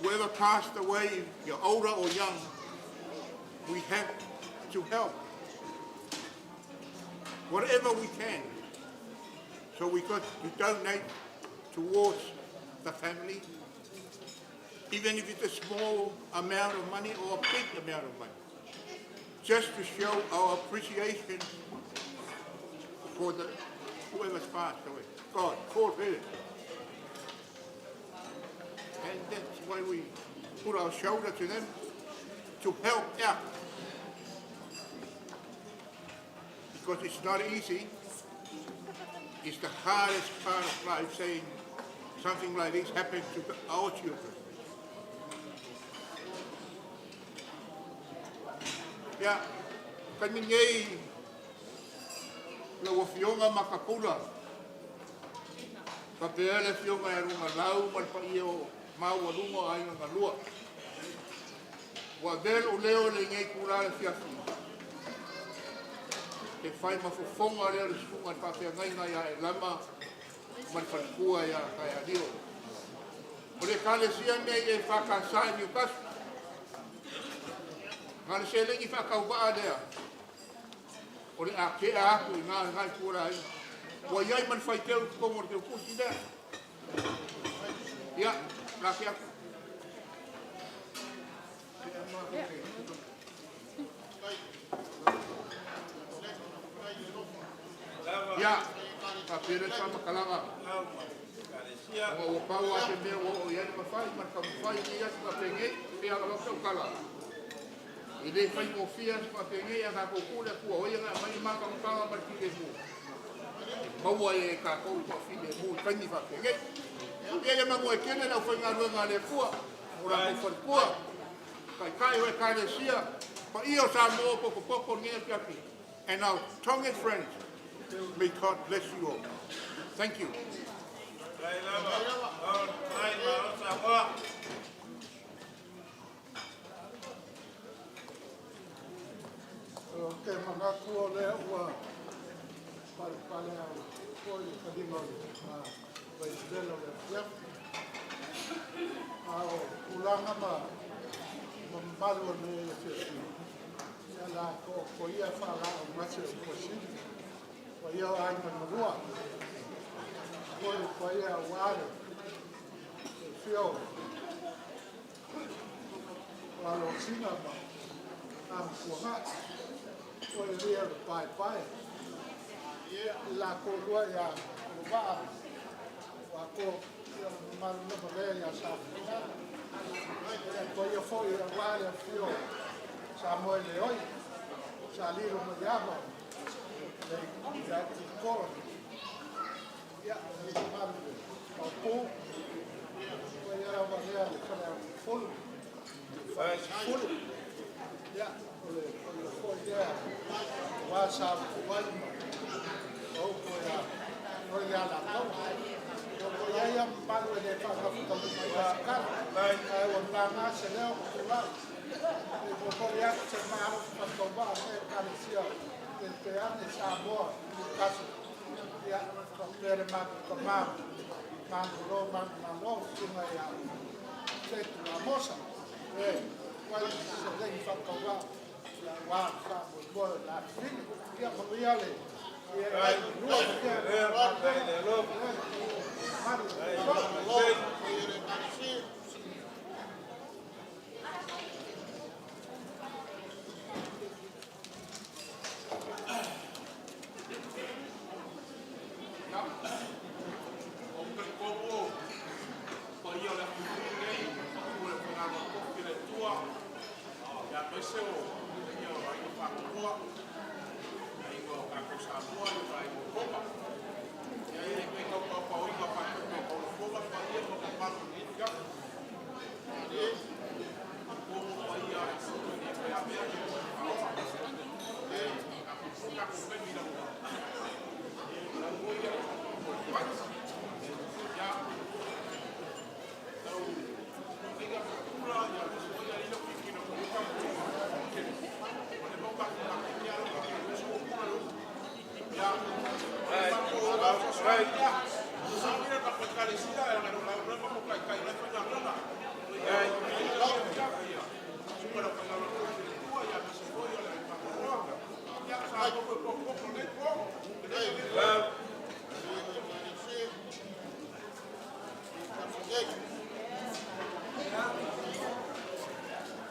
whoever passed away, you're older or young, we have to help whatever we can. So we got to donate towards the family, even if it's a small amount of money or a big amount of money, just to show our appreciation for the, whoever's passed away. God, call for it. And that's why we put our shoulder to them to help out. Because it's not easy. It's the hardest part of life, saying something like this happened to the, our children. Ia, ka ʻi ai ʻa e lau ʻa e ʻAfio Makapuna, pea pehē ʻe he ʻAfio ʻa e Lungalau, mo e paʻia ʻo Maualuga ʻa e Inga Ngalua. Ua velo leo le ngei kula le fiafi. Ke fai mafofonga leo le sufunga ʻa e faʻahinga ia ʻe lama, mo e falikua ia kae ʻalio. ʻO le kalesia nei ʻe fakasai ni ukasu. Ngale seleni fakauvaʻa lea. ʻO le ʻakea aku ʻi ngā, ngā kula ai. Ua ʻi ai mani faiteu ko mo te kusi lea. Ia, la ke aku. Ia, ka pele sa makalanga. Ua, ua pau ʻa e meʻa ua ʻo ʻi ai mafai, mani ka mafai ni atu ka pengei, pea ka lau kau kala. ʻI he faingofua atu ka pengei, ʻa ka ko kule kua, ʻo ia ngā mai maka maka ma ki le mu. Maua e ka ko ka file mu, kai ni ka pengei. Ia ia mango e kene lau faingaluenga le kua, ʻo la ko falikua. Kai kai ʻo e kalesia, paʻia ʻo Samoa poko poko ngea piapi. And our Tongan friends, may God bless you all. Thank you. ʻOku ou manatu ʻo lea ua palepale au ko e kalinga ʻo e, ʻa, Vaitela ʻo e Fiafi. ʻA ʻo kulanga ma, ma malu ʻo ne e fiafi. Ia la ko, ko ia fala ʻo mate ʻo ko sini. Ko ia ʻa e Inga Ngalua. Ko ia, ko ia ʻa e Fio. Ua lo sina ma. Am kuanga. Ko e lia lo pae pae. Ia la ko lua ia lo vaa. Ua ko ia ma lo ma le ia sa. Ia ko ia foʻi ia ua le fio. Sa mo e leoi. Sa lilo ma ia ma. Le ia ki kolo. Ia, ʻi he manu, ʻo pū. Ko ia lava lea le fale ʻa Fulu. Fale Fulu. Ia, ko le, ko le ko ia. Ua sa kuai. ʻO ko ia, ko ia la kau. Ko ia ia malu e le faka faka mai ka. Ai, ua langa se leo ko la. E ko ko ia se malu faka ba, e kalesia. E pe ane Samoa, ni kaso. Ia, ka pele ma, ka ma, ma lo, ma, ma lo, suma ia. Setu la mosa. E, ua i se lei fakauva. Ia, ua, ka mo, mo, la fini. Ia, ma ia le. Ia, ai, lua, ia, ia, ia, lo. Ma, lo, lo.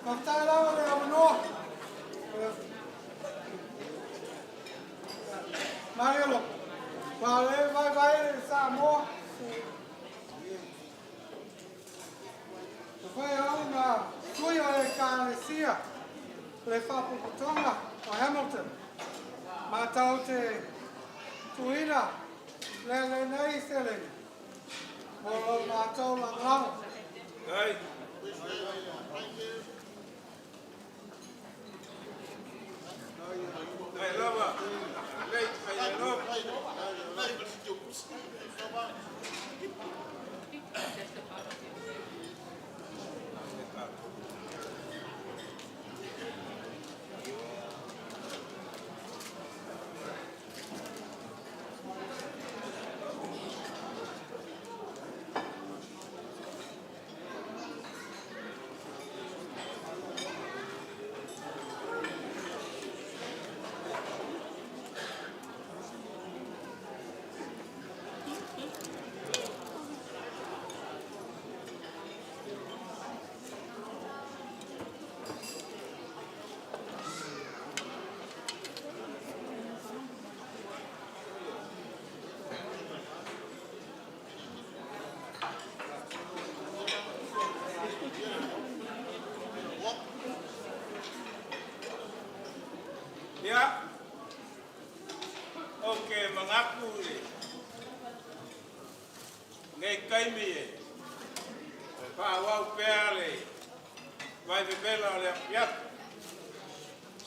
Fakafetaʻi lava le avanoa. Mālō. Pale vaivai e Samoa. Ko e fai au na kui ʻo e Ekalesia le Fakapotopoto ʻo Hamilton. Mātau te tuina le le nei seleni. Mo lo mātau la lau. Hey. Ia, ʻoku ke mangaku le ngaahi kaimi ē. Pea ʻoku pehē le vaivevela ʻo le afiafi.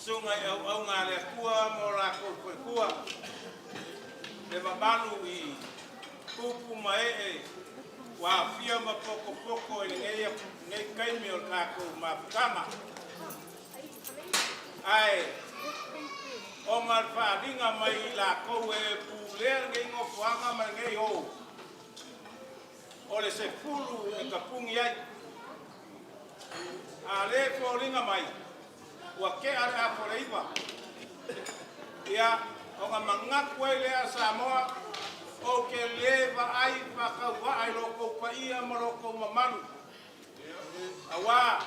Sunga ʻi ʻauʻaunga ʻa le Akua mo lākou foʻi kua. Le mamalu ʻi kupu ma eʻe, ua fia ma pokopoko ʻi le ngaahi, ngaahi kaimi ʻo le kākou mafuakanga. ʻAi, ʻo ma faʻahinga mai ʻi lākou ʻe pule ngaahi ngofoanga ma ngaahi ō. ʻO le sefulu ʻe kapungi ai. ʻA le fōlinga mai, ua ke ale a fole iva. Ia, ʻoku ma mangaku ai lea Samoa, ʻoku ke leva ai fakauvaʻa ʻi lokou paʻia mo lokou mamalu. Auā,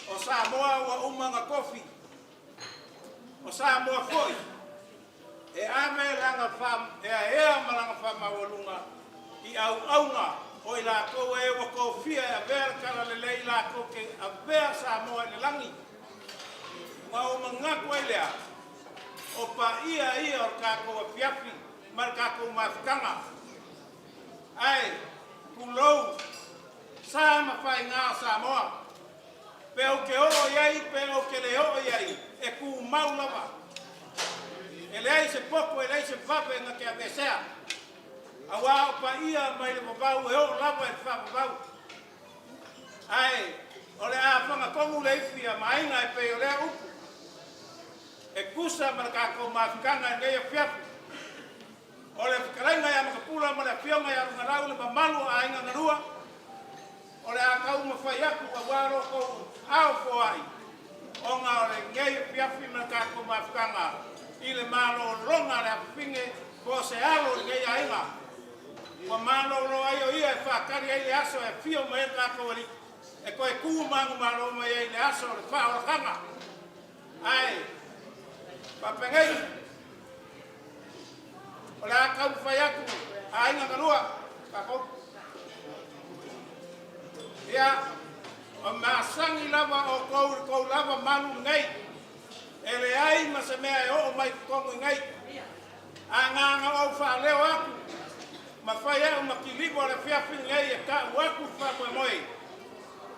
ʻo Samoa ua uma nga kofi. ʻO Samoa foʻi, ʻe ʻave langa fam-, ʻe ʻea ma langa fakamauʻolunga ʻi ʻauʻaunga ʻo ʻi lākou ʻe ua kofia ʻe ʻave le kala lelei ʻi lākou ke ʻave ʻa Samoa ʻi le langi. Ma ʻoku ma mangaku ai lea, ʻo paʻia ia ʻo le kākou afiafi, ma le kākou mafuakanga. ʻAi, kulou, sa ma fainga Samoa. Pe ʻoku ke ō ʻi ai, pe ʻoku ke lē ō ʻi ai, ʻe kūmau lava. ʻE leai se poko, ʻe leai se vave nga ke aveesea. Auā ʻoku paʻia mai le vavau, ʻe ō lava e fakavavau. ʻAi, ʻo le ʻa fanga kongu le ifi ʻa māinga ʻe pei ʻo le ʻupu. ʻE kusa ma le kākou mafuakanga ʻi he ngaahi afiafi. ʻO le fekalaiga ia Makapula mo le afioga ia Lungalau le mamalu ʻa ʻAinga Ngalua. ʻO le ʻa kau mafai aku ʻa ua lokou ʻao foʻi. ʻOnga ʻo le ngaahi afiafi ma le kākou mafuakanga. ʻI le mālōlō nga le afifinge ko se alo ʻi ngaahi ʻainga. Ua mālōlō ai ʻo ia ʻe fakakali ai le aso ʻe afio mai ai le kākou aliʻi. ʻE ko e kū mangu mālō mai ai le aso ʻo le faʻa olakanga. ʻAi, papengei. ʻO le ʻa kau fai aku, ʻAinga Ngalua, ka kou. Ia, ʻo māsangi lava ʻoku ou lava malu ngei. ʻE leai ma se meʻa ʻe ō mai ki kongu ngei. ʻA ngā ngā ʻoku faʻa leo aku. Ma fai au ma kilipo le fiafi ngei ʻe kaʻu aku fakamoemoe.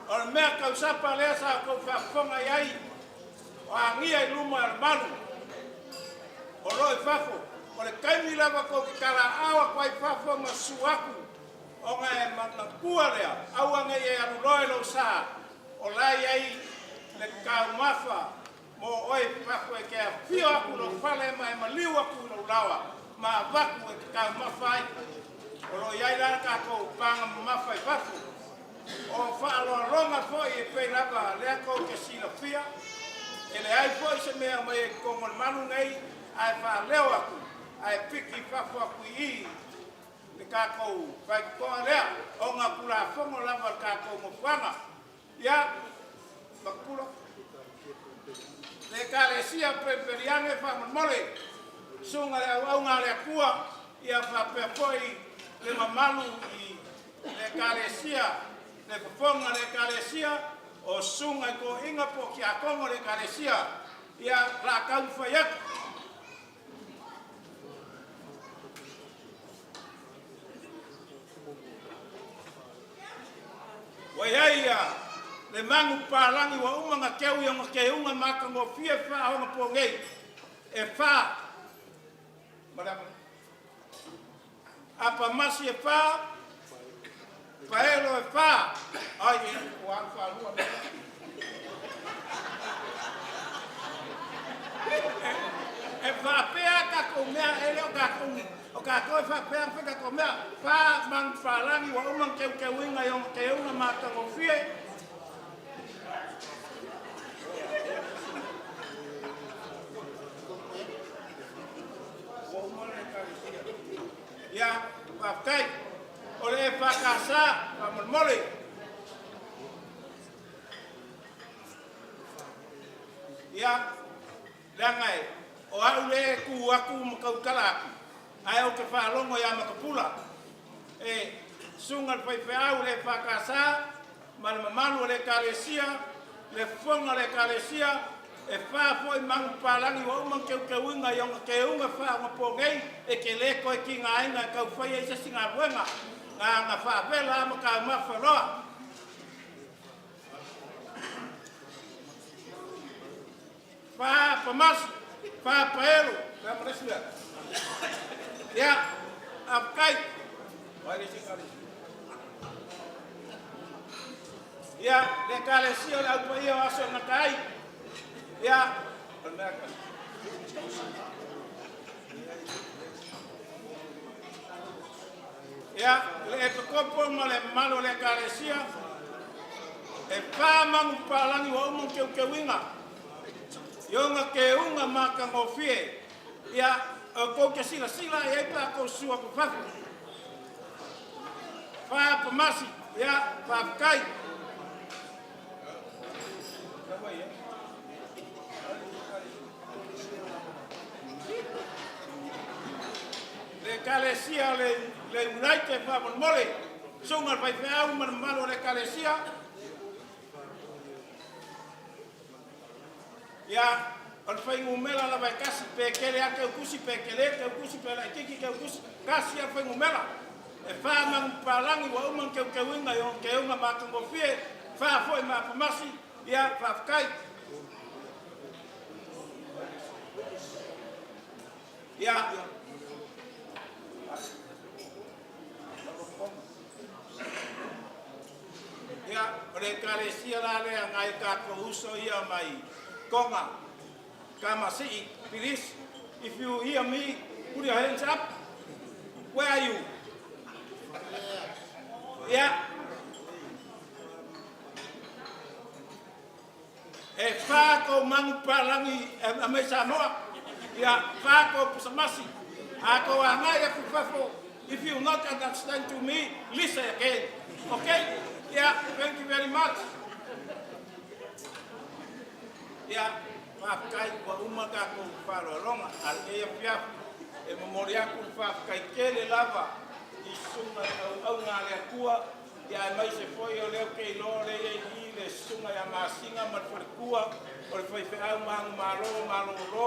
ʻO le meʻa kau sapa lea sa kou faʻa fonga ʻi ai. ʻO angia ʻi luma ʻa le malu. ʻO loʻi fafo. ʻO le kaimi lava kou ke kala ʻaua ko ai fafo ma suaku. ʻO ngā e manakua lea. ʻAua ngei ʻe alu loe lou sa. ʻO lai ai le kaumafa. Mo ʻoe fafo ʻe ke afio aku lou fale ma e maliu aku lou laoa. Ma avaku ʻe ke kaumafa ai. ʻO loʻi ai la le kākou panga mamafa ʻi fafo. ʻO faʻalolonga foʻi ʻe pei lava lea kou ke silafia. ʻE leai foʻi se meʻa mai e kongo le malu ngei, ʻa e faʻaleo aku, ʻa e piki fafo aku ʻi le kākou fai koa lea, ʻo ngā kula fongo lava le kākou mo fuanga. Ia, Makapula. Le Ekalesia Pelepeliane fakamolemole, Susuga le ʻAuʻaunga ʻa le Akua, ia fakapea foʻi le mamalu ʻi le Ekalesia, le fofonga le Ekalesia, ʻo Susuga ʻi ko inga po ki a kongo le Ekalesia, ia lakau fai atu. Ua ia ia, le mangu pālangi ua uma ngā keu ʻi onga keunga mākangofie fā ʻo onga pōngei. ʻE fā. Malama. ʻApamasi ʻe fā. Paelo ʻe fā. ʻAi, ʻe, ua fā lua. ʻE fā pea ka ko mea ele ʻo ka ko, ʻo ka ko e fā pea fē ka ko mea. Fā mangu pālangi ua uma keukeuinga ʻi onga keunga mākangofie. Ia, fakaʻikai. ʻO le F K S, fakamolemole. Ia, leangai, ʻo aʻu le ku aku mo kau kala aku. ʻAi ʻo ke fakalongo ia Makapula. ʻE, Susuga le faifeʻau le F K S, mo le mamalu ʻo le Ekalesia, le fofonga ʻo le Ekalesia, ʻe fā foʻi mangu pālangi ua uma keukeuinga ʻi onga keunga fā ʻo onga pōngei, ʻe ke leko e ki ngāinga ʻe kau fai ai se singa luenga, ngā ngā fāvela mo kau mafaloa. Fā ʻapamasi, fā paelo, ka malesi lea. Ia, fakaʻikai. Ia, le Ekalesia ʻo le ʻAupaʻia ʻo Aso Nakai. Ia, Ia, le ʻEpikopo mo le mamalu ʻo le Ekalesia, ʻe fā mangu pālangi ua uma keukeuinga ʻi onga keunga mākangofie. Ia, ʻoku ou ke silasila ʻi ai pea ʻoku ou sio ʻoku fafo. Fā ʻapamasi, ia, fakaʻikai. Le Ekalesia le, le United fakamolemole, Susuga le faifeʻau mo le mamalu ʻo le Ekalesia. Ia, ʻoku fai ngumela lava ʻe kasi, pe kele ʻa keukusi, pe kele keukusi, pe laʻikiki keukusi, kasi ʻa fai ngumela. ʻE fā mangu pālangi ua uma keukeuinga ʻi onga keunga mākangofie, fā foʻi mangu ʻapamasi, ia, fakaʻikai. Ia. Ia, ʻo le Ekalesia la lea ngaahi ka ko uso ia mai. Konga, kamasiʻi, please, if you hear me, put your hands up. Where are you? Ia. ʻE fā ko mangu pālangi, ʻe, ʻa mai Samoa. Ia, fā ko pusamasi. ʻA ko anga ia ku fafo. If you not understand to me, listen again. Okay? Ia, thank you very much. Ia, fakaʻikai ua uma ka ko fakalolonga. ʻA le ia pia. ʻE momoli aku fakaʻikai kele lava. ʻI Susuga ʻAuʻaunga ʻa le Akua. Ia ʻe mai se foʻi ʻo leo kei lo le ia ʻi le Susuga ia Masinga mo le falekua, ʻo le faifeʻau mangu mālō, mālōlō,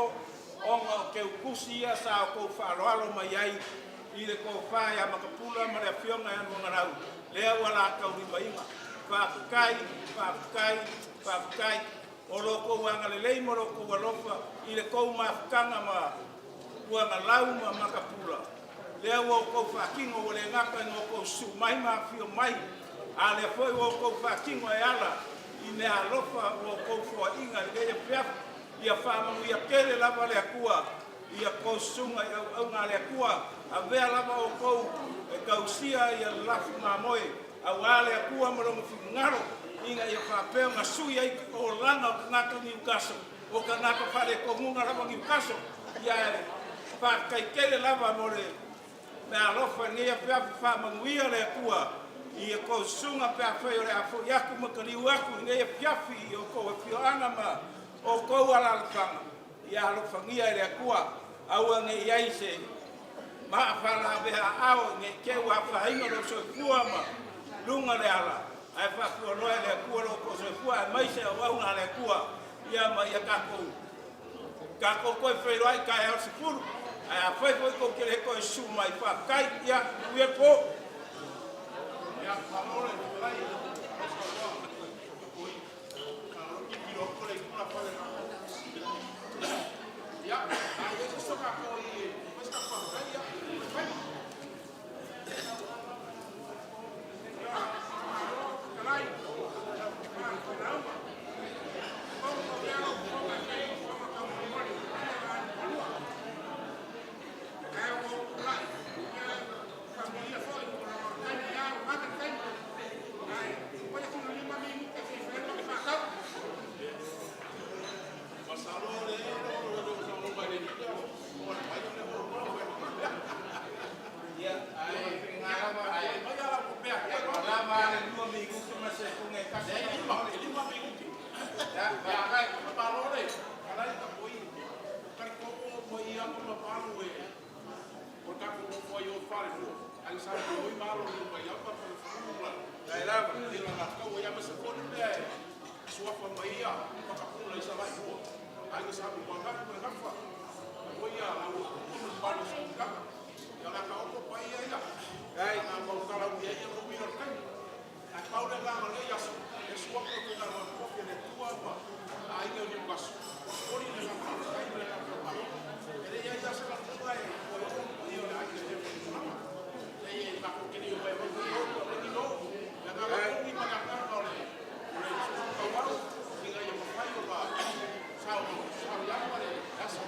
onga ʻo keukusi ia sa ʻoku ou faʻaloalo mai ai, ʻi le kofā ia Makapula mo le afioʻanga ia Nuangalau, lea ua lakau lima inga, fakaʻikai, fakaʻikai, fakaʻikai, ʻo lokou angalelei mo lokou alofa, ʻi le kou mafakanga ma Nuangalau mo Makapula. Lea ua ʻoku ou faʻakingo ua le ngaka ʻi ʻoku ou sū mai ma afio mai. ʻA lea foʻi ua ʻoku ou faʻakingo e ala ʻi meʻa alofa ua ʻoku ou foaʻinga ʻi he efiafi. Ia faʻamanguia kele lava le Akua. Ia ko Susuga ʻAuʻaunga le Akua. ʻAvea lava ʻoku ou ʻe kausia ia lafu mamoe. ʻAuā le Akua mo longo fingalo, ʻinga ia faʻapea ma sui ai ʻo langa ʻo kangaka Newcastle, ʻo kangaka fale ko ngunga lava Newcastle, ia ʻe fakaʻikai kele lava mo le meʻa alofa ʻi he efiafi faʻamanguia le Akua, ia ko Susuga pea fai ʻo le afo i aku ma kaliu aku ʻi he efiafi ʻi ʻoku ou afioʻanga ma ʻOku ou alalafa ange ia ʻa e ʻalofangia ʻe he ʻOtua, ʻoua naʻa ʻi ai se maʻa fala veha ʻao, naʻe kei ua fainga lo soifua ma lunga le ala. ʻA e fakafuoloa ʻe he ʻOtua lo ko soifua, ʻa e maise ʻa e ʻaunga ʻa e ʻOtua ia ma ia kakou. Ka ko koe feiloaʻi kae ʻaho sefulu, ʻa e fai foʻi ko ke le ko e sumai fakai ia, ui e po. Ia, palole, palai. Ko e kaku mo fai o fale mo. Ai sa ko ui malo ni mai apa ko fula. Ai lava. Ni la la kau ia masa ko ni pe ai. Suafa mai ia, fakapula i sa lai mo. Ai sa mo manga ko na fa. Ko ia la o ko mo palo sa ka. Ia la ka o ko pa ia ia. Ai na mau kala ui ia ia ko mi lo kai. ʻA e pau le lava le aso, e sua ko te lava ko ke le tua ma, ʻa ia ni pasu. Ko ni le lava, ʻa ia le lava, ʻa ia le aso la ko ai, ko ia le ai le lava. E ia ka ko ke ni o mai, ko ia le ni no, le lava ko ni ma ka ka le, le sua ka wau, ni ka ia ma fai o la, sa o, sa o ia ma le, aso,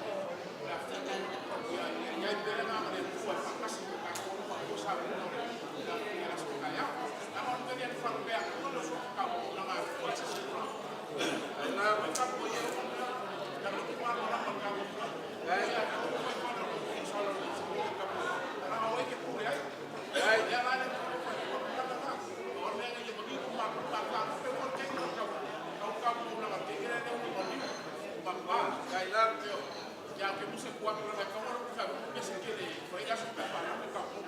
Ia ke muse kuatu la ka waro ka mese ke le fai aso ka pa na ka po.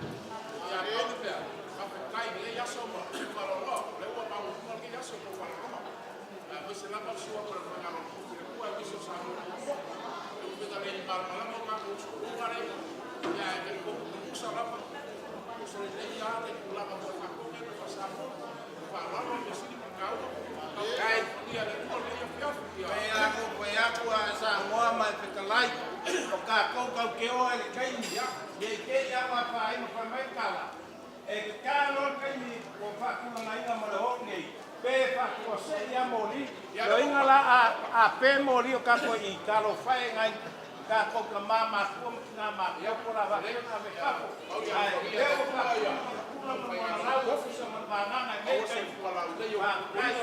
Ia ke le pea ka pe kai le aso ma ka lo lo le ua ma u ma ke aso ko pa lo ma. Ia mese la ma sua ko le fai alo ko le kua ke so sa mo ko. Ia ke ta le ma ma la ma ka ko so ko le. Ia ke ko sa la ma ko so le ia ke la ma ko ka ko ke pa sa mo. Ai. Pea ko e ako ʻa Samoa mai fekalai. ʻO ka ko kau ke o e kaimi. Ia ke ia wa pa ai ma pa mai kala. E ka lo kaimi ʻo fakula mai na ma le hok nei. Pe fakua se ia moli. Lo inga la a, a pe moli ʻo ka ko i ka lo fai ngai. Ka ko ka mama ko na ma ko ko la va ko na me ka ko. Ai, e o ka ko na ma na la ko sa ma na na me ka. Ai.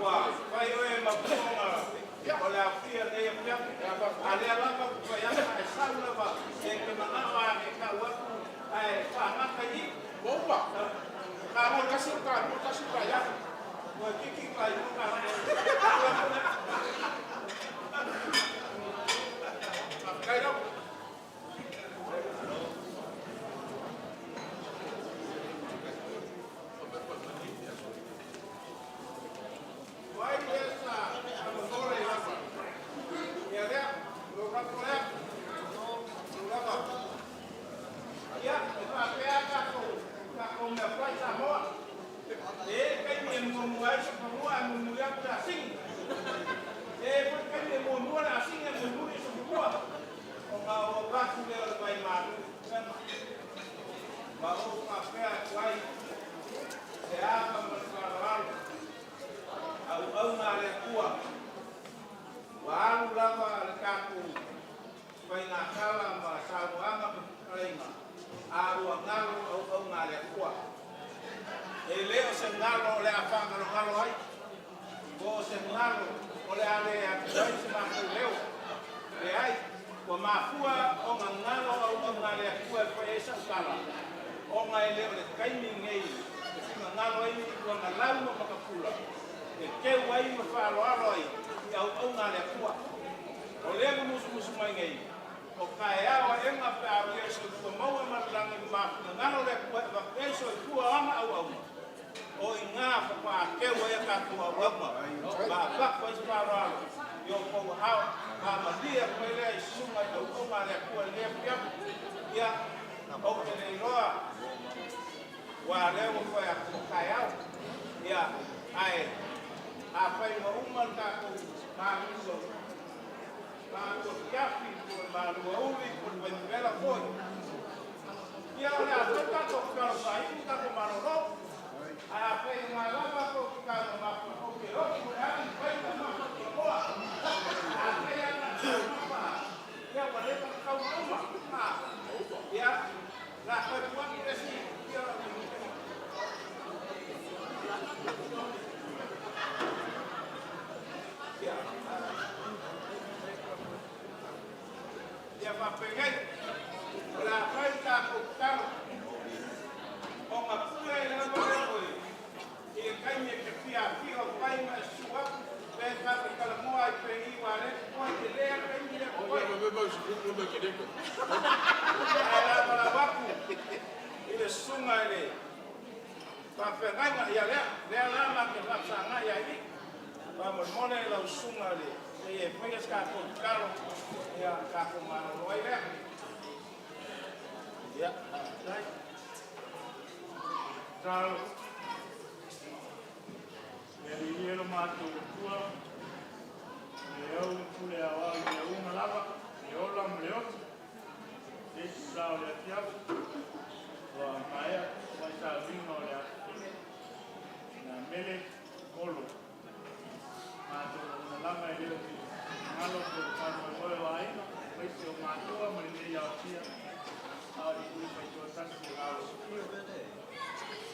Ua, fai ʻo e makuonga, ʻo le afia nei e pia, ʻa lea lava, ko e anga e sau lava, e ke manaʻo ʻa e kau aku, ʻa e fāngaka i. Opa, ka mo kasi ka, mo kasi ka ia. Ko e kiki ka i mo ka. Kai lau. ʻAuʻaunga ʻa e ʻOtua. Ua alu lava le kaku faingakala ma sauanga pe kainga. ʻA ua ngalo ʻauʻaunga ʻa e ʻOtua. ʻE leo se ngalo ʻo le ʻafa ngalongalo ai. Ko se ngalo ʻo le ale atu ai se mākou leo. ʻE ai. Māfua ʻo ngangalo ʻa e ʻauʻaunga ʻa e ʻOtua ʻe fai ʻe Sautala. ʻOku ngāue leva ʻa e kaimi ngei, ʻe fai ngangalo ai ʻi ʻuangalau mo makapula. ʻE keu ai mo faʻa ʻaloʻalo ai ʻi he ʻauʻaunga ʻa e ʻOtua. ʻO leva musumusu mai ngei, ʻo kaeao ʻa e ʻenga pea ʻave ʻa e soifua maʻu ʻa e malanga ʻi māfua ngangalo ʻa e ʻOtua ʻe fai ʻe he soifua ʻo ʻanga ʻauʻaunga. ʻO ʻi ngā fakaʻakeu ʻa e kātoa ʻauʻaunga. Pea ʻapaku ai ʻa e faʻa ʻaloʻalo ʻi hoʻo pouʻahau, pea malia ko e lea ʻi sunga ʻi he ʻauʻaunga ʻa e ʻOtua ʻi he efiafi. ʻIo, ʻoku ke lei loa. Ua leo ko e ako kaeao. ʻIo, ʻa e, ʻa e fai ua uma ka ko mālua. Mālua kiafi, ko e mālua uli, ko e vela foʻi. ʻIo, ʻo lea ʻa e kātoa kātoa fai, kātoa mālōlō. ʻA e fai mālava ko e kātoa mālōlō, ko e ʻoku ʻi ai fai mālava ko e moa. ʻA e fai ana mālava. ʻIo, ua leva kau uma. ʻA, ʻio. La ko e puaki ʻe si, ʻio. ʻIo. ʻIo, fapengai. La fai ta ko tau. ʻO ngā pule ʻi lava ʻe koe. ʻI he kaimi ke fia fia ʻo fai mai sua, pe ka te kalamoa ai pe ʻi vale, ko e te lea kaimi lea ko koe. Ua me me mau suku me me kireko. ʻAi la mala waku, ʻi le sunga ʻe le. Pea fengainga ia lea, lea la ma ke la sanga ia i. Pea mo mole la sunga le, e e fai as ka ko kalo, ia ka ko mano lo ai lea. Ia, ai. Talo. Meʻa ni ʻi he ʻilo mātou ʻOtua, ʻe au pule au au ʻi he uma lava, ʻe ola mo le oti, ʻe sisao le afiafi, ua maea, ua i sa vinga o le afi, na mele, olo. Mātou na langa e leo ki ngalo ko e fano e moe o aina, ua i se o mātou a mele nei au tia, au i kui fai tua tasi ke ngalo sukio.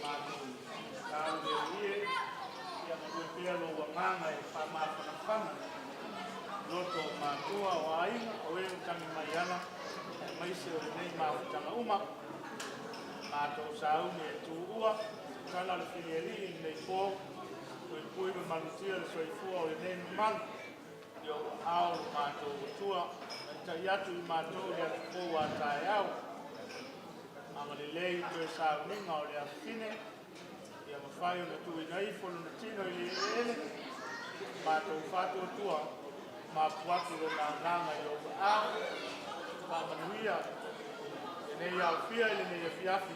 Mātou, tau le ie, ia mo e pea lo ua nganga e wha māfanafana. Loto mātua o aina, o e tangi mai ana, mai se o le nei māfutanga uma. Mātou sauni e tū ua, tala le filieli nei pō, ko e pui me malutia le soifua o le nei mamalu. ʻIo, ʻa mātou ʻOtua, ʻe tai atu ʻi mātou le atu kou a tae au. Anga lelei ko e sauninga o le afine, ia mafai ʻo na tuʻu ina i fono na tino i le ele, mātou fatu ʻOtua, ma puatu lo na nganga i o a, ma manuia, e nei au fia i le nei afiafi,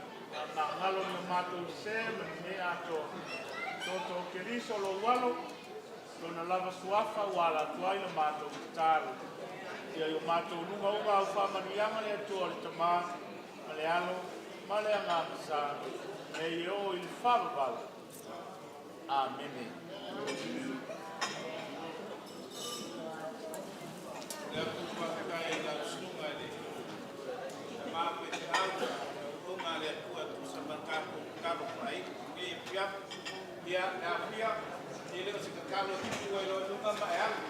ma ngalo ni o mātou se, ma ni nei ato, toto Keliso lo walo, Lona lava suafa ua ala atu ai la mātou tatalo. ʻIo ʻi ʻo mātou nunga unga au fāmani anga le Atua le Tamā, ma le ʻAlo, ma le Angamisā, ʻe ʻi ʻo ʻi le fāvavau. ʻĀmene. Le aku fakakai la sunga le. Mā pe te au, unga le Atua tu sa makaku, kalo pai, nge pia. Ia, ʻa ia, ʻi he leʻo se kakalo ki tua ʻi loto nunga ma e alu.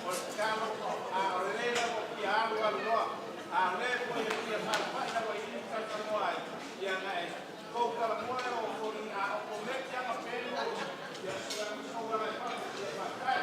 ʻO le kakalo, ʻa ʻo le la ʻo ki alu alu loa. ʻA le ko e ki a fai fai na ʻo ʻi ni kakalo ai. Ia naʻe, ko kala moa ʻo ko ni a ʻo ko me ki a ma pelu. Ia sua ni ko wala e fai, ia fai.